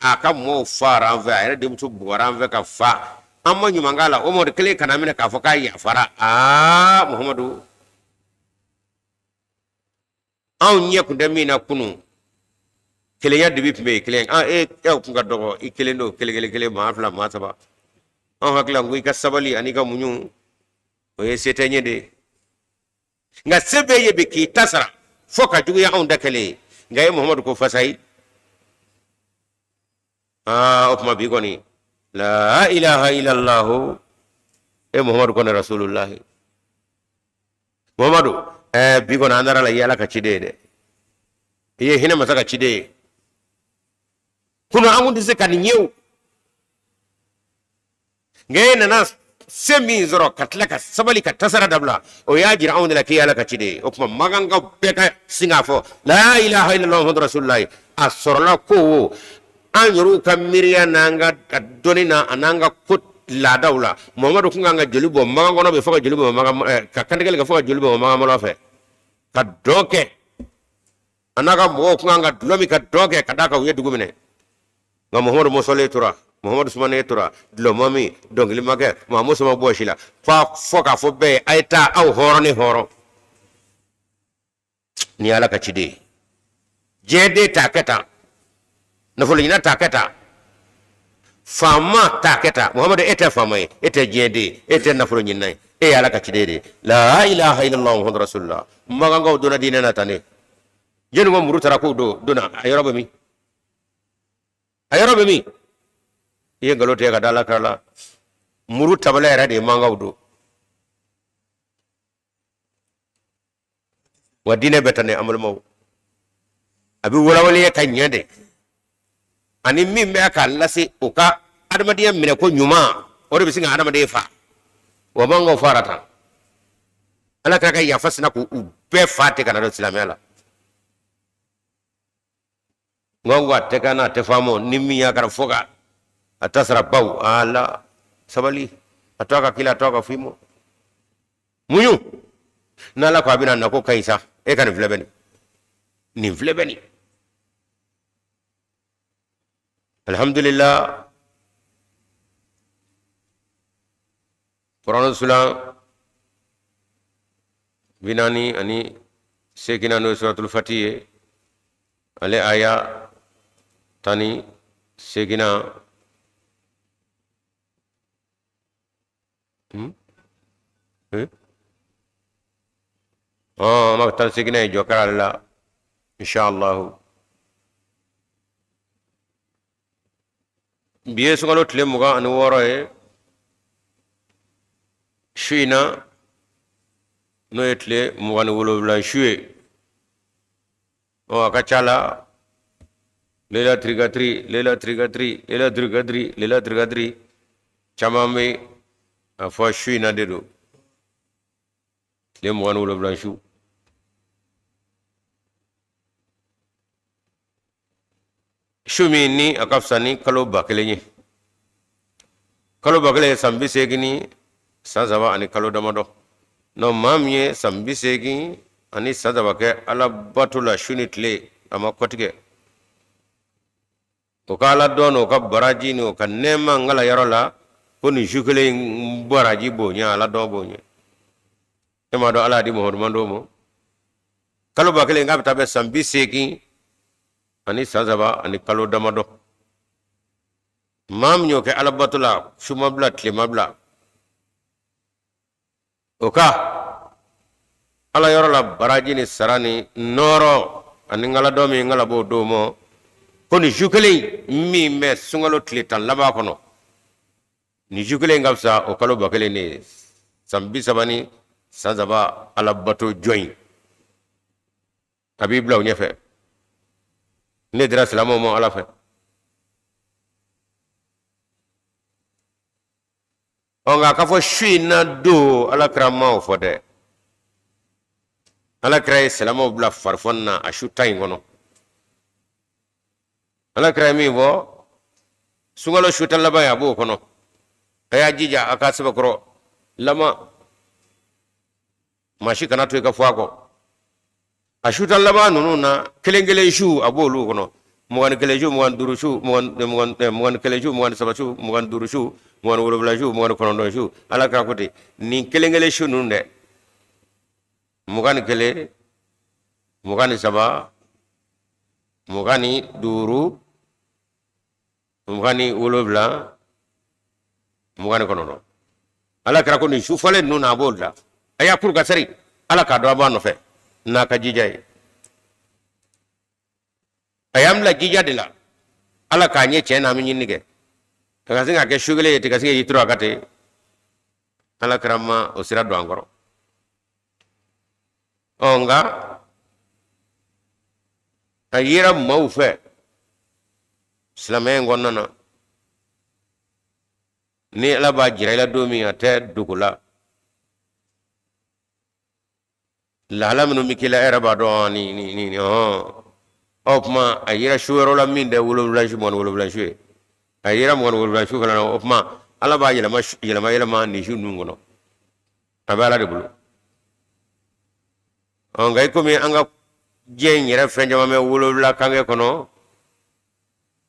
a ka mɔɔw faara an fɛ, a yɛrɛ denmuso bugɔra an fɛ ka fa, an ma ɲuman k'a la. O Muhamadu kelen kana minɛ k'a fɔ k'a yafara. Aa, Muhamadu, anw ɲɛ kun tɛ min na kunun, kelenya dibi tun bɛ yen, kelen an e e kun ka dɔgɔ, i kelen don, kelen kelen kelen, maa fila, maa saba. Anw hakili la ko i ka sabali ani i ka muɲu, o ye se tɛ ɲɛ de ye. Nka se b'e ye bi k'i ta sara fo ka juguya anw da kɛlen ye. Nka e Muhamadu ko fasayi. Aa, o tuma bi kɔni, la ilaha illallah, e Muhamadu kɔni rasulullahi. Muhamadu, ɛɛ, bi kɔni an dara la, i ye Ala ka ciden ye dɛ, i ye hinɛ masa ka ciden ye. Kunun an kun tɛ se ka nin ye o, nka e nana se min sɔrɔ ka tila ka sabali ka tasara dabila, o y'a jira anw de la k'i ye Ala ka ciden ye. O tuma makankaw bɛɛ ka sin k'a fɔ la ilaha illallah muhammadu rasulullah. A sɔrɔla ko wo, an yɛrɛw ka miiriya n'an ka dɔnni na an'an ka ko laadaw la, Muhamadu kun kan ka joli bɔ Makan kɔnɔ bi, fo ka joli bɔ Makan, ka kantigɛli kɛ fo ka joli bɔ Makan fɛ, ka dɔn kɛ. A n'a ka mɔgɔw kun kan ka dulɔ min ka dɔn kɛ, ka d'a kan u ye dugu minɛ. Nka Muhamadu mɔsɔlen tora, Muhamadu sumanen tora, dulɔ ma min, dɔnkili ma kɛ, maa muso ma bɔ si la, fo k'a fɔ bɛɛ ye a ye taa aw hɔrɔn ni hɔrɔn. Ni Ala ka ciden ye, diɲɛ den t'a kɛ tan, nafolo ɲinina t'a kɛ tan, faama t'a kɛ tan. Muhamadu, e tɛ faama ye, e tɛ diɲɛ den ye, e tɛ nafolo ɲinina ye, e ye Ala ka ciden de ye. La ilaha illallah muhammadu rasulullah. Makankaw donna diinɛ na tan de. Jɔnni ko muru taara k'u don donna? A yɔrɔ bɛ min? A yɔrɔ bɛ min? I ye nkalon tigɛ ka da Ala kira la. Muru tabala yɛrɛ de ye mankaw don. Wa diinɛ bɛ tan de, an balimaw, a bɛ walawalaya ka ɲɛ de, ani min bɛ k'a lase, o ka adamadenya minɛ ko ɲuman, o de bɛ se ka adamaden fa. Wa mankaw fara tan, Ala kira ka yafa sina k'u bɛɛ fa ten ka na don silamɛya la. Nka ko a tɛ kɛ n'a tɛ faamu ni min y'a kɛra, fo ka a ta sara baw. Ala sabali, a to a ka k'i la, a to a ka f'i ma muɲu. N'Ala ko a bɛna na ko ka ɲi sa, e ka nin filɛ bɛ nin, nin filɛ bɛ nin. Alhamdulillah, kuranɛ sulan 48nan, n'o ye suratul fati ye, ale aya 18nan. Hmm? An b'a 18nan ye, jɔ kɛra ale la inshallah. Bi ye sunkalo tile 26 ye. Su in na, n'o ye tile 27 su ye, ɔ, a ka ca la Laylatul Qadri, Laylatul Qadri, Laylatul Qadri, Laylatul Qadri caman bɛ a fɔ su in na de don, tile 27 su. Su min ni a ka fisa ni kalo 1000 ye. Kalo 1000 ye san 80 ni san saba ani kalo damadɔ. Nɔ maa min ye san 80 ani san saba kɛ Ala bato la su ni tile, a ma kɔtigɛ, o ka Ala dɔn, o ka baraji ni o ka nɛɛma n kala yɔrɔ la ko nin su kelen in baraji bonya, Ala dɔn bonya. E m'a dɔn Ala y'a di Muhamadu mantɔn ma kalo 1000, k'a bɛ taa bɛn san 80 ani san saba ani kalo damadɔ. Maa min y'o kɛ Ala bato la, su ma bila, tile ma bila, o ka Ala yɔrɔ la baraji ni sara ni nɔɔrɔ ani ŋaladɔ min ŋala b'o d'o ma ko nin su kelen min bɛ sunkalo tile 10 laban kɔnɔ, nin su kelen ka fisa o kalo 1000 de ye, san 30 ni san saba Ala bato jɔn in a b'i bila o ɲɛfɛ. Ne dira silamɛw ma Ala fɛ. Ɔ, nka k'a fɔ su in na don, Ala kira ma o fɔ dɛ. Ala kira ye silamɛw bila farifoni na a su 10 in kɔnɔ. Ala kira ye min fɔ, sunkalo su 10 laban ye, a b'o kɔnɔ. A y'a jija a ka sɛbɛkɔrɔ lama, maa si kana to i ka fɔ a kɔ. A su 10 laban ninnu na, kelen kelen su a b'olu kɔnɔ. 21 su, 25 su, 21 su, 23 su, 25 su, 27 su, 29 su. Ala kira ko ten, nin kelen kelen su ninnu dɛ, 21, 23, 25, 27, 29. Ala kira ko nin su fɔlen ninnu na, a b'o la. A y'a kuru ka seri, Ala k'a dɔn a b'a nɔfɛ n'a ka jija ye. A y'an bila jija de la, Ala k'a ɲɛ tiɲɛ na, an bɛ ɲinini kɛ a ka se ka kɛ su kelen ye ten, ka se k'i turu a ka ten. Ala kira ma o sira don an kɔrɔ. Ɔ nka a yera maaw fɛ silamɛya in kɔnɔna na, ni Ala b'a jira i la don min, a tɛ dogo la. Lahala minnu bɛ k'i la, e yɛrɛ b'a dɔn ni ni ni ni hɔn. Ɔ tuma a yera su wɛrɛw la min tɛ 7 su, 27 su ye, a yera 27 su fana na. O tuma Ala b'a yɛlɛma yɛlɛma yɛlɛma nin su ninnu kɔnɔ, a bɛ Ala de bolo. Ɔ nka i komi an ka diɲɛ in yɛrɛ fɛn caman bɛ 7 kange kɔnɔ,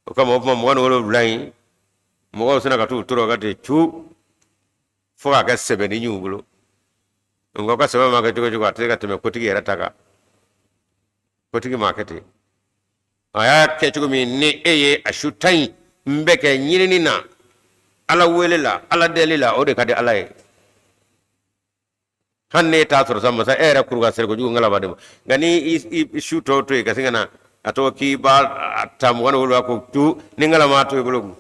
o kama o tuma 27 in, mɔgɔw sina ka t'u turu ka ten cu fo k'a kɛ sɛbɛnni y'u bolo. Nka u ka sɛbɛn ma kɛ cogo cogo, a tɛ se ka tɛmɛ kotigi yɛrɛ ta kan. Kotigi m'a kɛ ten, a y'a kɛ cogo min ni e ye a su 10 in n bɛ kɛ ɲinini na, Ala wele la, Ala deli la, o de ka di Ala ye. Hali n'e t'a sɔrɔ sa, masa e yɛrɛ kuru ka seri kojugu ŋalaba de ma. Nka ni i su tɔw to yen ka sin ka na a tɔgɔ k'i b'a ta 27 ko tu ni ŋalama to i bolo kun,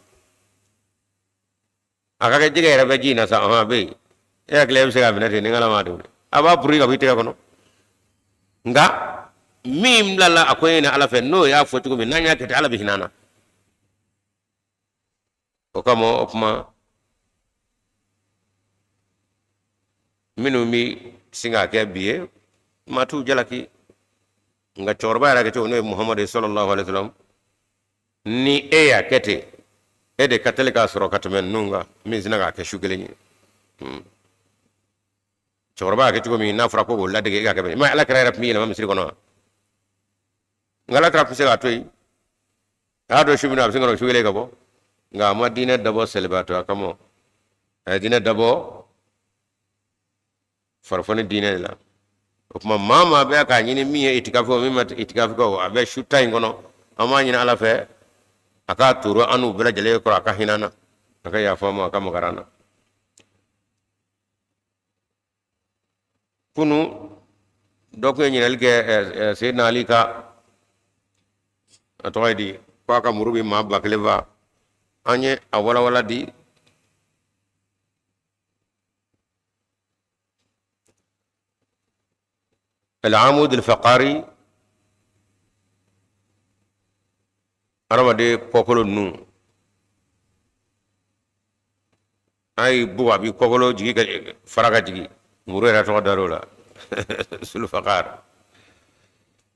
a ka kɛ jɛgɛ yɛrɛ bɛ ji in na sa, ɔhɔn, a bɛ yen, e hakili e bɛ se k'a minɛ ten ni ŋalama de a b'a puri ka bɔ i tɛgɛ kɔnɔ. Nka min bilala a ko in na Ala fɛ, n'o y'a fɔ cogo min, n'an y'a kɛ ten, Ala bɛ hinɛ an na. O kama o kuma minnu bɛ sin k'a kɛ bi ye, maa t'u jalaki. Nka cɛkɔrɔba yɛrɛ kɛcogo, n'o ye Muhamadu ye sallallahu alaihi wasallam, ni e y'a kɛ ten, e de ka teli k'a sɔrɔ ka tɛmɛ ninnu kan min sinna k'a kɛ su kelen ye. Cɛkɔrɔba y'a kɛ cogo min, n'a fɔra ko k'o ladege, e k'a kɛ bɛn. I ma Ala kira yɛrɛ tun bɛ yɛlɛma misiri kɔnɔ wa? Nka Ala kira tun bɛ se k'a to yen, a y'a dɔn su min na, a bɛ se ka na su kelen ka bɔ. Nka a ma diinɛ dabɔ selibaatɔya kama, a ye diinɛ dabɔ farifoni diinɛ de la. O tuma maa maa bɛ k'a ɲini min ye itikafi o min ma itikafi kɛ o, a bɛ su 10 in kɔnɔ. An b'a ɲini Ala fɛ a k'a toro an n'u bɛɛ lajɛlen kɔrɔ, a ka hinɛ an na, a ka yafa an ma, a ka makari an na. Kunu dɔ tun ye ɲininkali kɛ Seyidina Ali ka, a tɔgɔ ye di, ko a ka muru bɛ maa 1000 fa. An ye a walawala di. Al-Amud al-Faqari, adamaden kɔkolo ninnu, an y'i bugɔ a b'i kɔkolo jigi ka fara ka jigin, muru yɛrɛ tɔgɔ dar'o la Zulfakar.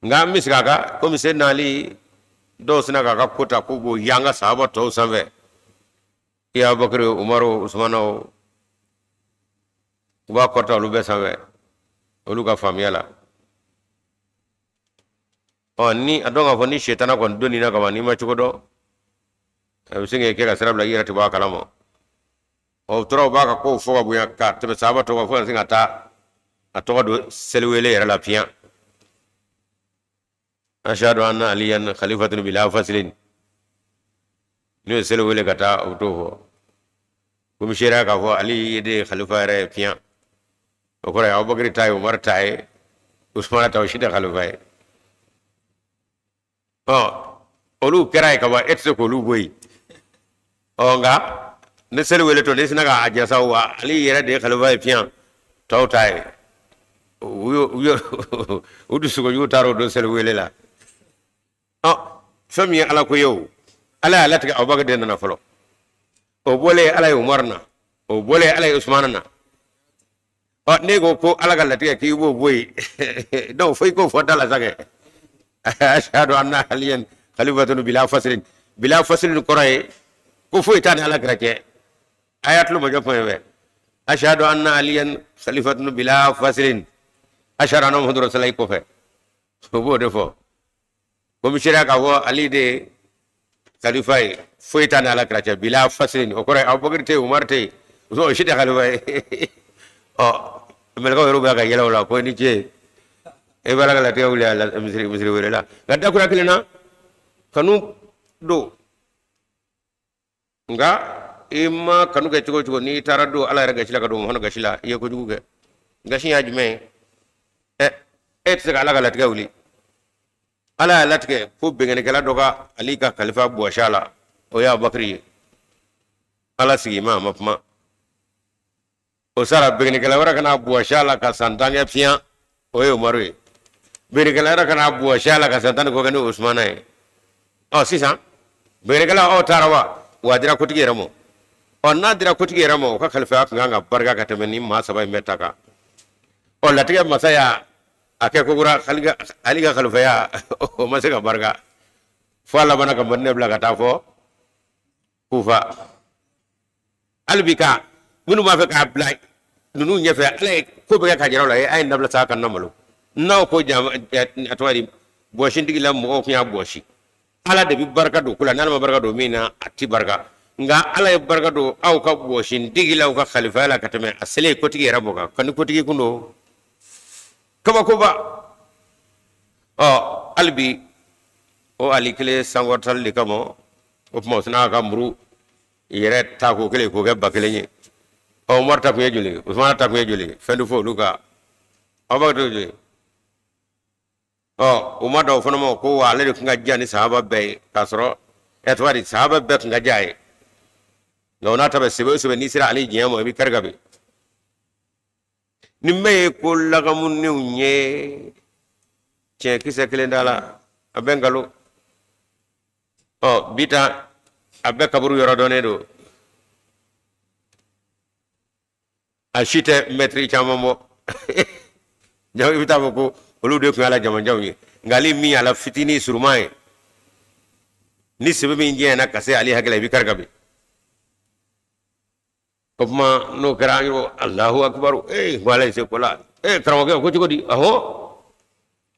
Nka an bɛ segin a kan, komi Seyidina Ali dɔw sina k'a ka ko ta k'u b'o yanga sahaba tɔw sanfɛ, i Abubakar, Umaru, Usumana, u b'a kɔrɔta olu bɛɛ sanfɛ olu ka faamuya la. Ɔ ni a dɔn k'a fɔ ni setana kɔni donn'i na kaban, n'i ma cogo dɔn, a bɛ se k'i kɛ ka sira bila, i yɛrɛ tɛ bɔ a kalama. Ɔ u tora u b'a ka kow fɔ ka bonya ka tɛmɛ sahaba tɔw kan, fo ka se ka taa a tɔgɔ don seliwele yɛrɛ la fiyan. Ashadu anna aliyan khalifatun bila fasilin, n'u ye seli wele ka taa, u t'o fɔ komi seereya k'a fɔ Ali de ye khalifa yɛrɛ ye fiyan. O kɔrɔ ye Abubakar ta ye, Umar ta ye, Usumana ta, o si tɛ khalifa ye. Ɔ olu kɛra yen ka ban, e tɛ se k'olu bɔ yen. Ɔ nka ni seli wele to, n'i sinna k'a jira sa wa Ali yɛrɛ de ye khalifa ye fiyan, tɔw ta ye, u dusukun taara o don seli wele la. Ɔ fɛn min ye Ala ko ye, o Ala y'a latigɛ, Abubakar de nana fɔlɔ, o bɔlen Ala ye Umaru na, o bɔlen Ala ye Usumana na. Ɔ n'e ko ko Ala ka latigɛ k'i b'o bɔ yen, donc fo i k'o fɔ da la sa kɛ. Ashhadu anna aliyan khalifatun bila faslin. Bila faslin kɔrɔ ye ko foyi t'a ni Ala kira cɛ. A y'a tulo majɔ kuma in fɛ. Ashhadu anna aliyan khalifatun bila faslin. Ashhadu anna Muhammadu rasulullah kɔfɛ. O b'o de fɔ. Komi sariya k'a fɔ Ali de ye khalifa ye, foyi t'a ni Ala kira cɛ, bila faslin, o kɔrɔ ye Abubakar tɛ yen, Umaru tɛ yen, o si tɛ khalifa ye. Ɔ mɛlɛkɛw yɛrɛ bɛ ka yɛlɛ o la ko i ni ce, e bɛ Ala ka latigɛ wuli a la misiri misiri wele la. Nka dakura kelen na kanu don, nka i ma kanu kɛ cogo o cogo, n'i taara don Ala yɛrɛ gasi la ka don Muhamadu gasi la, i ye kojugu kɛ. Gasi y'a jumɛn ye? Ɛ e tɛ se ka Ala ka latigɛ wuli. Ala y'a latigɛ ko binkannikɛla dɔ ka Ali ka kalifa bɔsi a la, o ye Abubakari ye. Ala sigi ma a ma kuma. O sara, binkannikɛla wɛrɛ ka na bɔsi a la ka san 10 kɛ fiyan, o ye Umaru ye. Binkannikɛla wɛrɛ ka na bɔsi a la ka san 10 ni kɔ kɛ ni Usumana ye. Ɔ sisan binkannikɛla aw taara wa, wa a dira kotigi yɛrɛ ma. Ɔ n'a dira kotigi yɛrɛ ma, o ka kalifaya tun kan ka barika ka tɛmɛ ni maa saba in bɛɛ ta kan. Ɔ latigɛ masa y'a a kɛ kokura, Ali ka kalifaya o ma se ka barika, fo a labanna ka Madinɛ bila ka taa fɔ Kufa. Hali bi ka minnu b'a fɛ k'a bila ninnu ɲɛfɛ, Ala ye ko bɛɛ kɛ k'a jira u la, a ye dabila sa ka na malo n'aw ko a tɔgɔ di bɔsintigi la, mɔgɔw tun y'a bɔsi. Ala de bɛ barika don ko la, n'Ala ma barika don min na, a ti barika. Nka Ala ye barika don aw ka bɔsintigi la, aw ka kalifaya la ka tɛmɛ a selen kotigi yɛrɛ mɔ kan, ka ni kotigi kun don kabakoba. Ɔ hali bi o Ali kelen sankɔrɔtali de kama, o tuma o sina ka muru yɛrɛ ta k'o kelen k'o kɛ 1000 ye. Ɔ Umaru ta kun ye joli ye? Usumana ta kun ye joli ye? Fɛn tɛ fɔ olu kan. Abubakar ta ye joli ye? Ɔ u ma dan o fana ma ko wa ale de tun ka jan ni sahaba bɛɛ ye, k'a sɔrɔ ɛ tɔgɔ di sahaba bɛɛ tun ka jan ye. Nka o n'a ta bɛɛ, sɛbɛ o sɛbɛ, n'i sera ale diɲɛ ma, i bɛ kari ka bin. Nin bɛɛ ye ko lagamunenw ye, tiɲɛ kisɛ kelen t'a la, a bɛɛ nkalon. Ɔ bi ta a bɛɛ kaburu yɔrɔ dɔnnen don, a si tɛ mɛtiri caman bɔ. I bɛ taa fɔ ko olu de tun y'a la jamanjanw ye, nka ale min y'a la fitinin suruman ye, ni sɛbɛ min jɛɲɛna ka se ale hakɛ la, i bɛ kari ka bin. O tuma n'o kɛra, an ko Alahu akibaru, ee ko Ala ye se ko la. Ee karamɔgɔkɛ ko cogo di? Ɔhɔ,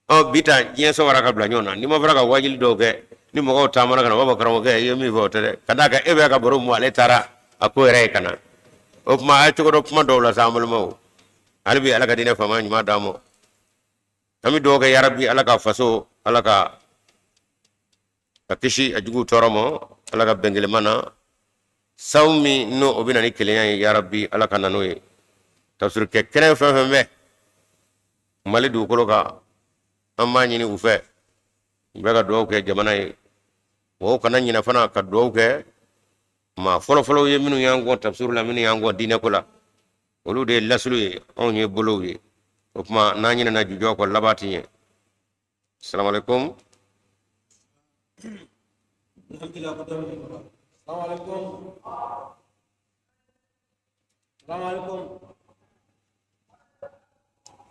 ɔ bi ta diɲɛ sɔgɔra ka bila ɲɔgɔn na, n'i ma fara ka wajuli dɔw kɛ, ni mɔgɔw taamana ka na, u b'a fɔ karamɔgɔkɛ i ye min fɔ o tɛ dɛ, ka d'a kan e bɛ ka baro mun, ale taara a ko yɛrɛ ye ka na. O tuma a ye cogo dɔ kuma dɔw la sa, an balimaw, hali bi Ala ka diinɛ faamuya ɲuman d'an ma. An bɛ dugawu kɛ yarabi, Ala ka faso, Ala ka a kisi a juguw tɔɔrɔ ma, Ala ka bɛn kelenma na sabu min n'o o bɛ na ni kelenya ye, yarabi Ala ka na n'o ye. Tafsiri kɛ kɛnɛ fɛn fɛn bɛ Mali dugukolo kan, an b'a ɲini u fɛ u bɛ ka dugawu kɛ jamana ye. Mɔgɔw kana ɲinɛ fana ka dugawu kɛ maa fɔlɔfɔlɔw ye minnu y'an kɔn tafsiri la, minnu y'an kɔn diinɛko la, olu de ye lasulu ye, anw ye bolow ye. O tuma n'an ɲinɛna jujɔ kɔ, laban ti ɲɛ. Salaamaaleykum. Salaamaaleykum. Salaamaaleykum.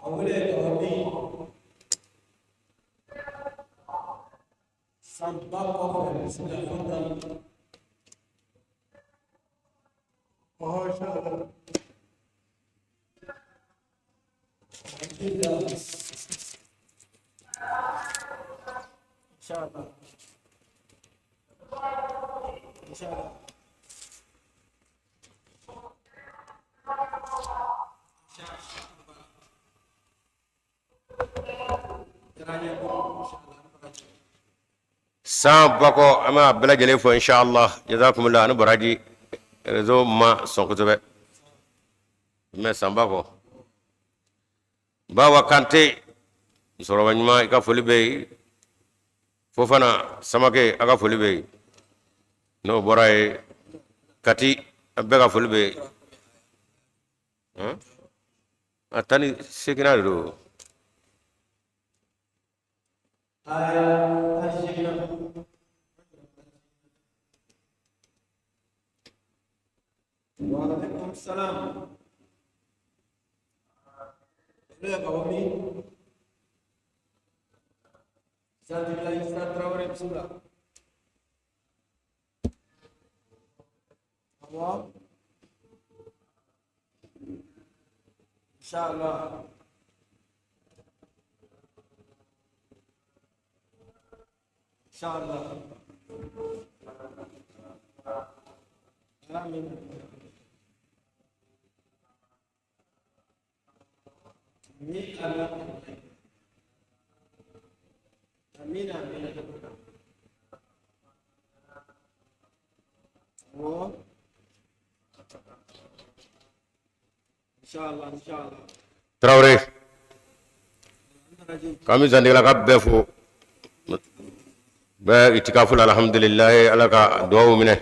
A wele bi san ba kɔfɛ, bisimila fadal. Masha Allah. Inshallah. Inshallah. San bakɔ, an b'a bɛɛ lajɛlen fo inshallah. Jazakumullah ani baraji, réseau ma sɔn kosɛbɛ, mais san bakɔ Bawa Kante, musokɔrɔba ɲuman, i ka foli bɛ yen. Fofana Samakɛ, a ka foli bɛ yen. N'o bɔra yen, Kati, a bɛɛ ka foli bɛ yen. A 18nan de don. Aya 18nan. Wa alaikum salam. Olu ka bɔ min? Zantigila Isa Traoré, bisimila. Awɔ. Inshallah. Inshallah. Amin. Amin. Amin. Amin. Awɔ. Inshallah, inshallah. Traoré, k'an bɛ Zantigila ka bɛɛ fo, bɛɛ itikafu la, alhamdulilayi, Ala ka duwawu minɛ.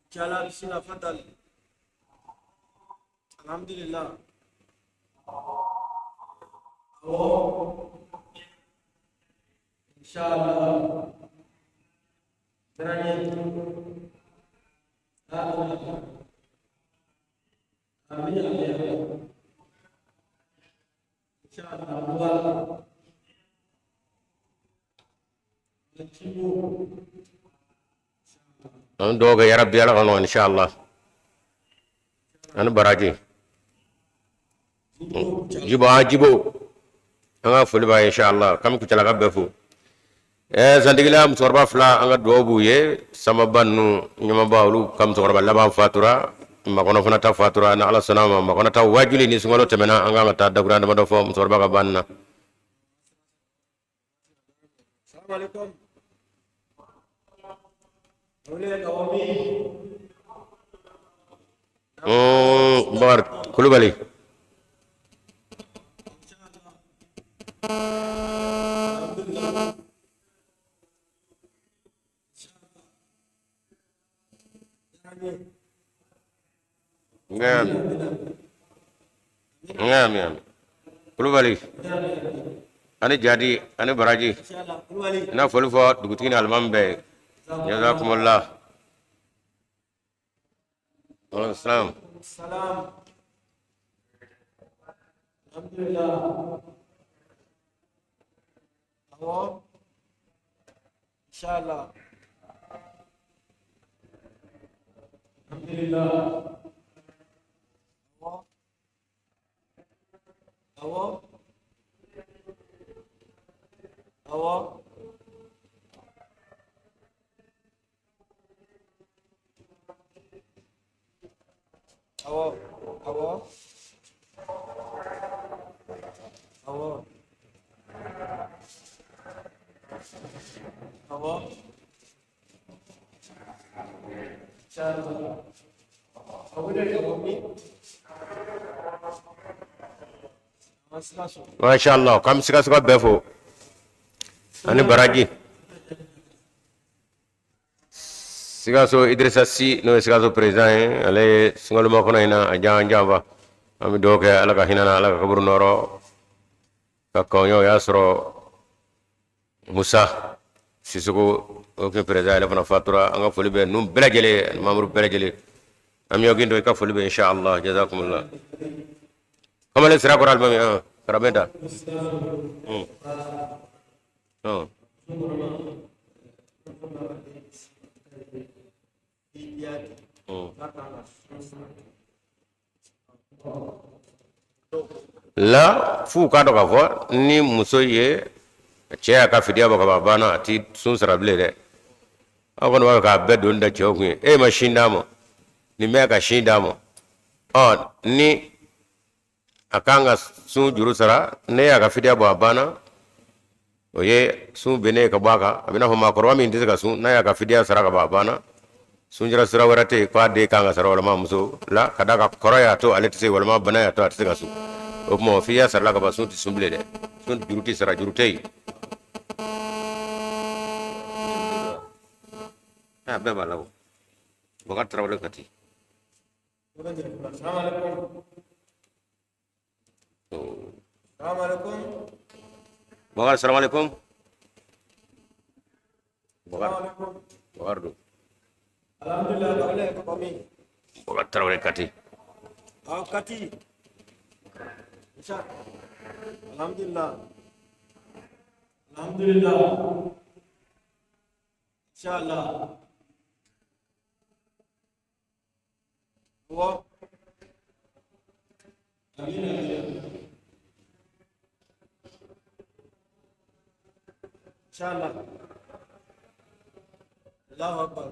Inshallah, bismillah, fadal. Alhamdulillah. Awɔ. Inshallah. Daraje. Amin. Amin. Amin. Inshallah. An duwawu kɛ yarabi, Ala ka nɔgɔ, inshallah, ani baraji. Jibo, an Jibo, an ka foli b'a ye, inshallah. K'an bɛ Kucala ka bɛɛ fo. Zantigila musokɔrɔba fila, an ka duwawu b'u ye. Samaba ninnu ɲamaba, olu ka musokɔrɔba laban fatura, makɔnɔ fana ta fatura. Ni Ala sɔnna a ma, makɔnɔ ta wajuli ni sunkalo tɛmɛna, an kan ka taa dakuruya damadɔ fɔ musokɔrɔba ka banni na. Assalamu alaikum. Olu ka bɔ min? Bakari Kulubali. Alhamdulillah. Ngami ngami ngami Kulubali ani jadi ani baraji. Inshallah. Kulubali. N na foli fɔ dugutigi ni alimami bɛɛ ye. Jazakumullah. Waalaikum salam. Salam. Alhamdulillah. Awɔ. Inshallah. Alhamdulillah. Awɔ. Awɔ. Awɔ. Awɔ. Awɔ. Awɔ. Awɔ. Inshallah. A wele ka bɔ min? An Sikaso. Masha Allah, k'an bɛ Sikaso ka bɛɛ fo ani baraji. Sikaso Idrissa Si, n'o ye Sikaso président ye, ale ye sunkaloma kɔnɔ in na a jan janfa. An bɛ dugawu kɛ, Ala ka hinɛ na, Ala ka kaburu nɔrɔ ka kɔɲɔ. O y'a sɔrɔ Musa Sisoko, o tun ye président, ale fana fatura. An ka foli bɛ ninnu bɛɛ lajɛlen ani membre bɛɛ lajɛlen. An bɛ yɔrɔ dɔ i ka foli bɛ, inshallah. Jazakumullah. Kamalen sira kɔrɔ alimami an karabɛnta. La f'u k'a dɔn k'a fɔ ni muso ye cɛ y'a ka fidiya bɔ ka ban, a banna, a ti sun sara bilen dɛ. Aw kɔni b'a fɛ k'a bɛɛ don da cɛw kun ye, e ma sin d'a ma, nin bɛɛ ka sin d'a ma. Ɔ ni a kan ka sun juru sara, ne y'a ka fidiya bɔ, a banna, o ye sun bennen ka bɔ a kan. A bɛ n'a fɔ maakɔrɔba min tɛ se ka sun, n'a y'a ka fidiya sara ka ban, a banna, sunjira sira wɛrɛ tɛ yen k'a den kan ka sara walima muso la, ka d'a kan kɔrɔ y'a to ale tɛ se, walima bana y'a to a tɛ se ka sun. O tuma fidiya sarala ka ban, sun tɛ sun bilen dɛ. Sun juru tɛ sara, juru tɛ yen. A bɛɛ b'a la. O Bakari Tarawele Kati. Assalamu alaikum. Assalamu alaikum. Bakari, salamu alaikum. Bakari. Assalamu alaikum. Bakari don. Alhamdulillah, ka wele ka bɔ min? Bɔka Tarawele Kati. Awɔ, Kati. Insha Alhamdulillah. Alhamdulillah. Inshallah. Awɔ. Amina, amina. Inshallah. Allahu Akbar.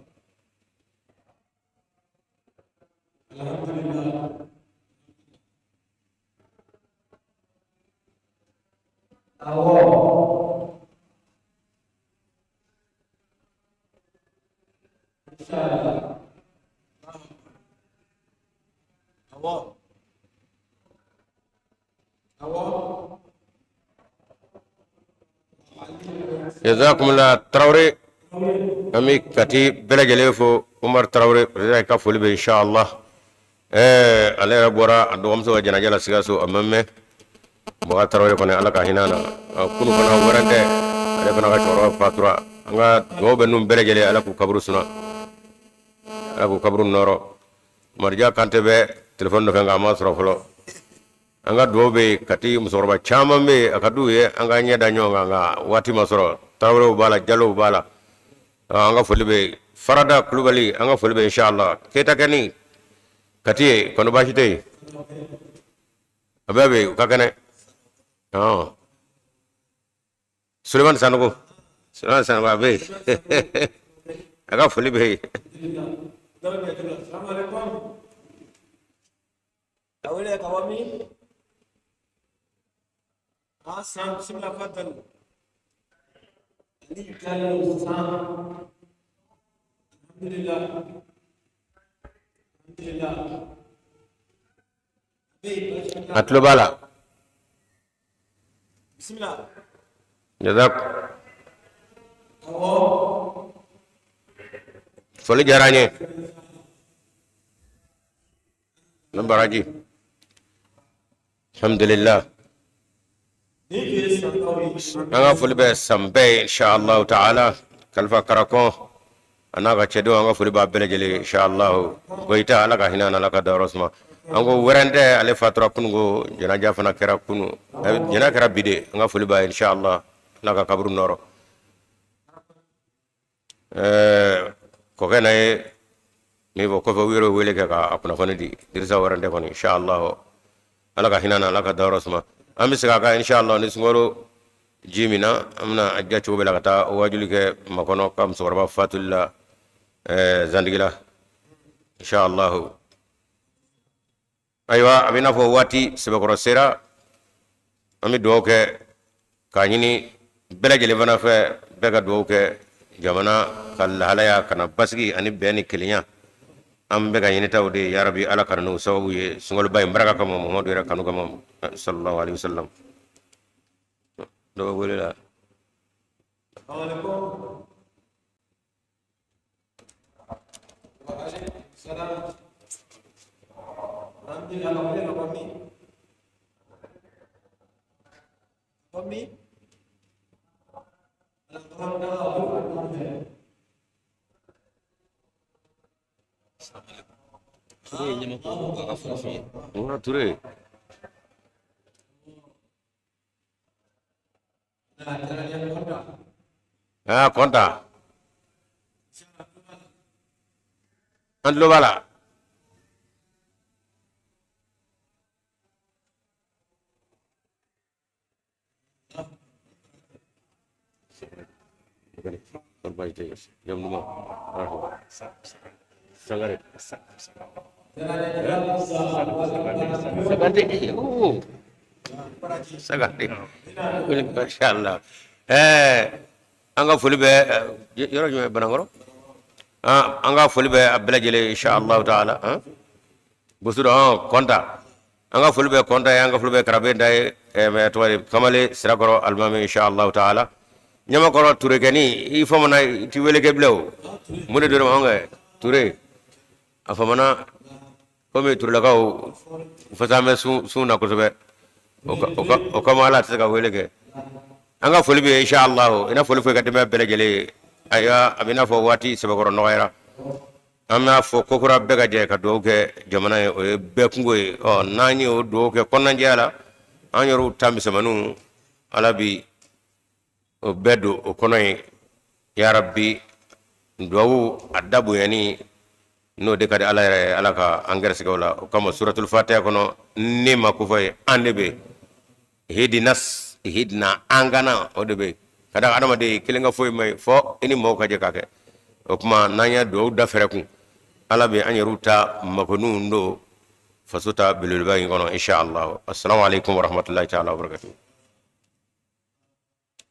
Alhamdulillah. Awɔ. Inshallah. Awɔ. Awɔ. Jazakumullah Tarawele. An bɛ Kati bɛɛ lajɛlen fo. Umar Tarawele, président ka foli bɛ inshallah. Ɛɛ, ale yɛrɛ bɔra a dɔgɔmuso ka janaja la Sikaso, a ma mɛn. Bɔka Tarawele kɔni, Ala ka hinɛ a na. Kunu fana wɛrɛntɛ, ale fana ka cɛkɔrɔba fatura. An ka dugawu bɛ ninnu bɛɛ lajɛlen, Ala k'u kaburu suna, Ala k'u kaburu nɔrɔ. Marija Kante bɛ telefɔni nɔfɛ nka a ma sɔrɔ fɔlɔ. An ka dugawu bɛ yen. Kati musokɔrɔba caman bɛ yen, a ka d'u ye an ka ɲɛ da ɲɔgɔn kan, nka waati ma sɔrɔ. Tarawelew b'a la, Jalow b'a la, an ka foli bɛ yen. Farada Kulubali, an ka foli bɛ inshallah. Keyita kɛni Kati ye kɔni, baasi tɛ yen, a bɛɛ bɛ yen, u ka kɛnɛ. Sulemani Sanogo, Sulemani Sanogo, a bɛ yen, a ka foli bɛ yen. Assalamu alaikum. Ka wele ka bɔ min? Ah, Sam, bismillah, fadal. Ali Diallo Sam. Alhamdulillah. Alhamdulillah. A tulo b'a la. Bismillah. Jazak. Awɔ. Foli diyara n ye. Ne baraji. Alhamdulillah. Nin tun ye sankaw ye. An ka foli bɛ san bɛɛ ye inshallah taala. Kalifa Karakɔn a n'a ka cɛdenw, an ka foli b'a bɛɛ lajɛlen inshallah. Goyita, Ala ka hinɛ a na, Ala ka dayɔrɔ suma. An ko wɛrɛntɛ, ale fatura kununko, janaja fana kɛra kunu, jana kɛra bi de. An ka foli b'a ye inshallah, Ala ka kaburu nɔrɔ. Ɛɛ, kɔkɛ na ye min fɔ kɔfɛ, u yɛrɛ wele kɛ k'a kunnafoni di. Dirisa wɛrɛntɛ kɔni, inshallah, Ala ka hinɛ na, Ala ka dayɔrɔ suma. An bɛ segin a kan inshallah ni sunkalo ji min na, an bɛna a ja cogo bɛɛ la ka taa wajuli kɛ Makɔnɔ ka musokɔrɔba fatuli la, ɛɛ, Zandigila inshallah. Ayiwa, a bɛ n'a fɔ waati sɛbɛkɔrɔ sera. An bɛ dugawu kɛ k'a ɲini bɛɛ lajɛlen fana fɛ, bɛɛ ka dugawu kɛ jamana ka lahalaya kana basigi ani bɛn ni kelenya. An bɛɛ ka ɲinitaw de ye, yarabi, Ala ka n'o sababu ye sunkaloba in baraka kama, Muhamadu yɛrɛ kanu kama, sallallahu alaihi wasallam. Dɔ bɛ wele la. Assalamu alaikum. Wa alaikum salam. Alhamdulillah, ka wele ka bɔ min? Bɔ min? Alhamdulillah. Ture ye ɲɛmɔgɔ a ka farafin ye. N ka Ture. Ah, kɔnta. An tulo b'a la. Sangare. Sagante. Oh. Sagante. Masha Allah. Eh, an ka foli bɛ yɔrɔ jumɛn, Banankɔrɔ? An ka foli bɛ a bɛɛ lajɛlen insha Allah taala. Bosudo kɔnta, an ka foli bɛ kɔnta ye, an ka foli bɛ Karabenta ye, mɛ tɔgɔ di, Kamalen Sirakɔrɔ alimami insha Allah taala. Ɲamakɔrɔ Turekɛni, i famana i ti wele kɛ bilen o. Mun de donna anw kɛ Ture? A famana komi Turelakaw u fasa bɛ sun sun na kosɛbɛ, o kama ala tɛ se ka wele kɛ. An ka foli bɛ insha Allah, i na foli fo i ka denbaya bɛɛ lajɛlen ye. Ayiwa, a bɛ i n'a fɔ waati sɛbɛkɔrɔ nɔgɔyara. An b'a fɔ kokura bɛɛ ka jɛ ka dugawu kɛ jamana ye, o ye bɛɛ kungo ye. Ɔ, n'an ye o dugawu kɛ kɔnɔnajɛya la, an yɛrɛw ta misɛnmaninw, Ala bi o bɛɛ don o kɔnɔ yen. Yarabi, dugawu a da bonyani n'o de ka di Ala yɛrɛ ye, Ala ka an gɛrɛsɛgɛw la. O kama suratul fatiha kɔnɔ, ne ma ko fɔ ye, an de bɛ hidinas hidina, an kana o de bɛ ka da adamaden kelen ka foyi ma ye fɔ i ni mɔgɔw ka jɛ k'a kɛ. O tuma n'an ye dugawu da fɛrɛ kun, Ala bɛ an yɛrɛw ta makoninw don faso ta belebeleba in kɔnɔ, insha Allah. Assalamu alaikum warahmatullahi ta'ala wabarakatuh.